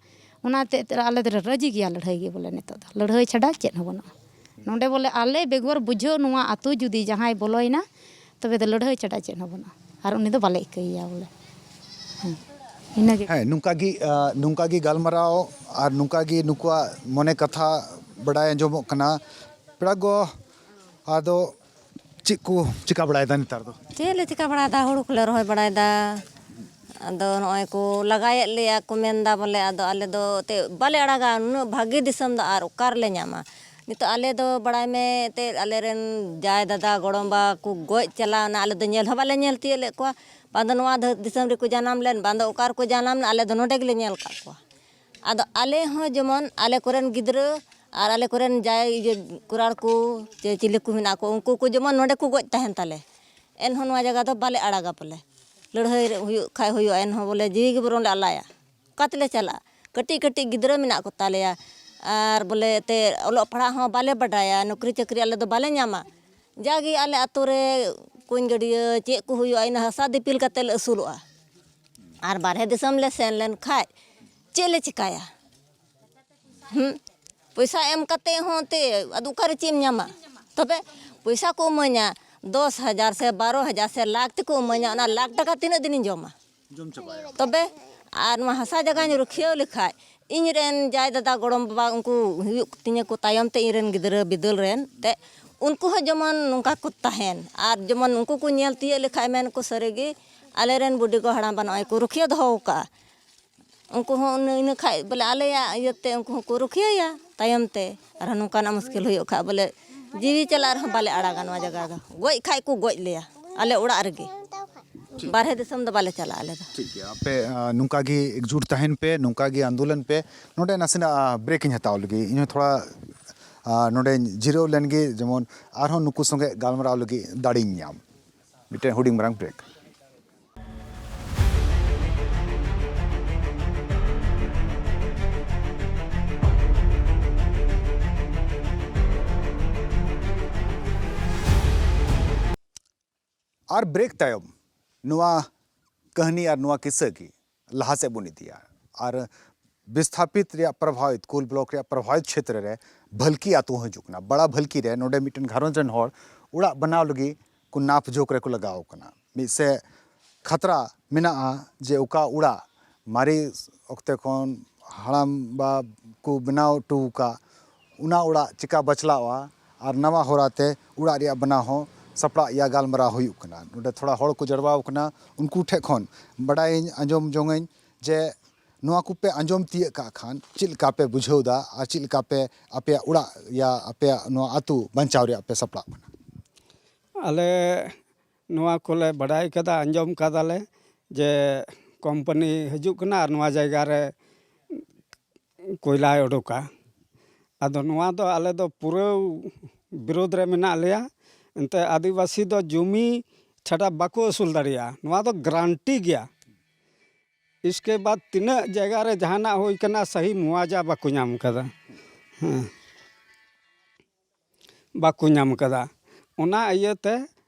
ᱚᱱᱟᱛᱮ ᱟᱞᱮ ᱫᱚᱞᱮ ᱨᱟᱹᱡᱤ ᱜᱮᱭᱟ ᱞᱟᱹᱲᱦᱟᱹᱭ ᱜᱮ ᱵᱚᱞᱮ, ᱱᱤᱛᱚᱜ ᱫᱚ ᱞᱟᱹᱲᱦᱟᱹᱭ ᱪᱷᱟᱰᱟ ᱪᱮᱫ ᱦᱚᱸ ᱵᱟᱹᱱᱩᱜᱼᱟ᱾ ᱱᱚᱰᱮ ᱵᱚᱞᱮ ᱟᱞᱮ ᱵᱮᱜᱚᱨ ᱵᱩᱡᱷᱟᱹᱣ ᱱᱚᱣᱟ ᱟᱹᱛᱩ ᱡᱩᱫᱤ ᱡᱟᱦᱟᱸᱭ ᱵᱚᱞᱚᱭᱮᱱᱟ, ᱛᱚᱵᱮ ᱫᱚ ᱞᱟᱹᱲᱦᱟᱹᱭ ᱪᱷᱟᱰᱟ ᱪᱮᱫ ᱦᱚᱸ ᱵᱟᱹᱱᱩᱜᱼᱟ, ᱟᱨ ᱩᱱᱤ ᱫᱚ ᱵᱟᱞᱮ ᱤᱠᱟᱹᱭᱮᱭᱟ ᱵᱚᱞᱮ᱾ ᱦᱮᱸ᱾ ᱤᱱᱟᱹᱜᱮ᱾ ᱦᱮᱸ, ᱱᱚᱝᱠᱟ ᱜᱮ, ᱟ, ᱱᱚᱝᱠᱟ ᱜᱮ ᱜᱟᱞᱢᱟᱨᱟᱣ ᱟᱨ ᱱᱚᱝᱠᱟ ᱜᱮ ᱱᱩᱠᱩᱣᱟᱜ ᱢᱚᱱᱮ ᱠᱟᱛᱷᱟ ᱵᱟᱰᱟᱭ ᱟᱸᱡᱚᱢᱚᱜ ᱠᱟᱱᱟ᱾ ᱯᱮᱲᱟ ᱜᱚ, ᱟᱫᱚ ᱪᱮᱫ ᱠᱚ ᱪᱤᱠᱟ ᱵᱟᱲᱟᱭᱮᱫᱟ ᱱᱮᱛᱟᱨ ᱫᱚ? ᱪᱮᱫ ᱞᱮ ᱪᱤᱠᱟ ᱵᱟᱲᱟᱭᱮᱫᱟ? ᱦᱩᱲᱩ ᱠᱚᱞᱮ ᱨᱚᱦᱚᱭ ᱵᱟᱲᱟᱭᱮᱫᱟ᱾ ᱟᱫᱚ ᱱᱚᱜᱼᱚᱭ ᱠᱚ ᱞᱟᱜᱟᱭᱮᱫ ᱞᱮᱭᱟ ᱠᱚ, ᱢᱮᱱᱫᱟ ᱵᱚᱞᱮ, ᱟᱫᱚ ᱟᱞᱮ ᱫᱚ ᱮᱱᱛᱮᱫ ᱵᱟᱞᱮ ᱟᱲᱟᱜᱟ, ᱱᱩᱱᱟᱹᱜ ᱵᱷᱟᱹᱜᱤ ᱫᱤᱥᱚᱢ ᱫᱚ ᱟᱨ ᱚᱠᱟ ᱨᱮᱞᱮ ᱧᱟᱢᱟ? ᱱᱤᱛᱚᱜ ᱟᱞᱮ ᱫᱚ ᱵᱟᱲᱟᱭ ᱢᱮ ᱮᱱᱛᱮᱫ ᱟᱞᱮ ᱨᱮᱱ ᱡᱟᱭ ᱫᱟᱫᱟ ᱜᱚᱲᱚᱢᱵᱟ ᱠᱚ ᱜᱚᱡ ᱪᱟᱞᱟᱣᱱᱟ, ᱟᱞᱮ ᱫᱚ ᱧᱮᱞ ᱦᱚᱸ ᱵᱟᱞᱮ ᱧᱮᱞ ᱛᱤᱭᱳᱜ ᱞᱮᱫ ᱠᱚᱣᱟ᱾ ᱵᱟᱝ ᱫᱚ ᱱᱚᱣᱟ ᱫᱷᱟᱹ-, ᱫᱤᱥᱚᱢ ᱨᱮᱠᱚ ᱡᱟᱱᱟᱢ ᱞᱮᱱ, ᱵᱟᱝ ᱫᱚ ᱚᱠᱟ ᱨᱮᱠᱚ ᱡᱟᱱᱟᱢ ᱞᱮᱱ, ᱟᱞᱮ ᱫᱚ ᱱᱚᱰᱮ ᱜᱮᱞᱮ ᱧᱮᱞ ᱟᱠᱟᱫ ᱠᱚᱣᱟ᱾ ᱟᱫᱚ ᱟᱞᱮ ᱦᱚᱸ ᱡᱮᱢᱚᱱ ᱟᱞᱮ ᱠᱚᱨᱮᱱ ᱜᱤᱫᱽᱨᱟᱹ ᱟᱨ ᱟᱞᱮ ᱠᱚᱨᱮᱱ ᱡᱟᱭ ᱤᱭᱟᱹ ᱠᱚᱨᱟᱲ ᱠᱚ ᱪᱮ ᱪᱤᱞᱤ ᱠᱚ ᱢᱮᱱᱟᱜ ᱠᱚ, ᱩᱱᱠᱩ ᱠᱚ ᱡᱮᱢᱚᱱ ᱱᱚᱰᱮ ᱠᱚ ᱜᱚᱡ ᱛᱟᱦᱮᱱ ᱛᱟᱞᱮ, ᱮᱱᱦᱚᱸ ᱱᱚᱣᱟ ᱡᱟᱭᱜᱟ ᱫᱚ ᱵᱟᱞᱮ ᱟᱲᱟᱜᱟ ᱵᱚᱞᱮ᱾ ᱞᱟᱹᱲᱦᱟᱹᱭ ᱨᱮ ᱦᱩᱭᱩᱜ ᱠᱷᱟᱡ ᱦᱩᱭᱩᱜᱼᱟ, ᱮᱱᱦᱚᱸ ᱵᱚᱞᱮ ᱡᱤᱣᱤ ᱜᱮ ᱵᱚᱨᱚᱝ ᱞᱮ ᱟᱞᱟᱭᱟ᱾ ᱚᱠᱟ ᱛᱮᱞᱮ ᱪᱟᱞᱟᱜᱼᱟ? ᱠᱟᱹᱴᱤᱡ ᱠᱟᱹᱴᱤᱡ ᱜᱤᱫᱽᱨᱟᱹ ᱢᱮᱱᱟᱜ ᱠᱚ ᱛᱟᱞᱮᱭᱟ᱾ ᱟᱨ ᱵᱚᱞᱮ ᱮᱱᱛᱮᱫ ᱚᱞᱚᱜ ᱯᱟᱲᱦᱟᱜ ᱦᱚᱸ ᱵᱟᱞᱮ ᱵᱟᱰᱟᱭᱟ, ᱱᱚᱠᱨᱤ ᱪᱟᱹᱠᱨᱤ ᱟᱞᱮ ᱫᱚ ᱵᱟᱞᱮ ᱧᱟᱢᱟ᱾ ᱡᱟᱜᱮ ᱟᱞᱮ ᱟᱹᱛᱩ ᱨᱮ ᱠᱩᱧ ᱜᱟᱹᱰᱭᱟᱹ ᱪᱮᱫ ᱠᱚ ᱦᱩᱭᱩᱜᱼᱟ, ᱤᱱᱟᱹ ᱦᱟᱥᱟ ᱫᱤᱯᱤᱞ ᱠᱟᱛᱮᱫ ᱞᱮ ᱟᱹᱥᱩᱞᱚᱜᱼᱟ᱾ ᱟᱨ ᱵᱟᱨᱦᱮ ᱫᱤᱥᱚᱢ ᱞᱮ ᱥᱮᱱ ᱞᱮᱱ ᱠᱷᱟᱡ ᱪᱮᱫ ᱞᱮ ᱪᱤᱠᱟᱹᱭᱟ? ᱦᱩᱸ? ᱯᱚᱭᱥᱟ ᱮᱢ ᱠᱟᱛᱮ ᱦᱚᱸ ᱛᱮ ᱟᱫᱚ ᱚᱠᱟᱨᱮ ᱪᱮᱫ ᱮᱢ ᱧᱟᱢᱟ? ᱛᱚᱵᱮ ᱯᱚᱭᱥᱟ ᱠᱚ ᱤᱢᱟᱹᱧᱟ ᱫᱚᱥ ᱦᱟᱡᱟᱨ ᱥᱮ ᱵᱟᱨᱚ ᱦᱟᱡᱟᱨ ᱥᱮ ᱞᱟᱠᱷ ᱛᱮᱠᱚ ᱤᱢᱟᱹᱧᱟ, ᱚᱱᱟ ᱞᱟᱠᱷ ᱴᱟᱠᱟ ᱛᱤᱱᱟᱹᱜ ᱫᱤᱱᱤᱧ ᱡᱚᱢᱟ? ᱡᱚᱢ ᱪᱟᱵᱟᱭᱟ᱾ ᱛᱚᱵᱮ ᱟᱨ ᱱᱚᱣᱟ ᱦᱟᱥᱟ ᱡᱟᱭᱜᱟᱧ ᱨᱩᱠᱷᱤᱭᱟᱹᱣ ᱞᱮᱠᱷᱟᱡ ᱤᱧ ᱨᱮᱱ ᱡᱟᱭ ᱫᱟᱫᱟ ᱜᱚᱲᱚᱢ ᱵᱟᱵᱟ ᱩᱱᱠᱩ ᱦᱩᱭᱩᱜ ᱛᱤᱧᱟᱹ ᱠᱚ ᱛᱟᱭᱚᱢ ᱛᱮ ᱤᱧ ᱨᱮᱱ ᱜᱤᱫᱽᱨᱟᱹ ᱵᱤᱫᱟᱹᱞ ᱨᱮᱱ ᱛᱮ ᱩᱱᱠᱩ ᱦᱚᱸ ᱡᱮᱢᱚᱱ ᱱᱚᱝᱠᱟ ᱠᱚ ᱛᱟᱦᱮᱱ ᱟᱨ ᱡᱮᱢᱚᱱ ᱩᱱᱠᱩ ᱠᱚ ᱧᱮᱞ ᱛᱤᱭᱟᱹᱜ ᱞᱮᱠᱷᱟᱡ ᱢᱮᱱ ᱠᱚ ᱥᱟᱹᱨᱤ ᱜᱮ ᱟᱞᱮ ᱨᱮᱱ ᱵᱩᱰᱤ ᱜᱚ ᱦᱟᱲᱟᱢ ᱵᱟ ᱱᱚᱜᱼᱚᱭ ᱠᱚ ᱨᱩᱠᱷᱤᱭᱟᱹ ᱫᱚᱦᱚ ᱟᱠᱟᱫᱼᱟ᱾ ᱩᱱᱠᱩ ᱦᱚᱸ ᱤᱱᱟᱹ, ᱤᱱᱟᱹ ᱠᱷᱟᱡ ᱵᱚᱞᱮ ᱟᱞᱮᱭᱟᱜ ᱤᱭᱟᱹᱛᱮ ᱩᱱᱠᱩ ᱦᱚᱸᱠᱚ ᱨᱩᱠᱷᱤᱭᱟᱹᱭᱟ ᱛᱟᱭᱚᱢ ᱛᱮ᱾ ᱟᱨᱦᱚᱸ ᱱᱚᱝᱠᱟᱱᱟᱜ ᱢᱩᱥᱠᱤᱞ ᱦᱩᱭᱩᱜ ᱠᱷᱟᱡ ᱵᱚᱞᱮ ᱡᱤᱣᱤ ᱪᱟᱞᱟᱜ ᱨᱮᱦᱚᱸ ᱵᱟᱞᱮ ᱟᱲᱟᱜᱟ ᱱᱚᱣᱟ ᱡᱟᱭᱜᱟ ᱫᱚ᱾ ᱜᱚᱡ ᱠᱷᱟᱡ ᱠᱚ ᱜᱚᱡ ᱞᱮᱭᱟ ᱟᱞᱮ ᱚᱲᱟᱜ ᱨᱮᱜᱮ᱾ ᱴᱷᱤᱠ᱾ ᱵᱟᱨᱦᱮ ᱫᱤᱥᱚᱢ ᱫᱚ ᱵᱟᱞᱮ ᱪᱟᱞᱟᱜᱼᱟ ᱟᱞᱮ ᱫᱚ᱾ ᱴᱷᱤᱠ ᱜᱮᱭᱟ, ᱟᱯᱮ, ᱟ, ᱱᱚᱝᱠᱟ ᱜᱮ ᱮᱠᱡᱩᱴ ᱛᱟᱦᱮᱱ ᱯᱮ, ᱱᱚᱝᱠᱟ ᱜᱮ ᱟᱱᱫᱳᱞᱚᱱ ᱯᱮ᱾ ᱱᱚᱰᱮ ᱱᱟᱥᱮᱱᱟᱜ, ᱟ, ᱵᱨᱮᱠ ᱤᱧ ᱦᱟᱛᱟᱣ ᱞᱮᱜᱮ, ᱤᱧ ᱦᱚᱸ ᱛᱷᱚᱲᱟ, ᱟ, ᱱᱚᱰᱮᱧ ᱡᱤᱨᱟᱹᱣ ᱞᱮᱱ ᱜᱮ, ᱡᱮᱢᱚᱱ ᱟᱨᱦᱚᱸ ᱱᱩᱠᱩ ᱥᱚᱸᱜᱮ ᱜᱟᱞᱢᱟᱨᱟᱣ ᱞᱟᱹᱜᱤᱫ ᱫᱟᱲᱮᱧ ᱧᱟᱢ᱾ ᱢᱤᱫᱴᱮᱱ ᱦᱩᱰᱤᱧ ᱢᱟᱨᱟᱝ ᱵᱨᱮᱠ᱾ ᱟᱨ ᱵᱨᱮᱠ ᱛᱟᱭᱚᱢ ᱱᱚᱣᱟ ᱠᱟᱹᱦᱱᱤ ᱟᱨ ᱱᱚᱣᱟ ᱠᱤᱥᱟᱹ ᱜᱮ ᱞᱟᱦᱟ ᱥᱮᱫ ᱵᱚᱱ ᱤᱫᱤᱭᱟ᱾ ᱟᱨ ᱵᱤᱥᱛᱷᱟᱯᱤᱛ ᱨᱮᱭᱟᱜ ᱯᱨᱚᱵᱷᱟᱵᱤᱛ, ᱠᱳᱞ ᱵᱞᱚᱠ ᱨᱮᱭᱟᱜ ᱯᱨᱚᱵᱷᱟᱵᱤᱛ ᱪᱷᱮᱛᱨᱚ ᱨᱮ ᱵᱷᱟᱞᱠᱤ ᱟᱛᱳ ᱦᱚᱸ ᱦᱤᱡᱩᱜ ᱠᱟᱱᱟ᱾ ᱵᱟᱲᱟ ᱵᱷᱟᱞᱠᱤ ᱨᱮ ᱱᱚᱰᱮ ᱢᱤᱫᱴᱮᱱ ᱜᱷᱟᱨᱚᱸᱡᱽ ᱨᱮᱱ ᱦᱚᱲ ᱚᱲᱟᱜ ᱵᱮᱱᱟᱣ ᱞᱟᱹᱜᱤᱫ ᱠᱚ ᱱᱟᱯ ᱡᱳᱠ ᱨᱮᱠᱚ ᱞᱟᱜᱟᱣ ᱠᱟᱱᱟ᱾ ᱢᱤᱫ ᱥᱮᱫ ᱠᱷᱟᱛᱨᱟ ᱢᱮᱱᱟᱜᱼᱟ ᱡᱮ ᱚᱠᱟ ᱚᱲᱟᱜ ᱢᱟᱨᱮ ᱚᱠᱛᱮ ᱠᱷᱚᱱ ᱦᱟᱲᱟᱢ ᱵᱟ ᱠᱚ ᱵᱮᱱᱟᱣ ᱦᱚᱴᱚ ᱟᱠᱟᱫ, ᱚᱱᱟ ᱚᱲᱟᱜ ᱪᱮᱠᱟ ᱵᱟᱪᱞᱟᱣᱜᱼᱟ ᱟᱨ ᱱᱟᱣᱟ ᱦᱚᱨᱟ ᱛᱮ ᱚᱲᱟᱜ ᱨᱮᱭᱟᱜ ᱵᱮᱱᱟᱣ ᱦᱚᱸ ᱥᱟᱯᱲᱟᱜ ᱭᱟ, ᱜᱟᱞᱢᱟᱨᱟᱣ ᱦᱩᱭᱩᱜ ᱠᱟᱱᱟ᱾ ᱱᱚᱰᱮ ᱛᱷᱚᱲᱟ ᱦᱚᱲ ᱠᱚ ᱡᱟᱨᱣᱟ ᱟᱠᱟᱱᱟ, ᱩᱱᱠᱩ ᱴᱷᱮᱱ ᱠᱷᱚᱱ ᱵᱟᱰᱟᱭᱟᱹᱧ, ᱟᱸᱡᱚᱢ ᱡᱚᱝᱟᱹᱧ ᱡᱮ ᱱᱚᱣᱟ ᱠᱚᱯᱮ ᱟᱸᱡᱚᱢ ᱛᱤᱭᱟᱹᱜ ᱠᱟᱜ ᱠᱷᱟᱱ ᱪᱮᱫ ᱞᱮᱠᱟ ᱯᱮ ᱵᱩᱡᱷᱟᱹᱣ ᱮᱫᱟ ᱟᱨ ᱪᱮᱫ ᱞᱮᱠᱟ ᱯᱮ ᱟᱯᱮᱭᱟᱜ ᱚᱲᱟᱜ ᱭᱟ ᱟᱯᱮᱭᱟᱜ ᱱᱚᱣᱟ ᱟᱹᱛᱩ ᱵᱟᱧᱪᱟᱣ ᱨᱮᱭᱟᱜ ᱯᱮ ᱥᱟᱯᱲᱟᱜ ᱠᱟᱱᱟ? ᱟᱞᱮ ᱱᱚᱣᱟ ᱠᱚᱞᱮ ᱵᱟᱰᱟᱭ ᱠᱟᱫᱟ, ᱟᱸᱡᱚᱢ ᱠᱟᱫᱟᱞᱮ ᱡᱮ ᱠᱳᱢᱯᱟᱱᱤ ᱦᱤᱡᱩᱜ ᱠᱟᱱᱟ ᱟᱨ ᱱᱚᱣᱟ ᱡᱟᱭᱜᱟ ᱨᱮ ᱠᱚᱭᱞᱟᱭ ᱚᱰᱚᱠᱟ᱾ ᱟᱫᱚ ᱱᱚᱣᱟ ᱫᱚ ᱟᱞᱮ ᱫᱚ ᱯᱩᱨᱟᱹ ᱵᱤᱨᱳᱫᱷ ᱨᱮ ᱢᱮᱱᱟᱜ ᱞᱮᱭᱟ᱾ ᱮᱱᱛᱮ ᱟᱹᱫᱤᱵᱟᱹᱥᱤ ᱫᱚ ᱡᱩᱢᱤ ᱪᱷᱟᱰᱟ ᱵᱟᱠᱚ ᱟᱹᱥᱩᱞ ᱫᱟᱲᱮᱭᱟᱜᱼᱟ, ᱱᱚᱣᱟ ᱫᱚ ᱜᱟᱨᱟᱱᱴᱤ ᱜᱮᱭᱟ᱾ ᱤᱥᱠᱮ ᱵᱟᱫ ᱛᱤᱱᱟᱹᱜ ᱡᱟᱭᱜᱟ ᱨᱮ ᱡᱟᱦᱟᱱᱟᱜ ᱦᱩᱭ ᱠᱟᱱᱟ, ᱥᱟᱹᱦᱤ ᱢᱩᱣᱟᱡᱟ ᱵᱟᱠᱚ ᱧᱟᱢ ᱠᱟᱫᱟ᱾ ᱦᱮᱸ, ᱵᱟᱠᱚ ᱧᱟᱢ ᱠᱟᱫᱟ᱾ ᱚᱱᱟ ᱤᱭᱟᱹᱛᱮ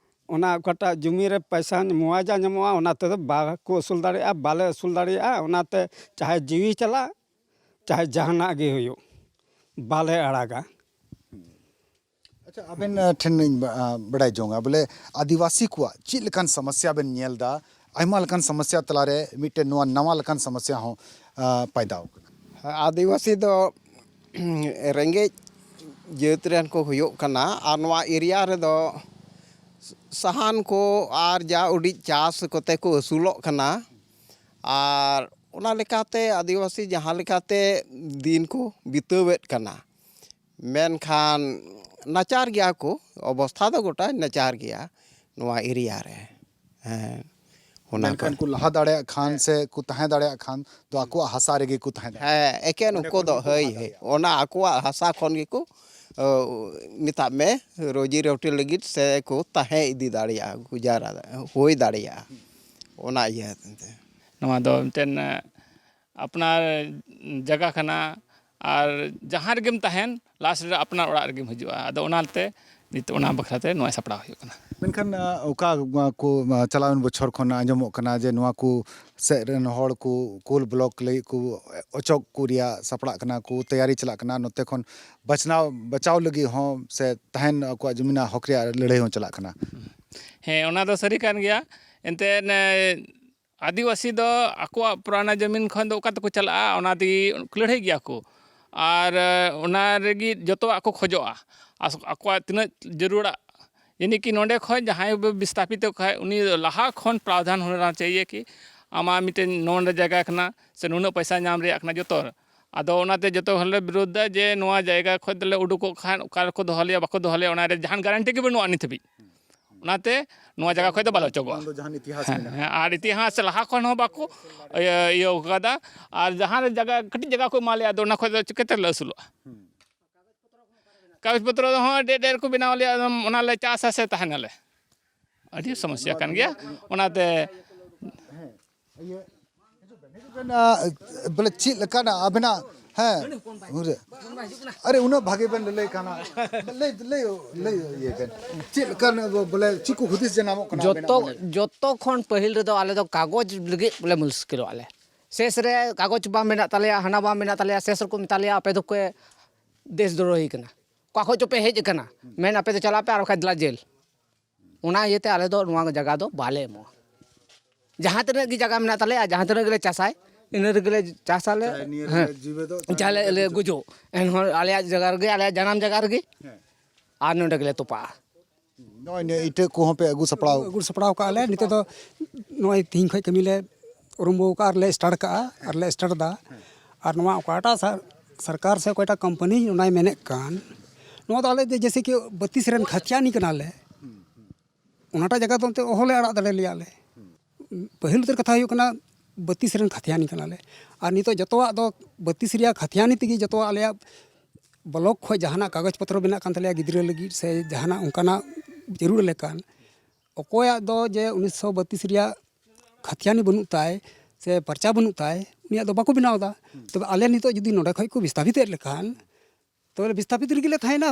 ᱚᱱᱟ ᱚᱠᱟᱴᱟᱜ ᱡᱩᱢᱤ ᱨᱮ ᱯᱚᱭᱥᱟ ᱢᱩᱣᱟᱡᱟ ᱧᱟᱢᱚᱜᱼᱟ, ᱚᱱᱟ ᱛᱮᱫᱚ ᱵᱟᱠᱚ ᱟᱹᱥᱩᱞ ᱫᱟᱲᱮᱭᱟᱜᱼᱟ, ᱵᱟᱞᱮ ᱟᱹᱥᱩᱞ ᱫᱟᱲᱮᱭᱟᱜᱼᱟ᱾ ᱚᱱᱟᱛᱮ ᱪᱟᱦᱮ ᱡᱤᱣᱤ ᱪᱟᱞᱟᱜ, ᱪᱟᱦᱮ ᱡᱟᱦᱟᱱᱟᱜ ᱜᱮ ᱦᱩᱭᱩᱜ, ᱵᱟᱞᱮ ᱟᱲᱟᱜᱟ᱾ ᱟᱪᱪᱷᱟ, ᱟᱵᱮᱱ, ᱟ, ᱴᱷᱮᱱ ᱤᱧ ᱵᱟ-, ᱟ, ᱵᱟᱰᱟᱭ ᱡᱚᱝᱟ, ᱵᱚᱞᱮ, ᱟᱹᱫᱤᱵᱟᱹᱥᱤ ᱠᱚᱣᱟᱜ ᱪᱮᱫ ᱞᱮᱠᱟᱱ ᱥᱚᱢᱚᱥᱥᱟ ᱵᱮᱱ ᱧᱮᱞ ᱮᱫᱟ? ᱟᱭᱢᱟ ᱞᱮᱠᱟᱱ ᱥᱚᱢᱚᱥᱥᱟ ᱛᱟᱞᱟᱨᱮ ᱢᱤᱫᱴᱮᱱ ᱱᱚᱣᱟ ᱱᱟᱣᱟ ᱞᱮᱠᱟᱱ ᱥᱚᱢᱚᱥᱥᱟ ᱦᱚᱸ, ᱟ, ᱯᱟᱭᱫᱟᱣ ᱠᱟᱱᱟ᱾ ᱟᱹᱫᱤᱵᱟᱹᱥᱤ ᱫᱚ ᱨᱮᱸᱜᱮᱡ ᱡᱟᱹᱛ ᱨᱮᱱ ᱠᱚ ᱦᱩᱭᱩᱜ ᱠᱟᱱᱟ, ᱟᱨ ᱱᱚᱣᱟ ᱮᱨᱤᱭᱟ ᱨᱮᱫᱚ ᱥᱟᱦᱟᱱ ᱠᱚ ᱟᱨ ᱡᱟ ᱩᱰᱤᱡ ᱪᱟᱥ ᱠᱚᱛᱮ ᱠᱚ ᱟᱹᱥᱩᱞᱚᱜ ᱠᱟᱱᱟ, ᱟᱨ ᱚᱱᱟ ᱞᱮᱠᱟᱛᱮ ᱟᱹᱫᱤᱵᱟᱹᱥᱤ ᱡᱟᱦᱟᱸ ᱞᱮᱠᱟᱛᱮ ᱫᱤᱱ ᱠᱚ ᱵᱤᱛᱟᱹᱣᱮᱫ ᱠᱟᱱᱟ, ᱢᱮᱱᱠᱷᱟᱱ ᱱᱟᱪᱟᱨ ᱜᱮᱭᱟ ᱠᱚ, ᱚᱵᱚᱥᱛᱷᱟ ᱫᱚ ᱜᱚᱴᱟ ᱱᱟᱪᱟᱨ ᱜᱮᱭᱟ ᱱᱚᱣᱟ ᱮᱨᱤᱭᱟ ᱨᱮ᱾ ᱦᱮᱸ, ᱚᱱᱟ ᱢᱮᱱᱠᱷᱟᱱ ᱠᱚ᱾ ᱠᱚ ᱞᱟᱦᱟ ᱫᱟᱲᱮᱭᱟᱜ ᱠᱷᱟᱱ ᱥᱮ ᱠᱚ ᱛᱟᱦᱮᱸ ᱫᱟᱲᱮᱭᱟᱜ ᱠᱷᱟᱱ ᱫᱚ ᱟᱠᱚᱣᱟᱜ ᱦᱟᱥᱟ ᱨᱮᱜᱮ ᱠᱚ ᱛᱟᱦᱮᱸ ᱫᱟᱲᱮᱭᱟᱜᱼᱟ᱾ ᱦᱮᱸ, ᱮᱠᱮᱱ ᱚᱸᱰᱮ ᱩᱱᱠᱩ ᱠᱷᱚᱱ ᱫᱚ, ᱜᱮᱠᱚ ᱦᱳᱭ, ᱞᱟᱦᱟ ᱦᱳᱭ, ᱫᱟᱲᱮᱭᱟᱜᱼᱟ᱾ ᱚᱱᱟ ᱟᱠᱚᱣᱟᱜ ᱦᱟᱥᱟ ᱠᱷᱚᱱ ᱜᱮᱠᱚ, ᱚ, ᱢᱮᱛᱟᱜ ᱢᱮ, ᱨᱳᱡᱤ ᱨᱳᱴᱤ ᱞᱟᱹᱜᱤᱫ ᱥᱮ ᱠᱚ ᱛᱟᱦᱮᱸ ᱤᱫᱤ ᱫᱟᱲᱮᱭᱟᱜᱼᱟ, ᱜᱩᱡᱟᱨᱟ ᱦᱩᱭ ᱫᱟᱲᱮᱭᱟᱜᱼᱟ᱾ ᱚᱱᱟ ᱤᱭᱟᱹ ᱛᱮ᱾ ᱱᱚᱣᱟ ᱫᱚ ᱢᱤᱫᱴᱮᱱ, ᱮ, ᱟᱯᱱᱟᱨ ᱡᱟᱭᱜᱟ ᱠᱟᱱᱟ, ᱟᱨ ᱡᱟᱦᱟᱸ ᱨᱮᱜᱮᱢ ᱛᱟᱦᱮᱱ, ᱞᱟᱥᱴ ᱨᱮ ᱟᱯᱱᱟᱨ ᱚᱲᱟᱜ ᱨᱮᱜᱮᱢ ᱦᱤᱡᱩᱜᱼᱟ᱾ ᱟᱫᱚ ᱚᱱᱟᱛᱮ ᱱᱤᱛᱚᱜ ᱚᱱᱟ ᱵᱟᱠᱷᱨᱟ ᱛᱮ ᱱᱚᱣᱟ ᱥᱟᱯᱲᱟᱣ ᱦᱩᱭᱩᱜ ᱠᱟᱱᱟ᱾ ᱢᱮᱱᱠᱷᱟᱱ, ᱟ, ᱚᱠᱟ, ᱟ, ᱠᱚ, ᱟ, ᱪᱟᱞᱟᱣᱮᱱ ᱵᱚᱪᱷᱚᱨ ᱠᱷᱚᱱ ᱟᱸᱡᱚᱢᱚᱜ ᱠᱟᱱᱟ ᱡᱮ ᱱᱚᱣᱟ ᱠᱚ ᱥᱮᱫ ᱨᱮᱱ ᱦᱚᱲ ᱠᱚ ᱠᱳᱞ ᱵᱞᱚᱠ ᱞᱟᱹᱜᱤᱫ ᱠᱚ ᱚᱪᱚᱜ ᱠᱚ ᱨᱮᱭᱟᱜ ᱥᱟᱯᱲᱟᱜ ᱠᱟᱱᱟ ᱠᱚ, ᱛᱮᱭᱟᱨᱤ ᱪᱟᱞᱟᱜ ᱠᱟᱱᱟ, ᱱᱚᱛᱮ ᱠᱷᱚᱱ ᱵᱟᱪᱷᱱᱟᱣ, ᱵᱟᱪᱟᱣ ᱞᱟᱹᱜᱤᱫ ᱦᱚᱸ ᱥᱮ ᱛᱟᱦᱮᱱ ᱟᱠᱚᱣᱟᱜ ᱡᱩᱢᱤᱱᱟᱜ ᱦᱚᱠ ᱨᱮᱭᱟᱜ ᱞᱟᱹᱲᱦᱟᱹᱭ ᱦᱚᱸ ᱪᱟᱞᱟᱜ ᱠᱟᱱᱟ᱾ ᱦᱮᱸ, ᱚᱱᱟ ᱫᱚ ᱥᱟᱹᱨᱤ ᱠᱟᱱ ᱜᱮᱭᱟ᱾ ᱮᱱᱛᱮᱫ, ᱮ, ᱟᱹᱫᱤᱵᱟᱹᱥᱤ ᱫᱚ ᱟᱠᱚᱣᱟᱜ ᱯᱩᱨᱟᱱᱟ ᱡᱟᱹᱢᱤᱱ ᱠᱷᱚᱱ ᱫᱚ ᱚᱠᱟ ᱛᱮᱠᱚ ᱪᱟᱞᱟᱜᱼᱟ, ᱚᱱᱟ ᱛᱮᱜᱮ ᱞᱟᱹᱲᱦᱟᱹᱭ ᱜᱮᱭᱟ ᱠᱚ᱾ ᱟᱨ ᱚᱱᱟ ᱨᱮᱜᱮ ᱡᱚᱛᱚᱣᱟᱜ ᱠᱚ ᱠᱷᱚᱡᱚᱜᱼᱟ, ᱟᱠᱚᱣᱟᱜ ᱛᱤᱱᱟᱹᱜ ᱡᱟᱹᱨᱩᱲᱟᱜ᱾ ᱡᱟᱹᱱᱤ ᱠᱤ ᱱᱚᱰᱮ ᱠᱷᱚᱱ ᱡᱟᱦᱟᱸᱭ ᱵᱤᱥᱛᱷᱟᱯᱤᱛᱚᱜ ᱠᱷᱟᱱ, ᱩᱱᱤ ᱞᱟᱦᱟ ᱠᱷᱚᱱ ᱯᱨᱟᱣᱫᱷᱟᱱ ᱦᱚᱱᱟ ᱪᱟᱦᱤᱭᱮ ᱠᱤ ᱟᱢᱟᱜ ᱢᱤᱫᱴᱮᱱ ᱱᱚᱰᱮ ᱡᱟᱭᱜᱟ ᱠᱟᱱᱟ ᱥᱮ ᱱᱩᱱᱟᱹᱜ ᱯᱚᱭᱥᱟ ᱧᱟᱢ ᱨᱮᱭᱟᱜ ᱠᱟᱱᱟ ᱡᱚᱛᱚ᱾ ᱟᱫᱚ ᱚᱱᱟᱛᱮ ᱡᱚᱛᱚ ᱦᱚᱲᱞᱮ ᱵᱤᱨᱳᱫᱷ ᱫᱟ ᱡᱮ ᱱᱚᱣᱟ ᱡᱟᱭᱜᱟ ᱠᱷᱚᱱ ᱫᱚᱞᱮ ᱩᱰᱩᱠᱚᱜ ᱠᱷᱟᱱ ᱚᱠᱟ ᱨᱮᱠᱚ ᱫᱚᱦᱚ ᱞᱮᱭᱟ, ᱵᱟᱠᱚ ᱫᱚᱦᱚ ᱞᱮᱭᱟ, ᱚᱱᱟ ᱨᱮ ᱡᱟᱦᱟᱱ ᱜᱟᱨᱮᱱᱴᱤ ᱜᱮ ᱵᱟᱹᱱᱩᱜᱼᱟ ᱱᱤᱛ ᱦᱟᱹᱵᱤᱡ᱾ ᱚᱱᱟᱛᱮ ᱱᱚᱣᱟ ᱡᱟᱭᱜᱟ ᱠᱷᱚᱱ ᱫᱚ ᱵᱟᱞᱮ ᱚᱪᱚᱜᱚᱜᱼᱟ᱾ ᱵᱟᱝ ᱫᱚ ᱡᱟᱦᱟᱱ ᱤᱛᱤᱦᱟᱥ ᱦᱮᱸ, ᱢᱮᱱᱟᱜᱼᱟ᱾ ᱦᱮᱸ, ᱟᱨ ᱤᱛᱤᱦᱟᱥ ᱞᱟᱦᱟ ᱠᱷᱚᱱ ᱦᱚᱸ ᱵᱟᱠᱚ ᱤᱭᱟᱹ, ᱤᱭᱟᱹ ᱠᱟᱫᱟ᱾ ᱟᱨ ᱡᱟᱦᱟᱸ ᱨᱮ ᱡᱟᱭᱜᱟ, ᱠᱟᱹᱴᱤᱡ ᱡᱟᱭᱜᱟ ᱠᱚ ᱮᱢᱟ ᱞᱮᱭᱟ, ᱟᱫᱚ ᱚᱱᱟ ᱠᱷᱚᱱ ᱫᱚ ᱪᱤᱠᱟᱹᱛᱮ ᱞᱮ ᱟᱹᱥᱩᱞᱚᱜᱼᱟ? ᱠᱟᱜᱚᱡᱽ ᱯᱚᱛᱨᱚ ᱦᱚᱸ ᱰᱷᱮᱨ ᱰᱷᱮᱨ ᱠᱚ ᱵᱮᱱᱟᱣ ᱞᱮᱭᱟ, ᱚᱱᱟᱞᱮ ᱪᱟᱥᱟ ᱥᱮ ᱛᱟᱦᱮᱱᱟᱞᱮ? ᱟᱹᱰᱤ ᱥᱚᱢᱚᱥᱥᱟ ᱠᱟᱱ ᱜᱮᱭᱟ᱾ ᱚᱱᱟᱛᱮ ᱤᱭᱟᱹ, ᱦᱤᱡᱩᱜ ᱵᱮᱱ, ᱦᱤᱡᱩᱜ ᱵᱮᱱ, ᱟ, ᱵᱚᱞᱮ ᱪᱮᱫ ᱞᱮᱠᱟᱱᱟᱜ ᱟᱵᱮᱱᱟᱜ, ᱦᱮᱸ, ᱩᱱᱨᱮ, ᱟᱨᱮ ᱩᱱᱟᱹᱜ ᱵᱷᱟᱜᱮ ᱵᱮᱱ ᱞᱟᱹᱭ ᱠᱟᱱᱟ, ᱞᱟᱹᱭ, ᱞᱟᱹᱭ, ᱞᱟᱹᱭ ᱤᱭᱟᱹ ᱵᱮᱱ, ᱪᱮᱫ ᱞᱮᱠᱟᱱ ᱵᱚᱞᱮ ᱪᱮᱫ ᱠᱚ ᱦᱩᱫᱤᱥ ᱡᱟᱱᱟᱢᱚᱜ ᱠᱟᱱᱟ ᱡᱚᱛᱚ, ᱟᱵᱮᱱᱟᱜ ᱢᱚᱱᱮ ᱨᱮ? ᱡᱚᱛᱚ ᱠᱷᱚᱱ ᱯᱟᱹᱦᱤᱞ ᱨᱮᱫᱚ ᱟᱞᱮ ᱫᱚ ᱠᱟᱜᱚᱡᱽ ᱞᱟᱹᱜᱤᱫ ᱵᱚᱞᱮ ᱢᱩᱥᱠᱤᱞᱚᱜ ᱟᱞᱮ᱾ ᱥᱮᱥ ᱨᱮ ᱠᱟᱜᱚᱡᱽ ᱵᱟᱝ ᱢᱮᱱᱟᱜ ᱛᱟᱞᱮᱭᱟ, ᱦᱟᱱᱟ ᱵᱟᱝ ᱢᱮᱱᱟᱜ ᱛᱟᱞᱮᱭᱟ, ᱥᱮᱥ ᱨᱮᱠᱚ ᱢᱮᱛᱟ ᱞᱮᱭᱟ, "ᱟᱯᱮ ᱫᱚᱯᱮ ᱫᱮᱥ ᱫᱨᱳᱦᱤ ᱠᱟᱱᱟ, ᱚᱠᱟ ᱠᱷᱚᱡ ᱪᱚᱯᱮ ᱦᱮᱡ ᱟᱠᱟᱱᱟ, ᱢᱮᱱ ᱟᱯᱮ ᱫᱚ ᱪᱟᱞᱟᱜ ᱯᱮ ᱟᱨ ᱵᱟᱠᱷᱟᱡ ᱫᱮᱞᱟ ᱡᱮᱞ᱾" ᱚᱱᱟ ᱤᱭᱟᱹᱛᱮ ᱟᱞᱮ ᱫᱚ ᱱᱚᱣᱟ ᱡᱟᱭᱜᱟ ᱫᱚ ᱵᱟᱞᱮ ᱮᱢᱚᱜᱼᱟ᱾ ᱡᱟᱦᱟᱸ ᱛᱤᱱᱟᱹᱜ ᱜᱮ ᱡᱟᱭᱜᱟ ᱢᱮᱱᱟᱜ ᱛᱟᱞᱮᱭᱟ, ᱡᱟᱦᱟᱸ ᱛᱤᱱᱟᱹᱜ ᱜᱮᱞᱮ ᱪᱟᱥᱟᱭ, ᱤᱱᱟᱹ ᱨᱮᱜᱮᱞᱮ ᱪᱟᱥᱟᱞᱮ᱾ ᱪᱟᱦᱮ ᱱᱤᱭᱟᱹ ᱦᱮᱸ᱾ ᱨᱮᱞᱮ ᱡᱤᱣᱮᱫᱚᱜ, ᱪᱟᱦᱮ ᱪᱟᱦᱮ ᱞᱮ ᱱᱤᱭᱟᱹ ᱨᱮᱞᱮ ᱜᱩᱡᱩᱜ, ᱮᱱᱦᱚᱸ ᱟᱞᱮᱭᱟᱜ ᱡᱟᱭᱜᱟ ᱨᱮᱜᱮ, ᱟᱞᱮᱭᱟᱜ ᱡᱟᱱᱟᱢ ᱡᱟᱭᱜᱟ ᱨᱮᱜᱮ᱾ ᱦᱮᱸ᱾ ᱟᱨ ᱱᱚᱰᱮ ᱜᱮᱞᱮ ᱛᱚᱯᱟᱜᱼᱟ᱾ ᱱᱚᱜᱼᱚᱭ ᱱᱤᱭᱟᱹ ᱤᱴᱟᱹ ᱠᱚᱦᱚᱸ ᱯᱮ ᱟᱹᱜᱩ ᱥᱟᱯᱲᱟᱣ? ᱟᱹᱜᱩ ᱥᱟᱯᱲᱟᱣ ᱠᱟᱜᱼᱟ ᱞᱮ᱾ ᱱᱤᱛᱚᱜ ᱫᱚ ᱱᱚᱜᱼᱚᱭ ᱛᱤᱦᱤᱧ ᱠᱷᱚᱡ ᱠᱟᱹᱢᱤ ᱞᱮ ᱟᱨᱚᱢᱵᱚ ᱟᱠᱟᱫᱼᱟ ᱟᱨ ᱞᱮ start ᱠᱟᱜᱼᱟ ᱟᱨ ᱞᱮ startᱫᱟ᱾ ᱟᱨ ᱱᱚᱣᱟ ᱚᱠᱟᱴᱟᱜ ᱥᱟᱨ-, ᱥᱚᱨᱠᱟᱨ ᱥᱮ ᱚᱠᱚᱭᱴᱟᱜ ᱠᱳᱢᱯᱟᱱᱤ ᱚᱱᱟᱭ ᱢᱮᱱᱮᱫ ᱠᱟᱱ, ᱱᱚᱣᱟ ᱫᱚ ᱟᱞᱮ ᱫᱚ ᱡᱮᱭᱥᱮ ᱠᱤ ᱵᱟᱹᱛᱤᱥ ᱨᱮᱱ ᱠᱷᱟᱛᱤᱭᱟᱱᱤ ᱠᱟᱱᱟᱞᱮ, ᱚᱱᱟᱴᱟᱜ ᱡᱟᱭᱜᱟ ᱫᱚ ᱮᱱᱛᱮᱫ ᱚᱦᱚᱞᱮ ᱟᱲᱟᱜ ᱫᱟᱲᱮ ᱞᱮᱭᱟ ᱞᱮ᱾ ᱯᱟᱹᱦᱤᱞ ᱩᱛᱟᱹᱨ ᱠᱟᱛᱷᱟ ᱦᱩᱭᱩᱜ ᱠᱟᱱᱟ, ᱵᱟᱹᱛᱤᱥ ᱨᱮᱱ ᱠᱷᱟᱛᱤᱭᱟᱱᱤ ᱠᱟᱱᱟᱞᱮ᱾ ᱟᱨ ᱱᱤᱛᱚᱜ ᱡᱚᱛᱚᱣᱟᱜ ᱫᱚ ᱵᱟᱹᱛᱤᱥ ᱨᱮᱭᱟᱜ ᱠᱷᱟᱛᱤᱭᱟᱱᱤ ᱛᱮᱜᱮ ᱡᱚᱛᱚᱣᱟᱜ ᱟᱞᱮᱭᱟᱜ block ᱠᱷᱚᱡ ᱡᱟᱦᱟᱱᱟᱜ ᱠᱟᱜᱚᱡᱽ ᱯᱚᱛᱨᱚ ᱵᱮᱱᱟᱜ ᱠᱟᱱ ᱛᱟᱞᱮᱭᱟ ᱜᱤᱫᱽᱨᱟᱹ ᱞᱟᱹᱜᱤᱫ ᱥᱮ ᱡᱟᱦᱟᱱᱟᱜ ᱚᱱᱠᱟᱱᱟᱜ ᱡᱟᱹᱨᱩᱲ ᱞᱮᱠᱟᱱ, ᱚᱠᱚᱭᱟᱜ ᱫᱚ ᱡᱮ ᱩᱱᱤᱥᱥᱚ ᱵᱟᱹᱛᱤᱥ ᱨᱮᱭᱟᱜ ᱠᱷᱟᱛᱤᱭᱟᱱᱤ ᱵᱟᱹᱱᱩᱜ ᱛᱟᱭ ᱥᱮ ᱯᱟᱨᱪᱟ ᱵᱟᱹᱱᱩᱜ ᱛᱟᱭ, ᱩᱱᱤᱭᱟᱜ ᱫᱚ ᱵᱟᱠᱚ ᱵᱮᱱᱟᱣ ᱮᱫᱟ᱾ ᱛᱚᱵᱮ ᱟᱞᱮ ᱱᱤᱛᱚᱜ ᱡᱩᱫᱤ ᱱᱚᱰᱮ ᱠᱷᱚᱡ ᱠᱚ ᱵᱤᱥᱛᱟᱯᱤᱛᱮᱫ ᱞᱮᱠᱷᱟᱱ, ᱛᱚᱵᱮ ᱵᱤᱥᱛᱟᱯᱤᱛ ᱨᱮᱜᱮ ᱞᱮ ᱛᱟᱦᱮᱱᱟ᱾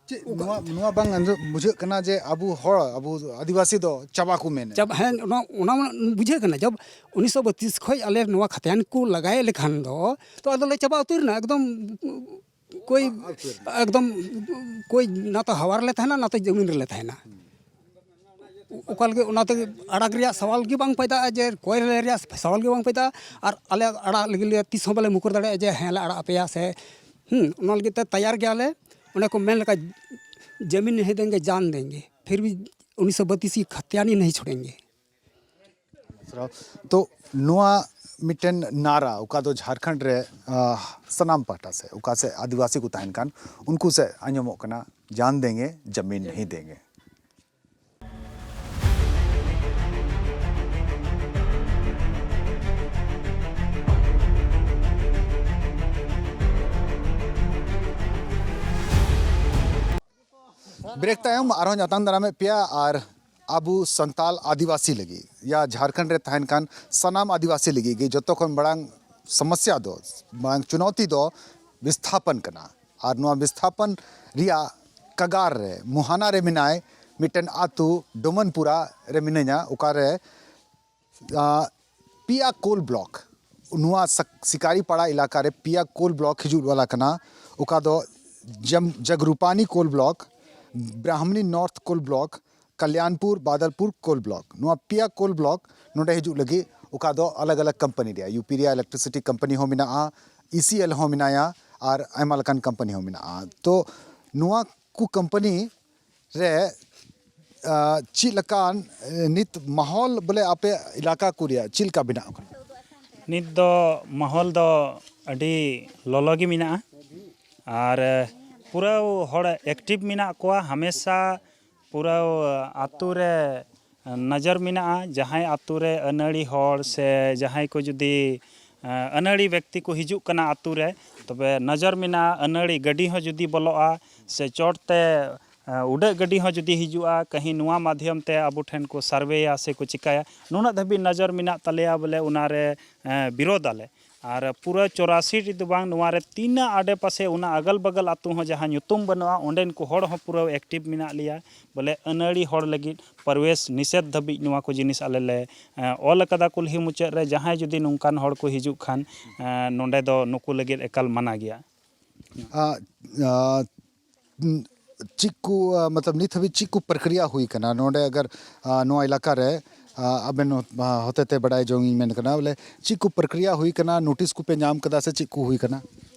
ᱪᱮᱫ ᱱᱚᱣᱟ, ᱱᱚᱣᱟ ᱵᱟᱝ ᱟᱸᱡᱚᱢ ᱵᱩᱡᱷᱟᱹᱜ ᱠᱟᱱᱟ ᱡᱮ ᱟᱵᱚ ᱦᱚᱲ, ᱟᱵᱚ ᱟᱹᱫᱤᱵᱟᱹᱥᱤ ᱫᱚ ᱪᱟᱵᱟ ᱠᱚ ᱢᱮᱱᱮᱫ? ᱪᱟᱵᱟ, ᱦᱮᱸ, ᱚᱱᱟ, ᱚᱱᱟ ᱢᱟ ᱵᱩᱡᱷᱟᱹᱜ ᱠᱟᱱᱟ᱾ ᱡᱚᱵ ᱩᱱᱤᱥᱥᱚ ᱵᱟᱹᱛᱤᱥ ᱠᱷᱚᱡ ᱟᱞᱮ ᱱᱚᱣᱟ ᱠᱷᱟᱛᱤᱭᱟᱱ ᱠᱚ ᱞᱟᱜᱟᱭᱮᱫ ᱞᱮᱠᱷᱟᱱ ᱫᱚ, ᱛᱚ ᱟᱫᱚ ᱞᱮ ᱪᱟᱵᱟ ᱩᱛᱟᱹᱨ ᱮᱱᱟ ᱮᱠᱫᱚᱢ᱾ ᱠᱳᱭ, ᱮᱠᱫᱚᱢ, ᱠᱳᱭ ᱱᱟ ᱛᱚ ᱦᱟᱣᱟ ᱨᱮᱞᱮ ᱛᱟᱦᱮᱱᱟ, ᱱᱟ ᱛᱚ ᱡᱟᱹᱢᱤᱱ ᱨᱮᱞᱮ ᱛᱟᱦᱮᱱᱟ᱾ ᱚᱠᱟ ᱞᱟᱹᱜᱤᱫ ᱚᱱᱟᱛᱮ ᱟᱲᱟᱜ ᱨᱮᱭᱟᱜ ᱥᱟᱣᱟᱞ ᱜᱮ ᱵᱟᱝ ᱯᱟᱭᱫᱟᱜᱼᱟ, ᱡᱮ ᱠᱚᱭ ᱨᱮᱭᱟᱜ ᱥᱟᱣᱟᱞ ᱜᱮ ᱵᱟᱝ ᱯᱟᱭᱫᱟᱜᱼᱟ᱾ ᱟᱨ ᱟᱞᱮ ᱟᱲᱟᱜ ᱞᱟᱹᱜᱤᱫ ᱞᱮ ᱛᱤᱥ ᱦᱚᱸ ᱵᱟᱞᱮ ᱢᱩᱠᱩᱨ ᱫᱟᱲᱮᱭᱟᱜᱼᱟ ᱡᱮ ᱦᱮᱸ ᱞᱮ ᱟᱲᱟᱜ ᱟᱯᱮᱭᱟ ᱥᱮ᱾ ᱦᱩᱸ, ᱚᱱᱟ ᱞᱟᱹᱜᱤᱫ ᱛᱮ ᱛᱮᱭᱟᱨ ᱜᱮᱭᱟᱞᱮ᱾ ᱚᱱᱮ ᱠᱚ ᱢᱮᱱ ᱞᱮᱠᱟ, "ᱡᱟᱢᱤᱱ ᱱᱟᱦᱤ ᱫᱮᱝᱜᱮ, ᱡᱟᱱ ᱫᱮᱝᱜᱮ, ᱯᱷᱤᱨ ᱵᱷᱤ ᱩᱱᱤᱥ ᱥᱚ ᱵᱟᱛᱤᱥ ᱠᱤ ᱠᱷᱟᱛᱭᱟᱱᱤ ᱱᱟᱦᱤ ᱪᱷᱳᱲᱮᱝᱜᱮ᱾" ᱛᱚ, ᱱᱚᱣᱟ ᱢᱤᱫᱴᱮᱱ ᱱᱟᱨᱟ, ᱚᱠᱟ ᱫᱚ ᱡᱷᱟᱲᱠᱷᱚᱸᱰ ᱨᱮ, ᱟᱦ, ᱥᱟᱱᱟᱢ ᱯᱟᱦᱴᱟ ᱥᱮ, ᱚᱠᱟ ᱥᱮ ᱟᱹᱫᱤᱵᱟᱹᱥᱤ ᱠᱚ ᱛᱟᱦᱮᱱ ᱠᱟᱱ, ᱩᱱᱠᱩ ᱥᱮ ᱟᱸᱡᱚᱢᱚᱜ ᱠᱟᱱᱟ, "ᱡᱟᱱ ᱫᱮᱝᱜᱮ, ᱡᱟᱢᱤᱱ ᱱᱟᱦᱤ ᱫᱮᱝᱜᱮ᱾" ᱵᱨᱮᱠ ᱛᱟᱭᱚᱢ ᱟᱨᱦᱚᱸ ᱧᱟᱯᱟᱢ ᱫᱟᱨᱟᱢᱮᱫ ᱯᱮᱭᱟ᱾ ᱟᱨ ᱟᱵᱚ ᱥᱟᱱᱛᱟᱞ ᱟᱹᱫᱤᱵᱟᱹᱥᱤ ᱞᱟᱹᱜᱤᱫ, ᱭᱟ ᱡᱷᱟᱲᱠᱷᱚᱸᱰ ᱨᱮ ᱛᱟᱦᱮᱱ ᱠᱟᱱ ᱥᱟᱱᱟᱢ ᱟᱹᱫᱤᱵᱟᱹᱥᱤ ᱞᱟᱹᱜᱤᱫ ᱜᱮ ᱡᱚᱛᱚ ᱠᱷᱚᱱ ᱢᱟᱲᱟᱝ ᱥᱚᱢᱚᱥᱥᱟ ᱫᱚ, ᱢᱟᱲᱟᱝ ᱪᱩᱱᱚᱣᱛᱤ ᱫᱚ ᱵᱤᱥᱛᱷᱟᱯᱚᱱ ᱠᱟᱱᱟ᱾ ᱟᱨ ᱱᱚᱣᱟ ᱵᱤᱥᱛᱷᱟᱯᱚᱱ ᱨᱮᱭᱟᱜ ᱠᱟᱜᱟᱨ ᱨᱮ, ᱢᱩᱦᱟᱱᱟ ᱨᱮ ᱢᱮᱱᱟᱭ ᱢᱤᱫᱴᱮᱱ ᱟᱛᱳ, ᱰᱳᱢᱚᱱᱯᱩᱨᱟ ᱨᱮ ᱢᱤᱱᱟᱹᱧᱟ, ᱚᱠᱟᱨᱮ ᱟᱸ, ᱯᱮᱭᱟ ᱠᱳᱞ ᱵᱞᱚᱠ, ᱱᱚᱣᱟ ᱥᱟᱠ-, ᱥᱤᱠᱟᱨᱤᱯᱟᱲᱟ ᱮᱞᱟᱠᱟ ᱨᱮ ᱯᱮᱭᱟ ᱠᱳᱞ ᱵᱞᱚᱠ ᱦᱤᱡᱩᱜ ᱣᱟᱞᱟ ᱠᱟᱱᱟ, ᱚᱠᱟ ᱫᱚ ᱡᱟᱢ-, ᱡᱟᱜᱽᱨᱩᱯᱟᱱᱤ ᱠᱳᱞ ᱵᱞᱚᱠ, ᱵᱨᱟᱦᱢᱚᱱᱤ ᱱᱚᱨᱛᱷ ᱠᱳᱞ ᱵᱞᱚᱠ, ᱠᱟᱞᱭᱟᱱᱯᱩᱨ ᱵᱟᱫᱟᱞᱯᱩᱨ ᱠᱳᱞ ᱵᱞᱚᱠ, ᱱᱚᱣᱟ ᱯᱮᱭᱟ ᱠᱳᱞ ᱵᱞᱚᱠ ᱱᱚᱰᱮ ᱦᱤᱡᱩᱜ ᱞᱟᱹᱜᱤᱫ, ᱚᱠᱟ ᱫᱚ ᱟᱞᱟᱜᱽ ᱟᱞᱟᱜᱽ ᱠᱳᱢᱯᱟᱱᱤ ᱨᱮᱭᱟᱜ, ᱭᱩ ᱯᱤ ᱨᱮᱭᱟᱜ ᱤᱞᱮᱠᱴᱨᱤᱥᱤᱴᱤ ᱠᱳᱢᱯᱟᱱᱤ ᱦᱚᱸ ᱢᱮᱱᱟᱜᱼᱟ, ᱤ ᱥᱤ ᱮᱞ ᱦᱚᱸ ᱢᱮᱱᱟᱭᱟ, ᱟᱨ ᱟᱭᱢᱟ ᱞᱮᱠᱟᱱ ᱠᱳᱢᱯᱟᱱᱤ ᱦᱚᱸ ᱢᱮᱱᱟᱜᱼᱟ᱾ ᱛᱚ, ᱱᱚᱣᱟ ᱠᱚ ᱠᱳᱢᱯᱟᱱᱤ ᱨᱮ, ᱟ, ᱪᱮᱫ ᱞᱮᱠᱟᱱ, ᱮ, ᱱᱤᱛ ᱢᱟᱦᱚᱞ ᱵᱚᱞᱮ ᱟᱯᱮ ᱮᱞᱟᱠᱟ ᱠᱚ ᱨᱮᱭᱟᱜ ᱪᱮᱫ ᱞᱮᱠᱟ ᱵᱮᱱᱟᱜ ᱠᱟᱱᱟ? ᱱᱤᱛ ᱫᱚ ᱢᱟᱦᱚᱞ ᱫᱚ ᱟᱹᱰᱤ ᱞᱚᱞᱚ ᱜᱮ ᱢᱮᱱᱟᱜᱼᱟ᱾ ᱟᱨ, ᱮ, ᱯᱩᱨᱟᱹ ᱦᱚᱲ active ᱢᱮᱱᱟᱜ ᱠᱚᱣᱟ, ᱦᱟᱢᱮᱥᱟ ᱯᱩᱨᱟᱹ ᱟᱛᱳ ᱨᱮ ᱱᱚᱡᱚᱨ ᱢᱮᱱᱟᱜᱼᱟ᱾ ᱡᱟᱦᱟᱸᱭ ᱟᱛᱳ ᱨᱮ ᱟᱹᱱᱟᱹᱲᱤ ᱦᱚᱲ ᱥᱮ ᱡᱟᱦᱟᱸᱭ ᱠᱚ ᱡᱩᱫᱤ, ᱮ, ᱟᱹᱱᱟᱹᱲᱤ ᱵᱮᱠᱛᱤ ᱠᱚ ᱦᱤᱡᱩᱜ ᱠᱟᱱᱟ ᱟᱛᱳ ᱨᱮ, ᱛᱚᱵᱮ ᱱᱚᱡᱚᱨ ᱢᱮᱱᱟᱜᱼᱟ, ᱟᱹᱱᱟᱹᱲᱤ ᱜᱟᱹᱰᱤ ᱦᱚᱸ ᱡᱩᱫᱤ ᱵᱚᱞᱚᱜᱼᱟ ᱥᱮ ᱪᱚᱴ ᱛᱮ, ᱮ, ᱩᱰᱟᱹᱜ ᱜᱟᱹᱰᱤ ᱦᱚᱸ ᱡᱩᱫᱤ ᱦᱤᱡᱩᱜᱼᱟ, ᱠᱟᱹᱦᱤ ᱱᱚᱣᱟ ᱢᱟᱫᱷᱭᱚᱢ ᱛᱮ ᱟᱵᱚ ᱴᱷᱮᱱ ᱠᱚ survey ᱭᱟ ᱥᱮ ᱠᱚ ᱪᱤᱠᱟᱹᱭᱟ, ᱱᱩᱱᱟᱹᱜ ᱫᱷᱟᱹᱵᱤᱡ ᱱᱚᱡᱚᱨ ᱢᱮᱱᱟᱜ ᱛᱟᱞᱮᱭᱟ ᱵᱚᱞᱮ ᱚᱱᱟ ᱨᱮ, ᱮ, ᱵᱤᱨᱳᱫᱷ ᱟᱞᱮ᱾ ᱟᱨ ᱯᱩᱨᱟᱹ ᱪᱚᱨᱟᱥᱤ ᱨᱮᱫᱚ ᱵᱟᱝ, ᱱᱚᱣᱟ ᱨᱮ ᱛᱤᱱᱟᱹᱜ ᱟᱰᱮ ᱯᱟᱥᱮ ᱚᱱᱟ ᱟᱜᱟᱞ ᱵᱟᱜᱟᱞ ᱟᱛᱳ ᱦᱚᱸ ᱡᱟᱦᱟᱸ ᱧᱩᱛᱩᱢ ᱵᱟᱹᱱᱩᱜᱼᱟ, ᱚᱸᱰᱮᱱ ᱠᱚ ᱦᱚᱲ ᱦᱚᱸ ᱯᱩᱨᱟᱹ active ᱢᱮᱱᱟᱜ ᱞᱮᱭᱟ᱾ ᱵᱚᱞᱮ ᱟᱹᱱᱟᱹᱲᱤ ᱦᱚᱲ ᱞᱟᱹᱜᱤᱫ ᱯᱨᱚᱵᱮᱥ ᱱᱤᱥᱮᱫᱷ ᱫᱷᱟᱹᱵᱤᱡ ᱱᱚᱣᱟ ᱠᱚ ᱡᱤᱱᱤᱥ ᱟᱞᱮ ᱞᱮ, ᱮ, ᱚᱞ ᱟᱠᱟᱫᱟ ᱠᱩᱞᱦᱤ ᱢᱩᱪᱟᱹᱫ ᱨᱮ᱾ ᱡᱟᱦᱟᱸᱭ ᱡᱩᱫᱤ ᱱᱚᱝᱠᱟᱱ ᱦᱚᱲ ᱠᱚ ᱦᱤᱡᱩᱜ ᱠᱷᱟᱱ, ᱮ, ᱱᱚᱰᱮ ᱫᱚ ᱱᱩᱠᱩ ᱞᱟᱹᱜᱤᱫ ᱮᱠᱟᱞ ᱢᱟᱱᱟ ᱜᱮᱭᱟ᱾ ᱟ, ᱟ, ᱩᱸ, ᱪᱮᱫ ᱠᱚ, ᱟ, ᱢᱚᱛᱞᱚᱵ ᱱᱤᱛ ᱦᱟᱹᱵᱤᱡ ᱪᱮᱫ ᱠᱚ ᱯᱨᱚᱠᱨᱤᱭᱟ ᱦᱩᱭ ᱠᱟᱱᱟ ᱱᱚᱰᱮ? ᱟᱜᱟᱨ, ᱟ, ᱱᱚᱣᱟ ᱮᱞᱟᱠᱟ ᱨᱮ, ᱟ, ᱟᱵᱮᱱ ᱦᱚ-, ᱟ, ᱦᱚᱛᱮᱛᱮ ᱵᱟᱰᱟᱭ ᱡᱚᱝ ᱤᱧ ᱢᱮᱱ ᱠᱟᱱᱟ, ᱵᱚᱞᱮ ᱪᱮᱫ ᱠᱚ ᱯᱨᱚᱠᱨᱤᱭᱟ ᱦᱩᱭ ᱠᱟᱱᱟ, ᱱᱳᱴᱤᱥ ᱠᱚᱯᱮ ᱧᱟᱢ ᱠᱟᱫᱟ ᱥᱮ ᱪᱮᱫ ᱠᱚ ᱦᱩᱭ ᱠᱟᱱᱟ?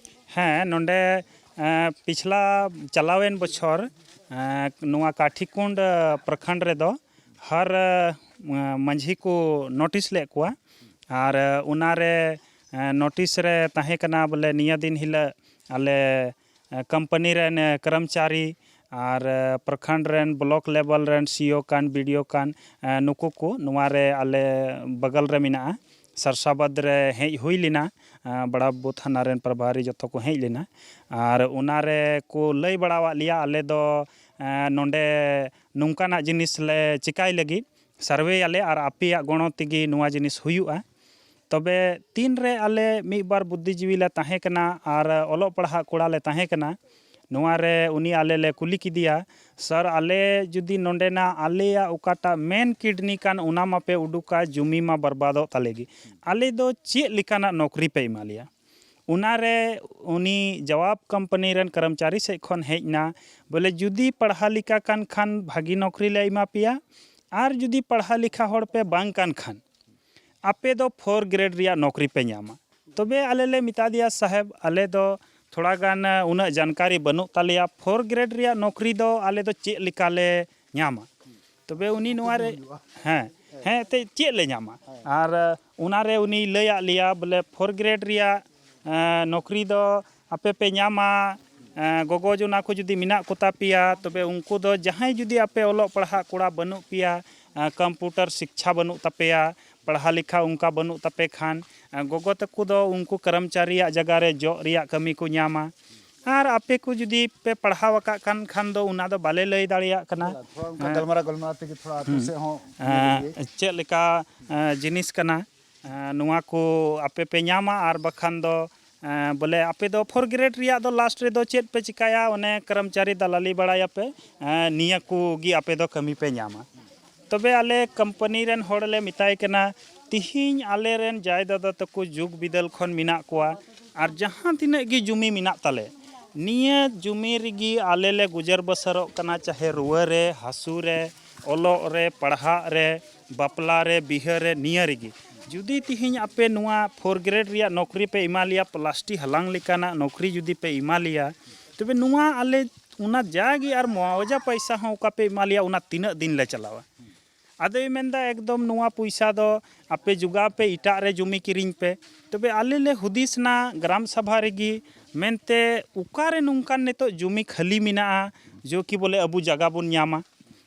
ᱦᱮᱸ, ᱱᱚᱰᱮ, ᱮᱸ, ᱯᱤᱪᱷᱞᱟ ᱪᱟᱞᱟᱣᱮᱱ ᱵᱚᱪᱷᱚᱨ, ᱮᱸ, ᱱᱚᱣᱟ ᱠᱟᱴᱷᱤᱠᱩᱸᱰ, ᱮᱸ, ᱯᱨᱚᱠᱷᱚᱸᱰ ᱨᱮᱫᱚ ᱦᱟᱨ, ᱮᱸ, ᱢᱟᱹᱡᱷᱤ ᱠᱚ ᱱᱳᱴᱤᱥ ᱞᱮᱫ ᱠᱚᱣᱟ᱾ ᱟᱨ, ᱮᱸ, ᱚᱱᱟᱨᱮ, ᱮᱸ, ᱱᱳᱴᱤᱥ ᱨᱮ ᱛᱟᱦᱮᱸ ᱠᱟᱱᱟ ᱵᱚᱞᱮ ᱱᱤᱭᱟᱹ ᱫᱤᱱ ᱦᱤᱞᱳᱜ ᱟᱞᱮ, ᱮᱸ, ᱠᱳᱢᱯᱟᱱᱤ ᱨᱮᱱ, ᱮᱸ, ᱠᱚᱨᱢᱪᱟᱨᱤ ᱟᱨ, ᱮᱸ, ᱯᱨᱚᱠᱷᱚᱸᱰ ᱨᱮᱱ, ᱵᱞᱚᱠ ᱞᱮᱵᱮᱞ ᱨᱮᱱ ᱥᱤ ᱤ ᱳ ᱠᱟᱱ, ᱵᱤ ᱰᱤ ᱳ ᱠᱟᱱ, ᱮᱸ, ᱱᱩᱠᱩ ᱠᱚ ᱱᱚᱣᱟ ᱨᱮ ᱟᱞᱮ ᱵᱟᱜᱟᱞ ᱨᱮ ᱢᱮᱱᱟᱜᱼᱟ, ᱥᱟᱨᱥᱟᱵᱟᱫᱽ ᱨᱮ ᱦᱮᱡ ᱦᱩᱭ ᱞᱮᱱᱟ᱾ ᱮᱸ, ᱵᱟᱲᱟ ᱵᱟᱹᱵᱩ ᱛᱷᱟᱱᱟ ᱨᱮᱱ ᱯᱨᱚᱵᱷᱟᱨᱤ ᱡᱚᱛᱚ ᱠᱚ ᱦᱮᱡ ᱞᱮᱱᱟ᱾ ᱟᱨ ᱚᱱᱟ ᱨᱮ ᱠᱚ ᱞᱟᱹᱭ ᱵᱟᱲᱟᱣᱟᱫ ᱞᱮᱭᱟ, ᱟᱞᱮ ᱫᱚ, ᱮᱸ, ᱱᱚᱰᱮ ᱱᱚᱝᱠᱟᱱᱟᱜ ᱡᱤᱱᱤᱥ ᱞᱮ ᱪᱮᱠᱟᱭ ᱞᱟᱹᱜᱤᱫ, ᱥᱟᱨᱵᱷᱮᱭᱟᱞᱮ ᱟᱨ ᱟᱯᱮᱭᱟᱜ ᱜᱚᱲᱚ ᱛᱮᱜᱮ ᱱᱚᱣᱟ ᱡᱤᱱᱤᱥ ᱦᱩᱭᱩᱜᱼᱟ᱾ ᱛᱚᱵᱮ ᱛᱤᱱ ᱨᱮ ᱟᱞᱮ ᱢᱤᱫ ᱵᱟᱨ ᱵᱩᱫᱽᱫᱷᱤᱡᱤᱵᱤ ᱞᱮ ᱛᱟᱦᱮᱸ ᱠᱟᱱᱟ ᱟᱨ ᱚᱞᱚᱜ ᱯᱟᱲᱦᱟᱜ ᱠᱚᱲᱟ ᱞᱮ ᱛᱟᱦᱮᱸ ᱠᱟᱱᱟ, ᱱᱚᱣᱟ ᱨᱮ ᱩᱱᱤ ᱟᱞᱮ ᱞᱮ ᱠᱩᱞᱤ ᱠᱮᱫᱮᱭᱟ, "ᱥᱟᱨ, ᱟᱞᱮ ᱡᱩᱫᱤ ᱱᱚᱰᱮᱱᱟᱜ ᱟᱞᱮᱭᱟᱜ ᱚᱠᱟᱴᱟᱜ ᱢᱮᱱ ᱠᱤᱰᱱᱤ ᱠᱟᱱ, ᱚᱱᱟ ᱢᱟᱯᱮ ᱩᱰᱩᱠᱟ, ᱡᱩᱢᱤ ᱢᱟ ᱵᱟᱨᱵᱟᱫᱚᱜ ᱛᱟᱞᱮ ᱜᱮ, ᱟᱞᱮ ᱫᱚ ᱪᱮᱫ ᱞᱮᱠᱟᱱᱟᱜ ᱱᱚᱠᱨᱤ ᱯᱮ ᱮᱢᱟ ᱞᱮᱭᱟ?" ᱚᱱᱟ ᱨᱮ ᱩᱱᱤ ᱡᱟᱣᱟᱵ ᱠᱳᱢᱯᱟᱱᱤ ᱨᱮᱱ ᱠᱚᱨᱢᱪᱟᱨᱤ ᱥᱮᱫ ᱠᱷᱚᱱ ᱦᱮᱡ ᱮᱱᱟ, ᱵᱚᱞᱮ, "ᱡᱩᱫᱤ ᱯᱟᱲᱦᱟᱣ ᱞᱮᱠᱟ ᱠᱟᱱ ᱠᱷᱟᱱ ᱵᱷᱟᱹᱜᱤ ᱱᱚᱠᱨᱤ ᱞᱮ ᱮᱢᱟ ᱯᱮᱭᱟ, ᱟᱨ ᱡᱩᱫᱤ ᱯᱟᱲᱦᱟᱣ ᱞᱮᱠᱷᱟ ᱦᱚᱲ ᱯᱮ ᱵᱟᱝ ᱠᱟᱱ ᱠᱷᱟᱱ, ᱟᱯᱮ ᱫᱚ ᱯᱷᱳᱨ ᱜᱨᱮᱰ ᱨᱮᱭᱟᱜ ᱱᱚᱠᱨᱤ ᱯᱮ ᱧᱟᱢᱟ᱾" ᱛᱚᱵᱮ ᱟᱞᱮ ᱞᱮ ᱢᱮᱛᱟ ᱫᱮᱭᱟ, "ᱥᱟᱦᱮᱵᱽ, ᱟᱞᱮ ᱫᱚ ᱛᱷᱚᱲᱟ ᱜᱟᱱ, ᱮ, ᱩᱱᱟᱹᱜ ᱡᱟᱱᱠᱟᱨᱤ ᱵᱟᱹᱱᱩᱜ ᱛᱟᱞᱮᱭᱟ, ᱯᱷᱳᱨ ᱜᱨᱮᱰ ᱨᱮᱭᱟᱜ ᱱᱚᱠᱨᱤ ᱫᱚ ᱟᱞᱮ ᱫᱚ ᱪᱮᱫ ᱞᱮᱠᱟ ᱞᱮ ᱧᱟᱢᱟ?" ᱛᱚᱵᱮ ᱩᱱᱤ ᱱᱚᱣᱟ ᱨᱮ, ᱦᱮᱸ, ᱦᱮᱸ, ᱮᱱᱛᱮᱫ ᱪᱮᱫ ᱞᱮ ᱧᱟᱢᱟ? ᱟᱨ, ᱮ, ᱚᱱᱟ ᱨᱮ ᱩᱱᱤᱭ ᱞᱟᱹᱭᱟᱫ ᱞᱮᱭᱟ, ᱵᱚᱞᱮ, ᱯᱷᱳᱨ ᱜᱨᱮᱰ ᱨᱮᱭᱟᱜ, ᱮ, ᱱᱚᱠᱨᱤ ᱫᱚ ᱟᱯᱮ ᱯᱮ ᱧᱟᱢᱟ, ᱮ, ᱜᱚᱜᱚ ᱡᱚᱱᱟ ᱠᱚ ᱡᱩᱫᱤ ᱢᱮᱱᱟᱜ ᱠᱚᱛᱟ ᱯᱮᱭᱟ, ᱛᱚᱵᱮ ᱩᱱᱠᱩ ᱫᱚ ᱡᱟᱦᱟᱸᱭ ᱡᱩᱫᱤ ᱟᱯᱮ ᱚᱞᱚᱜ ᱯᱟᱲᱦᱟᱜ ᱠᱚᱲᱟ ᱵᱟᱹᱱᱩᱜ ᱯᱮᱭᱟ, ᱮ, ᱠᱚᱢᱯᱩᱴᱟᱨ ᱥᱤᱠᱪᱷᱟ ᱵᱟᱹᱱᱩᱜ ᱛᱟᱯᱮᱭᱟ, ᱯᱟᱲᱦᱟᱣ ᱞᱮᱠᱷᱟ ᱚᱱᱠᱟ ᱵᱟᱹᱱᱩᱜ ᱛᱟᱯᱮ ᱠᱷᱟᱱ, ᱮ, ᱜᱚᱜᱚ ᱛᱟᱠᱚ ᱫᱚ ᱩᱱᱠᱩ ᱠᱚᱨᱢᱪᱟᱨᱤᱭᱟᱜ ᱡᱟᱭᱜᱟ ᱨᱮ ᱡᱚᱜ ᱨᱮᱭᱟᱜ ᱠᱟᱹᱢᱤ ᱠᱚ ᱧᱟᱢᱟ᱾ ᱟᱨ ᱟᱯᱮ ᱠᱚ ᱡᱩᱫᱤ ᱯᱮ ᱯᱟᱲᱦᱟᱣ ᱟᱠᱟᱫ ᱠᱟᱱ ᱠᱷᱟᱱ ᱫᱚ ᱚᱱᱟ ᱫᱚ ᱵᱟᱞᱮ ᱞᱟᱹᱭ ᱫᱟᱲᱮᱭᱟᱜ ᱠᱟᱱᱟ᱾ ᱛᱷᱚᱲᱟ ᱚᱱᱠᱟ ᱮ, ᱜᱟᱞᱢᱟᱨᱟᱣ, ᱜᱟᱞᱢᱟᱨᱟᱣ ᱛᱮᱜᱮ ᱛᱷᱚᱲᱟ ᱟᱹᱛᱩ ᱦᱩᱸ᱾ ᱥᱮᱫ ᱦᱚᱸ ᱮ, ᱤᱭᱟᱹ ᱞᱟᱹᱜᱤᱫ᱾ ᱪᱮᱫ ᱞᱮᱠᱟ, ᱮ, ᱡᱤᱱᱤᱥ ᱠᱟᱱᱟ, ᱮ, ᱱᱚᱣᱟ ᱠᱚ ᱟᱯᱮ ᱯᱮ ᱧᱟᱢᱟ, ᱟᱨ ᱵᱟᱠᱷᱟᱱ ᱫᱚ, ᱮ, ᱵᱚᱞᱮ, ᱟᱯᱮ ᱫᱚ ᱯᱷᱳᱨ ᱜᱨᱮᱰ ᱨᱮᱭᱟᱜ ᱫᱚ ᱞᱟᱥᱴ ᱨᱮᱫᱚ ᱪᱮᱫ ᱯᱮ ᱪᱤᱠᱟᱹᱭᱟ, ᱚᱱᱮ ᱠᱚᱨᱢᱪᱟᱨᱤ ᱫᱟᱞᱟᱞᱤ ᱵᱟᱲᱟᱭᱟᱯᱮ, ᱮ, ᱱᱤᱭᱟᱹ ᱠᱚᱜᱮ ᱟᱯᱮ ᱫᱚ ᱠᱟᱹᱢᱤ ᱯᱮ ᱧᱟᱢᱟ᱾ ᱛᱚᱵᱮ ᱟᱞᱮ ᱠᱳᱢᱯᱟᱱᱤ ᱨᱮᱱ ᱦᱚᱲ ᱞᱮ ᱢᱮᱛᱟᱭ ᱠᱟᱱᱟ, ᱛᱤᱦᱤᱧ ᱟᱞᱮ ᱨᱮᱱ ᱡᱟᱭ ᱫᱟᱫᱟ ᱛᱟᱠᱚ ᱡᱩᱜᱽ ᱵᱤᱫᱟᱹᱞ ᱠᱷᱚᱱ ᱢᱮᱱᱟᱜ ᱠᱚᱣᱟ, ᱟᱨ ᱡᱟᱦᱟᱸ ᱛᱤᱱᱟᱹᱜ ᱜᱮ ᱡᱩᱢᱤ ᱢᱮᱱᱟᱜ ᱛᱟᱞᱮ, ᱱᱤᱭᱟᱹ ᱡᱩᱢᱤ ᱨᱮᱜᱮ ᱟᱞᱮ ᱞᱮ ᱜᱩᱡᱟᱹᱨ ᱵᱟᱥᱟᱨᱚᱜ ᱠᱟᱱᱟ, ᱪᱟᱦᱮ ᱨᱩᱣᱟᱹ ᱨᱮ, ᱦᱟᱹᱥᱩ ᱨᱮ, ᱚᱞᱚᱜ ᱨᱮ, ᱯᱟᱲᱦᱟᱜ ᱨᱮ, ᱵᱟᱯᱞᱟ ᱨᱮ, ᱵᱤᱦᱟᱹ ᱨᱮ, ᱱᱤᱭᱟᱹ ᱨᱮᱜᱮ᱾ ᱡᱩᱫᱤ ᱛᱤᱦᱤᱧ ᱟᱯᱮ ᱱᱚᱣᱟ ᱯᱷᱳᱨ ᱜᱨᱮᱰ ᱨᱮᱭᱟᱜ ᱱᱚᱠᱨᱤ ᱯᱮ ᱮᱢᱟ ᱞᱮᱭᱟ, ᱯᱞᱟᱥᱴᱤ ᱦᱟᱞᱟᱝ ᱞᱮᱠᱟᱱᱟᱜ ᱱᱚᱠᱨᱤ ᱡᱩᱫᱤ ᱯᱮ ᱮᱢᱟ ᱞᱮᱭᱟ, ᱛᱚᱵᱮ ᱱᱚᱣᱟ ᱟᱞᱮ ᱚᱱᱟ ᱡᱟᱜᱮ ᱟᱨ ᱢᱩᱟᱣᱟᱡᱟ ᱯᱟᱭᱥᱟ ᱦᱚᱸ ᱚᱠᱟ ᱯᱮ ᱮᱢᱟ ᱞᱮᱭᱟ, ᱚᱱᱟ ᱛᱤᱱᱟᱹᱜ ᱫᱤᱱ ᱞᱮ ᱪᱟᱞᱟᱣᱟ? ᱟᱫᱚᱭ ᱢᱮᱱᱫᱟ, ᱮᱠᱫᱚᱢ ᱱᱚᱣᱟ ᱯᱚᱭᱥᱟ ᱫᱚ ᱟᱯᱮ ᱡᱚᱜᱟᱣ ᱯᱮ, ᱮᱴᱟᱜ ᱨᱮ ᱡᱚᱢᱤ ᱠᱤᱨᱤᱧ ᱯᱮ᱾ ᱛᱚᱵᱮ ᱟᱞᱮ ᱞᱮ ᱦᱩᱫᱤᱥ ᱮᱱᱟ ᱜᱨᱟᱢ ᱥᱟᱵᱷᱟ ᱨᱮᱜᱮ, ᱢᱮᱱᱛᱮ ᱚᱠᱟᱨᱮ ᱱᱚᱝᱠᱟᱱ ᱱᱤᱛᱚᱜ ᱡᱚᱢᱤ ᱠᱷᱟᱹᱞᱤ ᱢᱮᱱᱟᱜᱼᱟ, ᱡᱚ ᱠᱤ ᱵᱚᱞᱮ ᱟᱵᱚ ᱡᱟᱭᱜᱟ ᱵᱚᱱ ᱧᱟᱢᱟ?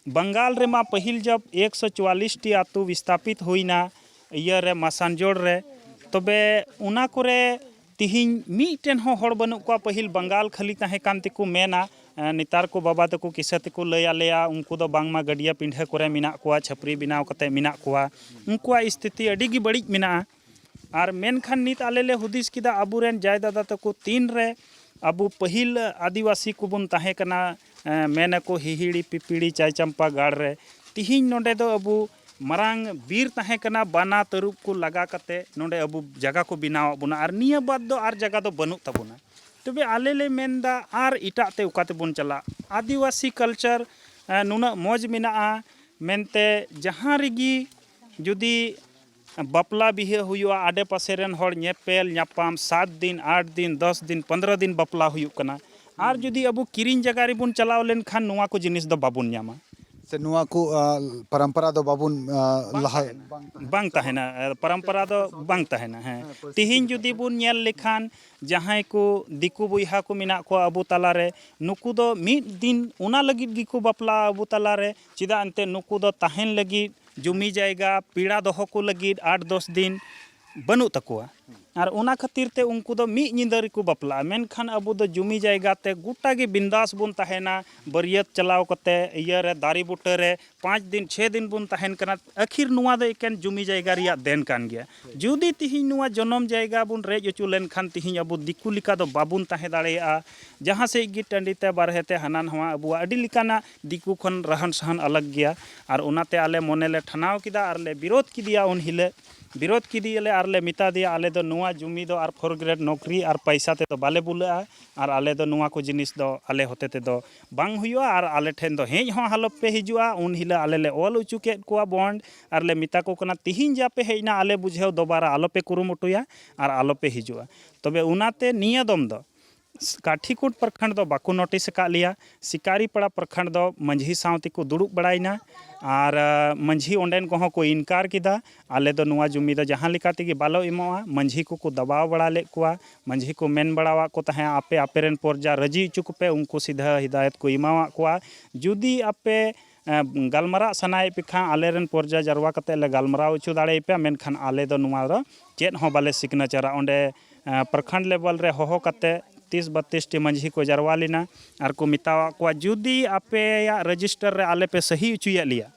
ᱵᱟᱝᱜᱟᱞ ᱨᱮᱢᱟ ᱯᱟᱹᱦᱤᱞ ᱡᱚᱵ ᱮᱠᱥᱚ ᱪᱩᱣᱟᱞᱤᱥ ᱴᱤ ᱟᱹᱛᱩ ᱵᱤᱥᱛᱟᱯᱤᱛ ᱦᱩᱭᱱᱟ, ᱤᱭᱟᱹ ᱨᱮ, ᱢᱟᱥᱟᱱᱡᱳᱲ ᱨᱮ᱾ ᱛᱚᱵᱮ ᱚᱱᱟ ᱠᱚᱨᱮ ᱛᱤᱦᱤᱧ ᱢᱤᱫᱴᱮᱱ ᱦᱚᱸ ᱦᱚᱲ ᱵᱟᱹᱱᱩᱜ ᱠᱚᱣᱟ᱾ ᱯᱟᱹᱦᱤᱞ ᱵᱟᱝᱜᱟᱞ ᱠᱷᱟᱹᱞᱤ ᱛᱟᱦᱮᱸ ᱠᱟᱱ ᱛᱮᱠᱚ ᱢᱮᱱᱟ, ᱮᱸ, ᱱᱮᱛᱟᱨ ᱠᱚ ᱵᱟᱵᱟ ᱛᱟᱠᱚ ᱠᱤᱥᱟᱹ ᱛᱮᱠᱚ ᱞᱟᱹᱭ ᱟᱞᱮᱭᱟ, ᱩᱱᱠᱩ ᱫᱚ ᱵᱟᱝᱢᱟ ᱜᱟᱹᱰᱭᱟᱹ ᱯᱤᱸᱰᱷᱟᱹ ᱠᱚᱨᱮ ᱢᱮᱱᱟᱜ ᱠᱚᱣᱟ, ᱪᱷᱟᱹᱯᱨᱤ ᱵᱮᱱᱟᱣ ᱠᱟᱛᱮ ᱢᱮᱱᱟᱜ ᱠᱚᱣᱟ᱾ ᱩᱱᱠᱩᱣᱟᱜ ᱥᱛᱷᱤᱛᱤ ᱟᱹᱰᱤ ᱜᱮ ᱵᱟᱹᱲᱤᱡ ᱢᱮᱱᱟᱜᱼᱟ᱾ ᱟᱨ ᱢᱮᱱᱠᱷᱟᱱ ᱱᱤᱛ ᱟᱞᱮ ᱞᱮ ᱦᱩᱫᱤᱥ ᱠᱮᱫᱟ, ᱟᱵᱚᱨᱮᱱ ᱡᱟᱭ ᱫᱟᱫᱟ ᱛᱟᱠᱚ ᱛᱤᱱ ᱨᱮ ᱟᱵᱚ ᱯᱟᱹᱦᱤᱞ ᱟᱹᱫᱤᱵᱟᱹᱥᱤ ᱠᱚᱵᱚᱱ ᱛᱟᱦᱮᱸ ᱠᱟᱱᱟ, ᱮᱸ, ᱢᱮᱱᱟᱠᱚ ᱦᱤᱦᱤᱲᱤ ᱯᱤᱯᱤᱲᱤ ᱪᱟᱭᱪᱟᱢᱯᱟ ᱜᱟᱲ ᱨᱮ, ᱛᱤᱦᱤᱧ ᱱᱚᱰᱮ ᱫᱚ ᱟᱵᱚ ᱢᱟᱨᱟᱝ ᱵᱤᱨ ᱛᱟᱦᱮᱸ ᱠᱟᱱᱟ, ᱵᱟᱱᱟ ᱛᱟᱹᱨᱩᱵ ᱠᱚ ᱞᱟᱜᱟ ᱠᱟᱛᱮ ᱱᱚᱰᱮ ᱟᱵᱚ ᱡᱟᱭᱜᱟ ᱠᱚ ᱵᱮᱱᱟᱣᱟᱜ ᱵᱚᱱᱟ, ᱟᱨ ᱱᱤᱭᱟᱹ ᱵᱟᱫᱽ ᱫᱚ ᱟᱨ ᱡᱟᱭᱜᱟ ᱫᱚ ᱵᱟᱹᱱᱩᱜ ᱛᱟᱵᱚᱱᱟ᱾ ᱛᱚᱵᱮ ᱟᱞᱮ ᱞᱮ ᱢᱮᱱᱫᱟ, ᱟᱨ ᱮᱴᱟᱜ ᱛᱮ ᱚᱠᱟ ᱛᱮᱵᱚᱱ ᱪᱟᱞᱟᱜ? ᱟᱹᱫᱤᱵᱟᱹᱥᱤ ᱠᱟᱞᱪᱟᱨ, ᱮᱸ, ᱱᱩᱱᱟᱹᱜ ᱢᱚᱡᱽ ᱢᱮᱱᱟᱜᱼᱟ ᱢᱮᱱᱛᱮ, ᱡᱟᱦᱟᱸ ᱨᱮᱜᱮ ᱡᱩᱫᱤ ᱵᱟᱯᱞᱟ ᱵᱤᱦᱟᱹ ᱦᱩᱭᱩᱜᱼᱟ, ᱟᱰᱮ ᱯᱟᱥᱮ ᱨᱮᱱ ᱦᱚᱲ ᱧᱮᱯᱮᱞ ᱧᱟᱯᱟᱢ, ᱥᱟᱛ ᱫᱤᱱ, ᱟᱴ ᱫᱤᱱ, ᱫᱚᱥ ᱫᱤᱱ, ᱯᱚᱱᱫᱽᱨᱚ ᱫᱤᱱ ᱵᱟᱯᱞᱟ ᱦᱩᱭᱩᱜ ᱠᱟᱱᱟ᱾ ᱟᱨ ᱡᱩᱫᱤ ᱟᱵᱚ ᱠᱤᱨᱤᱧ ᱡᱟᱭᱜᱟ ᱨᱮᱵᱚᱱ ᱪᱟᱞᱟᱣ ᱞᱮᱱᱠᱷᱟᱱ, ᱱᱚᱣᱟ ᱠᱚ ᱡᱤᱱᱤᱥ ᱫᱚ ᱵᱟᱵᱚᱱ ᱧᱟᱢᱟ᱾ ᱥᱮ ᱱᱚᱣᱟ ᱠᱚ, ᱟ, ᱯᱚᱨᱚᱢᱯᱚᱨᱟ ᱫᱚ ᱵᱟᱵᱚᱱ, ᱟ, ᱞᱟᱦᱟ ᱵᱟᱝ ᱛᱟᱦᱮᱱᱟ, ᱯᱚᱨᱚᱢᱯᱚᱨᱟ ᱫᱚ ᱵᱟᱝ ᱛᱟᱦᱮᱱᱟ᱾ ᱦᱮᱸ, ᱦᱮᱸ, ᱯᱚᱨᱤᱥᱛᱷᱤᱛᱤ ᱛᱤᱦᱤᱧ ᱡᱩᱫᱤ ᱵᱚᱱ ᱧᱮᱞ ᱞᱮᱠᱷᱟᱱ, ᱡᱟᱦᱟᱸᱭ ᱠᱚ ᱫᱤᱠᱩ ᱵᱚᱭᱦᱟ ᱠᱚ ᱢᱮᱱᱟᱜ ᱠᱚᱣᱟ ᱟᱵᱚ ᱛᱟᱞᱟᱨᱮ, ᱱᱩᱠᱩ ᱫᱚ ᱢᱤᱫ ᱫᱤᱱ ᱚᱱᱟ ᱞᱟᱹᱜᱤᱫ ᱜᱮᱠᱚ ᱵᱟᱯᱞᱟᱜᱼᱟ ᱟᱵᱚ ᱛᱟᱞᱟᱨᱮ᱾ ᱪᱮᱫᱟᱜ ᱮᱱᱛᱮ, ᱱᱩᱠᱩ ᱫᱚ ᱛᱟᱦᱮᱱ ᱞᱟᱹᱜᱤᱫ ᱡᱩᱢᱤ ᱡᱟᱭᱜᱟ, ᱯᱮᱲᱟ ᱫᱚᱦᱚ ᱠᱚ ᱞᱟᱹᱜᱤᱫ ᱟᱴ ᱫᱚᱥ ᱫᱤᱱ ᱵᱟᱹᱱᱩᱜ ᱛᱟᱠᱚᱣᱟ᱾ ᱟᱨ ᱚᱱᱟ ᱠᱷᱟᱹᱛᱤᱨ ᱛᱮ ᱩᱱᱠᱩ ᱫᱚ ᱢᱤᱫ ᱧᱤᱫᱟᱹ ᱨᱮᱠᱚ ᱵᱟᱯᱞᱟᱜᱼᱟ᱾ ᱢᱮᱱᱠᱷᱟᱱ ᱟᱵᱚ ᱫᱚ ᱡᱩᱢᱤ ᱡᱟᱭᱜᱟ ᱛᱮ ᱜᱚᱴᱟ ᱜᱮ ᱵᱤᱱᱫᱟᱥ ᱵᱚᱱ ᱛᱟᱦᱮᱱᱟ, ᱵᱟᱹᱨᱭᱟᱹᱛ ᱪᱟᱞᱟᱣ ᱠᱟᱛᱮ, ᱤᱭᱟᱹ ᱨᱮ, ᱫᱟᱨᱮ ᱵᱩᱴᱟᱹ ᱨᱮ ᱯᱟᱸᱪ ᱫᱤᱱ, ᱪᱷᱮ ᱫᱤᱱ ᱵᱚᱱ ᱛᱟᱦᱮᱱ ᱠᱟᱱᱟ᱾ ᱟᱹᱠᱷᱤᱨ ᱱᱚᱣᱟ ᱫᱚ ᱮᱠᱮᱱ ᱡᱩᱢᱤ ᱡᱟᱭᱜᱟ ᱨᱮᱭᱟᱜ ᱫᱮᱱ ᱠᱟᱱ ᱜᱮᱭᱟ᱾ ᱡᱩᱫᱤ ᱛᱤᱦᱤᱧ ᱱᱚᱣᱟ ᱡᱚᱱᱚᱢ ᱡᱟᱭᱜᱟ ᱵᱚᱱ ᱨᱮᱡ ᱦᱚᱪᱚ ᱞᱮᱱᱠᱷᱟᱱ, ᱛᱤᱦᱤᱧ ᱟᱵᱚ ᱫᱤᱠᱩ ᱞᱮᱠᱟ ᱫᱚ ᱵᱟᱵᱚᱱ ᱛᱟᱦᱮᱸ ᱫᱟᱲᱮᱭᱟᱜᱼᱟ᱾ ᱡᱟᱦᱟᱸ ᱥᱮᱫ ᱜᱮ, ᱴᱟᱺᱰᱤ ᱛᱮ, ᱵᱟᱨᱦᱮ ᱛᱮ, ᱦᱟᱱᱟ ᱱᱟᱣᱟ, ᱟᱵᱚᱣᱟᱜ ᱟᱹᱰᱤ ᱞᱮᱠᱟᱱᱟᱜ ᱫᱤᱠᱩ ᱠᱷᱚᱱ ᱨᱟᱦᱟᱱ ᱥᱟᱦᱟᱱ ᱟᱞᱟᱜᱽ ᱜᱮᱭᱟ᱾ ᱟᱨ ᱚᱱᱟᱛᱮ ᱟᱞᱮ ᱢᱚᱱᱮ ᱞᱮ ᱴᱷᱟᱱᱟᱣ ᱠᱮᱫᱟ ᱟᱨ ᱞᱮ ᱵᱤᱨᱳᱫᱷ ᱠᱮᱫᱮᱭᱟ ᱩᱱ ᱦᱤᱞᱳᱜ᱾ ᱵᱤᱨᱳᱫᱷ ᱠᱮᱫᱮᱭᱟᱞᱮ ᱟᱨ ᱞᱮ ᱢᱮᱛᱟ ᱫᱮᱭᱟ, ᱟᱞᱮ ᱫᱚ ᱱᱚᱣᱟ ᱡᱩᱢᱤ ᱫᱚ ᱟᱨ ᱯᱷᱳᱨ ᱜᱨᱮᱰ ᱱᱚᱠᱨᱤ ᱟᱨ ᱯᱟᱭᱥᱟ ᱛᱮᱫᱚ ᱵᱟᱞᱮ ᱵᱩᱞᱟᱹᱜᱼᱟ, ᱟᱨ ᱟᱞᱮ ᱫᱚ ᱱᱚᱣᱟ ᱠᱚ ᱡᱤᱱᱤᱥ ᱫᱚ ᱟᱞᱮ ᱦᱚᱛᱮ ᱛᱮᱫᱚ ᱵᱟᱝ ᱦᱩᱭᱩᱜᱼᱟ, ᱟᱨ ᱟᱞᱮ ᱴᱷᱮᱱ ᱫᱚ ᱦᱮᱡ ᱦᱚᱸ ᱟᱞᱚᱯᱮ ᱦᱤᱡᱩᱜᱼᱟ᱾ ᱩᱱ ᱦᱤᱞᱳᱜ ᱟᱞᱮ ᱞᱮ ᱚᱞ ᱦᱚᱪᱚ ᱠᱮᱫ ᱠᱚᱣᱟ ᱵᱚᱱᱰ, ᱟᱨ ᱞᱮ ᱢᱮᱛᱟ ᱠᱚ ᱠᱟᱱᱟ, ᱛᱤᱦᱤᱧ ᱡᱟ ᱯᱮ ᱦᱮᱡ ᱮᱱᱟ, ᱟᱞᱮ ᱵᱩᱡᱷᱟᱹᱣ ᱫᱚᱵᱟᱨᱟ ᱟᱞᱚᱯᱮ ᱠᱩᱨᱩᱢᱩᱴᱩᱭᱟ ᱟᱨ ᱟᱞᱚᱯᱮ ᱦᱤᱡᱩᱜᱼᱟ᱾ ᱛᱚᱵᱮ ᱚᱱᱟᱛᱮ ᱱᱤᱭᱟᱹ ᱫᱚᱢ ᱫᱚ ᱠᱟᱴᱷᱤᱠᱩᱴ ᱯᱨᱚᱠᱷᱚᱸᱰ ᱫᱚ ᱵᱟᱠᱚ ᱱᱳᱴᱤᱥ ᱟᱠᱟᱫ ᱞᱮᱭᱟ᱾ ᱥᱤᱠᱟᱨᱤᱯᱟᱲᱟ ᱯᱨᱚᱠᱷᱚᱸᱰ ᱫᱚ ᱢᱟᱹᱡᱷᱤ ᱥᱟᱶ ᱛᱮᱠᱚ ᱫᱩᱲᱩᱵ ᱵᱟᱲᱟᱭᱮᱱᱟ, ᱟᱨ ᱟᱸ, ᱢᱟᱹᱡᱷᱤ ᱚᱸᱰᱮᱱ ᱠᱚᱦᱚᱸ ᱠᱚ ᱤᱱᱠᱟᱨ ᱠᱮᱫᱟ, ᱟᱞᱮ ᱫᱚ ᱱᱚᱣᱟ ᱡᱩᱢᱤ ᱫᱚ ᱡᱟᱦᱟᱸ ᱞᱮᱠᱟ ᱛᱮᱜᱮ ᱵᱟᱞᱮ ᱮᱢᱚᱜᱼᱟ᱾ ᱢᱟᱹᱡᱷᱤ ᱠᱚᱠᱚ ᱫᱟᱵᱟᱣ ᱵᱟᱲᱟ ᱞᱮᱫ ᱠᱚᱣᱟ, ᱢᱟᱹᱡᱷᱤ ᱠᱚ ᱢᱮᱱ ᱵᱟᱲᱟᱣᱟᱫ ᱠᱚ ᱛᱟᱦᱮᱸᱫ, ᱟᱯᱮ ᱟᱯᱮ ᱨᱮᱱ ᱯᱨᱚᱡᱟ ᱨᱟᱹᱡᱤ ᱦᱚᱪᱚ ᱠᱚᱯᱮ, ᱩᱱᱠᱩ ᱥᱤᱫᱷᱟᱹ ᱦᱤᱫᱟᱭᱚᱛ ᱠᱚ ᱮᱢᱟᱣᱟᱫ ᱠᱚᱣᱟ᱾ ᱡᱩᱫᱤ ᱟᱯᱮ ᱮᱸ, ᱜᱟᱞᱢᱟᱨᱟᱜ ᱥᱟᱱᱟᱭᱮᱫ ᱯᱮ ᱠᱷᱟᱱ, ᱟᱞᱮ ᱨᱮᱱ ᱯᱨᱚᱡᱟ ᱡᱟᱨᱣᱟ ᱠᱟᱛᱮ ᱞᱮ ᱜᱟᱞᱢᱟᱨᱟᱣ ᱦᱚᱪᱚ ᱫᱟᱲᱮᱭᱟᱯᱮᱭᱟ, ᱢᱮᱱᱠᱷᱟᱱ ᱟᱞᱮ ᱫᱚ ᱱᱚᱣᱟ ᱫᱚ ᱪᱮᱫ ᱦᱚᱸ ᱵᱟᱞᱮ ᱥᱤᱜᱽᱱᱮᱪᱟᱨᱟ᱾ ᱚᱸᱰᱮ, ᱮᱸ, ᱯᱨᱚᱠᱷᱚᱸᱰ ᱞᱮᱵᱮᱞ ᱨᱮ ᱦᱚᱦᱚ ᱠᱟᱛᱮ ᱛᱤᱥ ᱵᱟᱛᱤᱥ ᱴᱤ ᱢᱟᱹᱡᱷᱤ ᱠᱚ ᱡᱟᱨᱣᱟ ᱞᱮᱱᱟ ᱟᱨ ᱠᱚ ᱢᱮᱛᱟᱣᱟᱫ ᱠᱚᱣᱟ, ᱡᱩᱫᱤ ᱟᱯᱮᱭᱟᱜ ᱨᱮᱡᱤᱥᱴᱟᱨ ᱨᱮ ᱟᱞᱮ ᱯᱮ ᱥᱟᱹᱦᱤ ᱦᱚᱪᱚᱭᱮᱫ ᱞᱮᱭᱟ,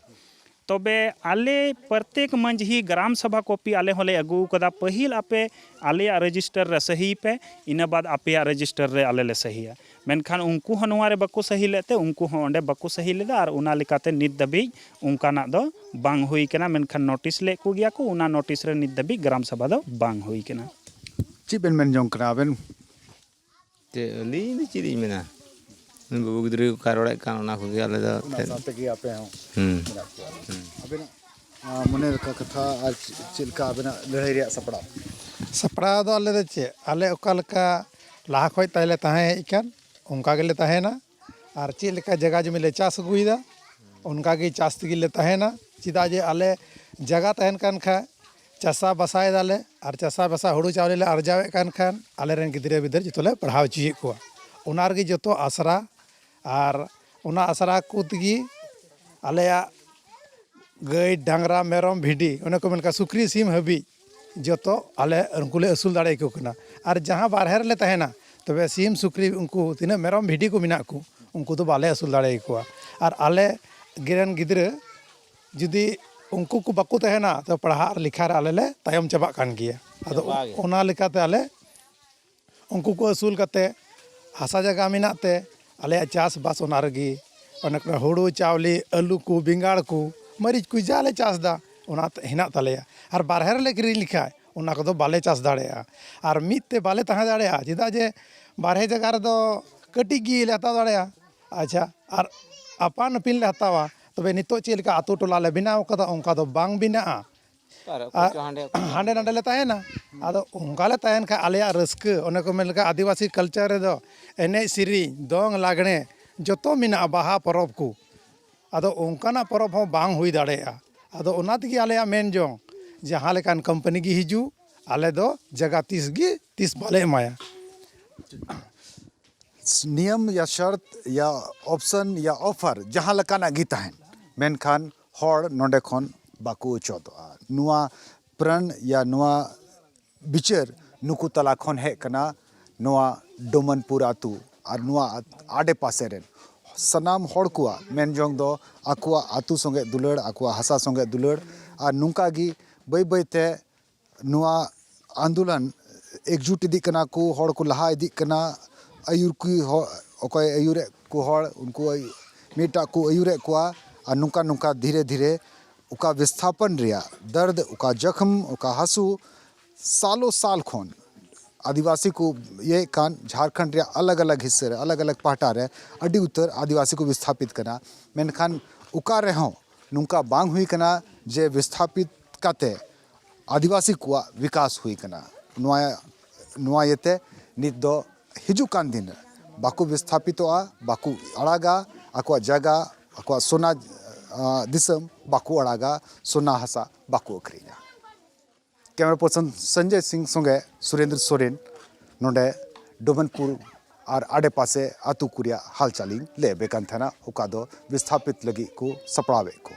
ᱛᱚᱵᱮ ᱟᱞᱮ ᱯᱨᱚᱛᱮᱠ ᱢᱟᱹᱡᱷᱤ ᱜᱨᱟᱢ ᱥᱚᱵᱷᱟ ᱠᱚᱯᱤ ᱟᱞᱮ ᱦᱚᱸᱞᱮ ᱟᱹᱜᱩ ᱟᱠᱟᱫᱟ᱾ ᱯᱟᱹᱦᱤᱞ ᱟᱯᱮ ᱟᱞᱮᱭᱟᱜ ᱨᱮᱡᱤᱥᱴᱟᱨ ᱨᱮ ᱥᱟᱹᱦᱤᱭ ᱯᱮ, ᱤᱱᱟᱹ ᱵᱟᱫ ᱟᱯᱮᱭᱟᱜ ᱨᱮᱡᱤᱥᱴᱟᱨ ᱨᱮ ᱟᱞᱮ ᱞᱮ ᱥᱟᱹᱦᱤᱭᱟ᱾ ᱢᱮᱱᱠᱷᱟᱱ ᱩᱱᱠᱩ ᱦᱚᱸ ᱱᱚᱣᱟ ᱨᱮ ᱵᱟᱠᱚ ᱥᱟᱹᱦᱤ ᱞᱮᱫ ᱛᱮ, ᱩᱱᱠᱩ ᱦᱚᱸ ᱚᱸᱰᱮ ᱵᱟᱠᱚ ᱥᱟᱹᱦᱤ ᱞᱮᱫᱟ, ᱟᱨ ᱚᱱᱟ ᱞᱮᱠᱟᱛᱮ ᱱᱤᱛ ᱫᱷᱟᱹᱵᱤᱡ ᱚᱱᱠᱟᱱᱟᱜ ᱫᱚ ᱵᱟᱝ ᱦᱩᱭ ᱠᱟᱱᱟ᱾ ᱢᱮᱱᱠᱷᱟᱱ ᱱᱳᱴᱤᱥ ᱞᱮᱫ ᱠᱚ ᱜᱮᱭᱟ ᱠᱚ, ᱚᱱᱟ ᱱᱳᱴᱤᱥ ᱨᱮ ᱱᱤᱛ ᱫᱷᱟᱹᱵᱤᱡ ᱜᱨᱟᱢ ᱥᱚᱵᱷᱟ ᱫᱚ ᱵᱟᱝ ᱦᱩᱭ ᱠᱟᱱᱟ᱾ ᱪᱮᱫ ᱵᱮᱱ ᱢᱮᱱ ᱡᱚᱝ ᱠᱟᱱᱟ ᱟᱵᱮᱱ? ᱪᱮᱫ, ᱟᱹᱞᱤᱧ ᱫᱚ ᱪᱮᱫ ᱞᱤᱧ ᱢᱮᱱᱟ? ᱩᱱᱤ ᱵᱟᱹᱵᱩ ᱜᱤᱫᱽᱨᱟᱹ ᱠᱚ ᱨᱚᱲᱮᱫ ᱠᱟᱱ, ᱚᱱᱟ ᱠᱚᱜᱮ ᱟᱞᱮ ᱫᱚ ᱚᱱᱟ ᱮᱱᱛᱮᱫ᱾ ᱥᱟᱶ ᱛᱮᱜᱮ ᱟᱯᱮ ᱦᱚᱸ ᱦᱩᱸ᱾ ᱢᱮᱱᱟᱜ ᱯᱮᱭᱟ᱾ ᱦᱩᱸ᱾ ᱟᱵᱮᱱᱟᱜ, ᱟ, ᱢᱚᱱᱮ ᱞᱮᱠᱟ ᱠᱟᱛᱷᱟ ᱟᱨ ᱪᱮᱫ, ᱪᱮᱫ ᱞᱮᱠᱟ ᱟᱵᱮᱱᱟᱜ ᱞᱟᱹᱲᱦᱟᱹᱭ ᱨᱮᱭᱟᱜ ᱥᱟᱯᱲᱟᱣ? ᱥᱟᱯᱲᱟᱣ ᱫᱚ ᱟᱞᱮ ᱫᱚ ᱪᱮᱫ, ᱟᱞᱮ ᱚᱠᱟ ᱞᱮᱠᱟ ᱞᱟᱦᱟ ᱠᱷᱚᱡ ᱛᱟᱦᱮᱸ ᱞᱮ ᱛᱟᱦᱮᱸ ᱦᱮᱡ ᱟᱠᱟᱱ, ᱚᱱᱠᱟ ᱜᱮᱞᱮ ᱛᱟᱦᱮᱱᱟ᱾ ᱟᱨ ᱪᱮᱫ ᱞᱮᱠᱟ ᱡᱟᱭᱜᱟ ᱡᱚᱢᱤ ᱞᱮ ᱪᱟᱥ ᱟᱹᱜᱩᱭᱮᱫᱟ, ᱚᱱᱠᱟ ᱜᱮ ᱪᱟᱥ ᱛᱮᱜᱮ ᱞᱮ ᱛᱟᱦᱮᱱᱟ᱾ ᱪᱮᱫᱟᱜ ᱡᱮ ᱟᱞᱮ ᱡᱟᱭᱜᱟ ᱛᱟᱦᱮᱱ ᱠᱟᱱ ᱠᱷᱟᱡ, ᱪᱟᱥᱟ ᱵᱟᱥᱟᱭ ᱫᱟᱞᱮ, ᱟᱨ ᱪᱟᱥᱟ ᱵᱟᱥᱟ ᱦᱩᱲᱩ ᱪᱟᱣᱞᱮ ᱞᱮ ᱟᱨᱡᱟᱣᱮᱫ ᱠᱟᱱ ᱠᱷᱟᱱ, ᱟᱞᱮ ᱨᱮᱱ ᱜᱤᱫᱽᱨᱟᱹ ᱯᱤᱫᱽᱨᱟᱹ ᱡᱚᱛᱚ ᱞᱮ ᱯᱟᱲᱦᱟᱣ ᱦᱚᱪᱚᱭᱮᱫ ᱠᱚᱣᱟ᱾ ᱚᱱᱟ ᱨᱮᱜᱮ ᱡᱚᱛᱚ ᱟᱥᱨᱟ, ᱟᱨ ᱚᱱᱟ ᱟᱥᱨᱟ ᱠᱚ ᱛᱮᱜᱮ ᱟᱞᱮᱭᱟᱜ ᱜᱟᱹᱭ, ᱰᱟᱝᱨᱟ, ᱢᱮᱨᱚᱢ, ᱵᱷᱤᱰᱤ, ᱚᱱᱮ ᱠᱚ ᱢᱮᱱ ᱠᱟᱜ, ᱥᱩᱠᱨᱤ, ᱥᱤᱢ ᱦᱟᱹᱵᱤᱡ ᱡᱚᱛᱚ ᱟᱞᱮ ᱩᱱᱠᱩ ᱞᱮ ᱟᱹᱥᱩᱞ ᱫᱟᱲᱮᱭᱟᱠᱚ ᱠᱟᱱᱟ᱾ ᱟᱨ ᱡᱟᱦᱟᱸ ᱵᱟᱨᱦᱮ ᱨᱮᱞᱮ ᱛᱟᱦᱮᱱᱟ, ᱛᱚᱵᱮ ᱥᱤᱢ, ᱥᱩᱠᱨᱤ, ᱩᱱᱠᱩ ᱛᱤᱱᱟᱹᱜ ᱢᱮᱨᱚᱢ, ᱵᱷᱤᱰᱤ ᱠᱚ ᱢᱮᱱᱟᱜ ᱠᱚ, ᱩᱱᱠᱩ ᱫᱚ ᱵᱟᱞᱮ ᱟᱹᱥᱩᱞ ᱫᱟᱲᱮᱭᱟᱠᱚᱣᱟ᱾ ᱟᱨ ᱟᱞᱮ ᱨᱮᱱ ᱜᱤᱫᱽᱨᱟᱹ ᱡᱩᱫᱤ ᱩᱱᱠᱩ ᱠᱚ ᱵᱟᱠᱚ ᱛᱟᱦᱮᱱᱟ, ᱛᱚ ᱯᱟᱲᱦᱟᱜ ᱟᱨ ᱞᱮᱠᱷᱟ ᱨᱮ ᱟᱞᱮ ᱞᱮ ᱛᱟᱭᱚᱢ ᱪᱟᱵᱟᱜ ᱠᱟᱱ ᱜᱮᱭᱟ᱾ ᱟᱫᱚ ᱪᱟᱵᱟ ᱜᱮ᱾ ᱚᱱᱟ ᱞᱮᱠᱟᱛᱮ ᱟᱞᱮ ᱩᱱᱠᱩ ᱠᱚ ᱟᱹᱥᱩᱞ ᱠᱟᱛᱮ ᱦᱟᱥᱟ ᱡᱟᱭᱜᱟ ᱢᱮᱱᱟᱜ ᱛᱮ ᱟᱞᱮᱭᱟᱜ ᱪᱟᱥᱵᱟᱥ ᱚᱱᱟ ᱨᱮᱜᱮ, ᱚᱱᱮ ᱠᱚ ᱦᱩᱲᱩ, ᱪᱟᱣᱞᱮ, ᱟᱹᱞᱩ ᱠᱚ, ᱵᱮᱸᱜᱟᱲ ᱠᱚ, ᱢᱟᱹᱨᱤᱪ ᱠᱚ, ᱡᱟ ᱞᱮ ᱪᱟᱥ ᱮᱫᱟ, ᱚᱱᱟ ᱛᱮ ᱦᱮᱱᱟᱜ ᱛᱟᱞᱮᱭᱟ᱾ ᱟᱨ ᱵᱟᱨᱦᱮ ᱨᱮᱞᱮ ᱠᱤᱨᱤᱧ ᱞᱮᱠᱷᱟᱡ ᱚᱱᱟ ᱠᱚᱫᱚ ᱵᱟᱞᱮ ᱪᱟᱥ ᱫᱟᱲᱮᱭᱟᱜᱼᱟ᱾ ᱟᱨ ᱢᱤᱫ ᱛᱮ ᱵᱟᱞᱮ ᱛᱟᱦᱮᱸ ᱫᱟᱲᱮᱭᱟᱜᱼᱟ, ᱪᱮᱫᱟᱜ ᱡᱮ ᱵᱟᱨᱦᱮ ᱡᱟᱭᱜᱟ ᱨᱮᱫᱚ ᱠᱟᱹᱴᱤᱡ ᱜᱮᱞᱮ ᱦᱟᱛᱟᱣ ᱫᱟᱲᱮᱭᱟᱜᱼᱟ᱾ ᱟᱪᱪᱷᱟ, ᱟᱨ ᱟᱯᱟᱱ ᱟᱹᱯᱤᱱ ᱞᱮ ᱦᱟᱛᱟᱣᱟ, ᱛᱚᱵᱮ ᱱᱤᱛᱚᱜ ᱪᱮᱫ ᱞᱮᱠᱟ ᱟᱛᱳ ᱴᱚᱞᱟ ᱞᱮ ᱵᱮᱱᱟᱣ ᱠᱟᱫᱟ, ᱚᱱᱠᱟ ᱫᱚ ᱵᱟᱝ ᱵᱮᱱᱟᱜᱼᱟ᱾ ᱟᱨ ᱚᱠᱚᱭ ᱟᱨ ᱪᱚ ᱦᱟᱸᱰᱮ ᱚᱠᱚᱭ ᱪᱚ ᱦᱟᱸᱰᱮ ᱱᱟᱰᱮ ᱞᱮ ᱛᱟᱦᱮᱱᱟ᱾ ᱟᱫᱚ ᱚᱱᱠᱟ ᱞᱮ ᱛᱟᱦᱮᱱ ᱠᱷᱟᱡ ᱟᱞᱮᱭᱟᱜ ᱨᱟᱹᱥᱠᱟᱹ, ᱚᱱᱮ ᱠᱚ ᱢᱮᱱ ᱞᱮᱠᱟ ᱟᱹᱫᱤᱵᱟᱹᱥᱤ culture ᱨᱮᱫᱚ ᱮᱱᱮᱡ ᱥᱮᱨᱮᱧ, ᱫᱚᱝ ᱞᱟᱜᱽᱬᱮ ᱡᱚᱛᱚ ᱢᱮᱱᱟᱜᱼᱟ, ᱵᱟᱦᱟ ᱯᱚᱨᱚᱵᱽ ᱠᱚ᱾ ᱟᱫᱚ ᱚᱱᱠᱟᱱᱟᱜ ᱯᱚᱨᱚᱵᱽ ᱦᱚᱸ ᱵᱟᱝ ᱦᱩᱭ ᱫᱟᱲᱮᱭᱟᱜᱼᱟ᱾ ᱟᱫᱚ ᱚᱱᱟ ᱛᱮᱜᱮ ᱟᱞᱮᱭᱟᱜ ᱢᱮᱱ ᱡᱚᱝ, ᱡᱟᱦᱟᱸ ᱞᱮᱠᱟᱱ ᱠᱳᱢᱯᱟᱱᱤ ᱜᱮ ᱦᱤᱡᱩᱜ, ᱟᱞᱮ ᱫᱚ ᱡᱟᱭᱜᱟ ᱛᱤᱥ ᱜᱮ ᱛᱤᱥ ᱵᱟᱞᱮ ᱮᱢᱟᱭᱟ᱾ ᱱᱤᱭᱚᱢ ᱭᱟ ᱥᱟᱨᱛ ᱭᱟ ᱚᱯᱥᱚᱱ ᱭᱟ ᱚᱯᱷᱟᱨ ᱡᱟᱦᱟᱸ ᱞᱮᱠᱟᱱᱟᱜ ᱜᱮ ᱛᱟᱦᱮᱱ, ᱢᱮᱱᱠᱷᱟᱱ ᱦᱚᱲ ᱱᱚᱰᱮ ᱠᱷᱚᱱ ᱵᱟᱠᱚ ᱚᱪᱚᱫᱚᱜᱼᱟ᱾ ᱱᱚᱣᱟ ᱯᱨᱟᱱ ᱭᱟ ᱱᱚᱣᱟ ᱵᱤᱪᱟᱹᱨ ᱱᱩᱠᱩ ᱛᱟᱞᱟ ᱠᱷᱚᱱ ᱦᱮᱡ ᱠᱟᱱᱟ᱾ ᱱᱚᱣᱟ ᱰᱳᱢᱟᱱᱯᱩᱨ ᱟᱹᱛᱩ ᱟᱨ ᱱᱚᱣᱟ ᱟᱰᱮ ᱯᱟᱥᱮ ᱨᱮᱱ ᱥᱟᱱᱟᱢ ᱦᱚᱲ ᱠᱚᱣᱟᱜ ᱢᱮᱱ ᱡᱚᱝ ᱫᱚ ᱟᱠᱚᱣᱟᱜ ᱟᱹᱛᱩ ᱥᱚᱸᱜᱮ ᱫᱩᱞᱟᱹᱲ, ᱟᱠᱚᱣᱟᱜ ᱦᱟᱥᱟ ᱥᱚᱸᱜᱮ ᱫᱩᱞᱟᱹᱲ, ᱟᱨ ᱱᱚᱝᱠᱟ ᱜᱮ ᱵᱟᱹᱭ ᱵᱟᱹᱭ ᱛᱮ ᱱᱚᱣᱟ ᱟᱱᱫᱳᱞᱚᱱ ᱮᱠᱡᱩᱴ ᱤᱫᱤᱜ ᱠᱟᱱᱟ ᱠᱚ, ᱦᱚᱲ ᱠᱚ ᱞᱟᱦᱟ ᱤᱫᱤᱜ ᱠᱟᱱᱟ, ᱟᱹᱭᱩᱨ ᱠᱚ ᱦᱚ-, ᱚᱠᱚᱭ ᱟᱹᱭᱩᱨᱮᱫ ᱠᱚ ᱦᱚᱲ, ᱩᱱᱠᱩ ᱟᱹᱭ-, ᱢᱤᱫᱴᱟᱜ ᱠᱚ ᱟᱹᱭᱩᱨᱮᱫ ᱠᱚᱣᱟ᱾ ᱟᱨ ᱱᱚᱝᱠᱟ ᱱᱚᱝᱠᱟ ᱫᱷᱤᱨᱮ ᱫᱷᱤᱨᱮ ᱚᱠᱟ ᱵᱤᱥᱛᱷᱟᱯᱚᱱ ᱨᱮᱭᱟᱜ ᱫᱟᱨᱫ, ᱚᱠᱟ ᱡᱚᱠᱷᱢ, ᱚᱠᱟ ᱦᱟᱹᱥᱩ ᱥᱟᱞᱚ ᱥᱟᱞ ᱠᱷᱚᱱ ᱟᱹᱫᱤᱵᱟᱹᱥᱤ ᱠᱚ ᱤᱭᱟᱹᱭᱮᱫ ᱠᱟᱱ, ᱡᱷᱟᱲᱠᱷᱚᱸᱰ ᱨᱮᱭᱟᱜ ᱟᱞᱟᱜᱽ ᱟᱞᱟᱜᱽ ᱦᱤᱥᱥᱟᱹ ᱨᱮ, ᱟᱞᱟᱜᱽ ᱟᱞᱟᱜᱽ ᱯᱟᱦᱴᱟ ᱨᱮ ᱟᱹᱰᱤ ᱩᱛᱟᱹᱨ ᱟᱹᱫᱤᱵᱟᱹᱥᱤ ᱠᱚ ᱵᱤᱥᱛᱷᱟᱯᱤᱛ ᱠᱟᱱᱟ᱾ ᱢᱮᱱᱠᱷᱟᱱ ᱚᱠᱟ ᱨᱮᱦᱚᱸ ᱱᱚᱝᱠᱟ ᱵᱟᱝ ᱦᱩᱭ ᱠᱟᱱᱟ ᱡᱮ ᱵᱤᱥᱛᱷᱟᱯᱤᱛ ᱠᱟᱛᱮ ᱟᱹᱫᱤᱵᱟᱹᱥᱤ ᱠᱚᱣᱟᱜ ᱵᱤᱠᱟᱥ ᱦᱩᱭ ᱠᱟᱱᱟ᱾ ᱱᱚᱣᱟ, ᱱᱚᱣᱟ ᱤᱭᱟᱹᱛᱮ ᱱᱤᱛ ᱫᱚ ᱦᱤᱡᱩᱜ ᱠᱟᱱ ᱫᱤᱱ ᱨᱮ ᱵᱟᱠᱚ ᱵᱤᱥᱛᱷᱟᱯᱤᱛᱚᱜᱼᱟ, ᱵᱟᱠᱚ ᱟᱲᱟᱜᱟ ᱟᱠᱚᱣᱟᱜ ᱡᱟᱭᱜᱟ, ᱟᱠᱚᱣᱟᱜ ᱥᱚᱱᱟ, ᱟᱸ, ᱫᱤᱥᱚᱢ ᱵᱟᱠᱚ ᱟᱲᱟᱜᱟ, ᱥᱚᱱᱟ ᱦᱟᱥᱟ ᱵᱟᱠᱚ ᱟᱹᱠᱷᱨᱤᱧᱟ᱾ ᱠᱮᱢᱮᱨᱟ ᱯᱟᱨᱥᱚᱱ ᱥᱚᱧᱡᱚᱭ ᱥᱤᱝ ᱥᱚᱸᱜᱮ ᱥᱩᱨᱮᱱᱫᱨᱚ ᱥᱚᱨᱮᱱ, ᱱᱚᱰᱮ ᱰᱳᱢᱮᱱᱯᱩᱨ ᱟᱨ ᱟᱰᱮᱯᱟᱥᱮ ᱟᱹᱛᱩ ᱠᱚ ᱨᱮᱭᱟᱜ ᱦᱟᱞᱪᱟᱞᱤᱧ ᱞᱟᱹᱭ ᱟᱯᱮ ᱠᱟᱱ ᱛᱟᱦᱮᱱᱟ, ᱚᱠᱟ ᱫᱚ ᱵᱤᱥᱛᱷᱟᱯᱤᱛ ᱞᱟᱹᱜᱤᱫ ᱠᱚ ᱥᱟᱯᱲᱟᱣᱮᱫ ᱠᱚ᱾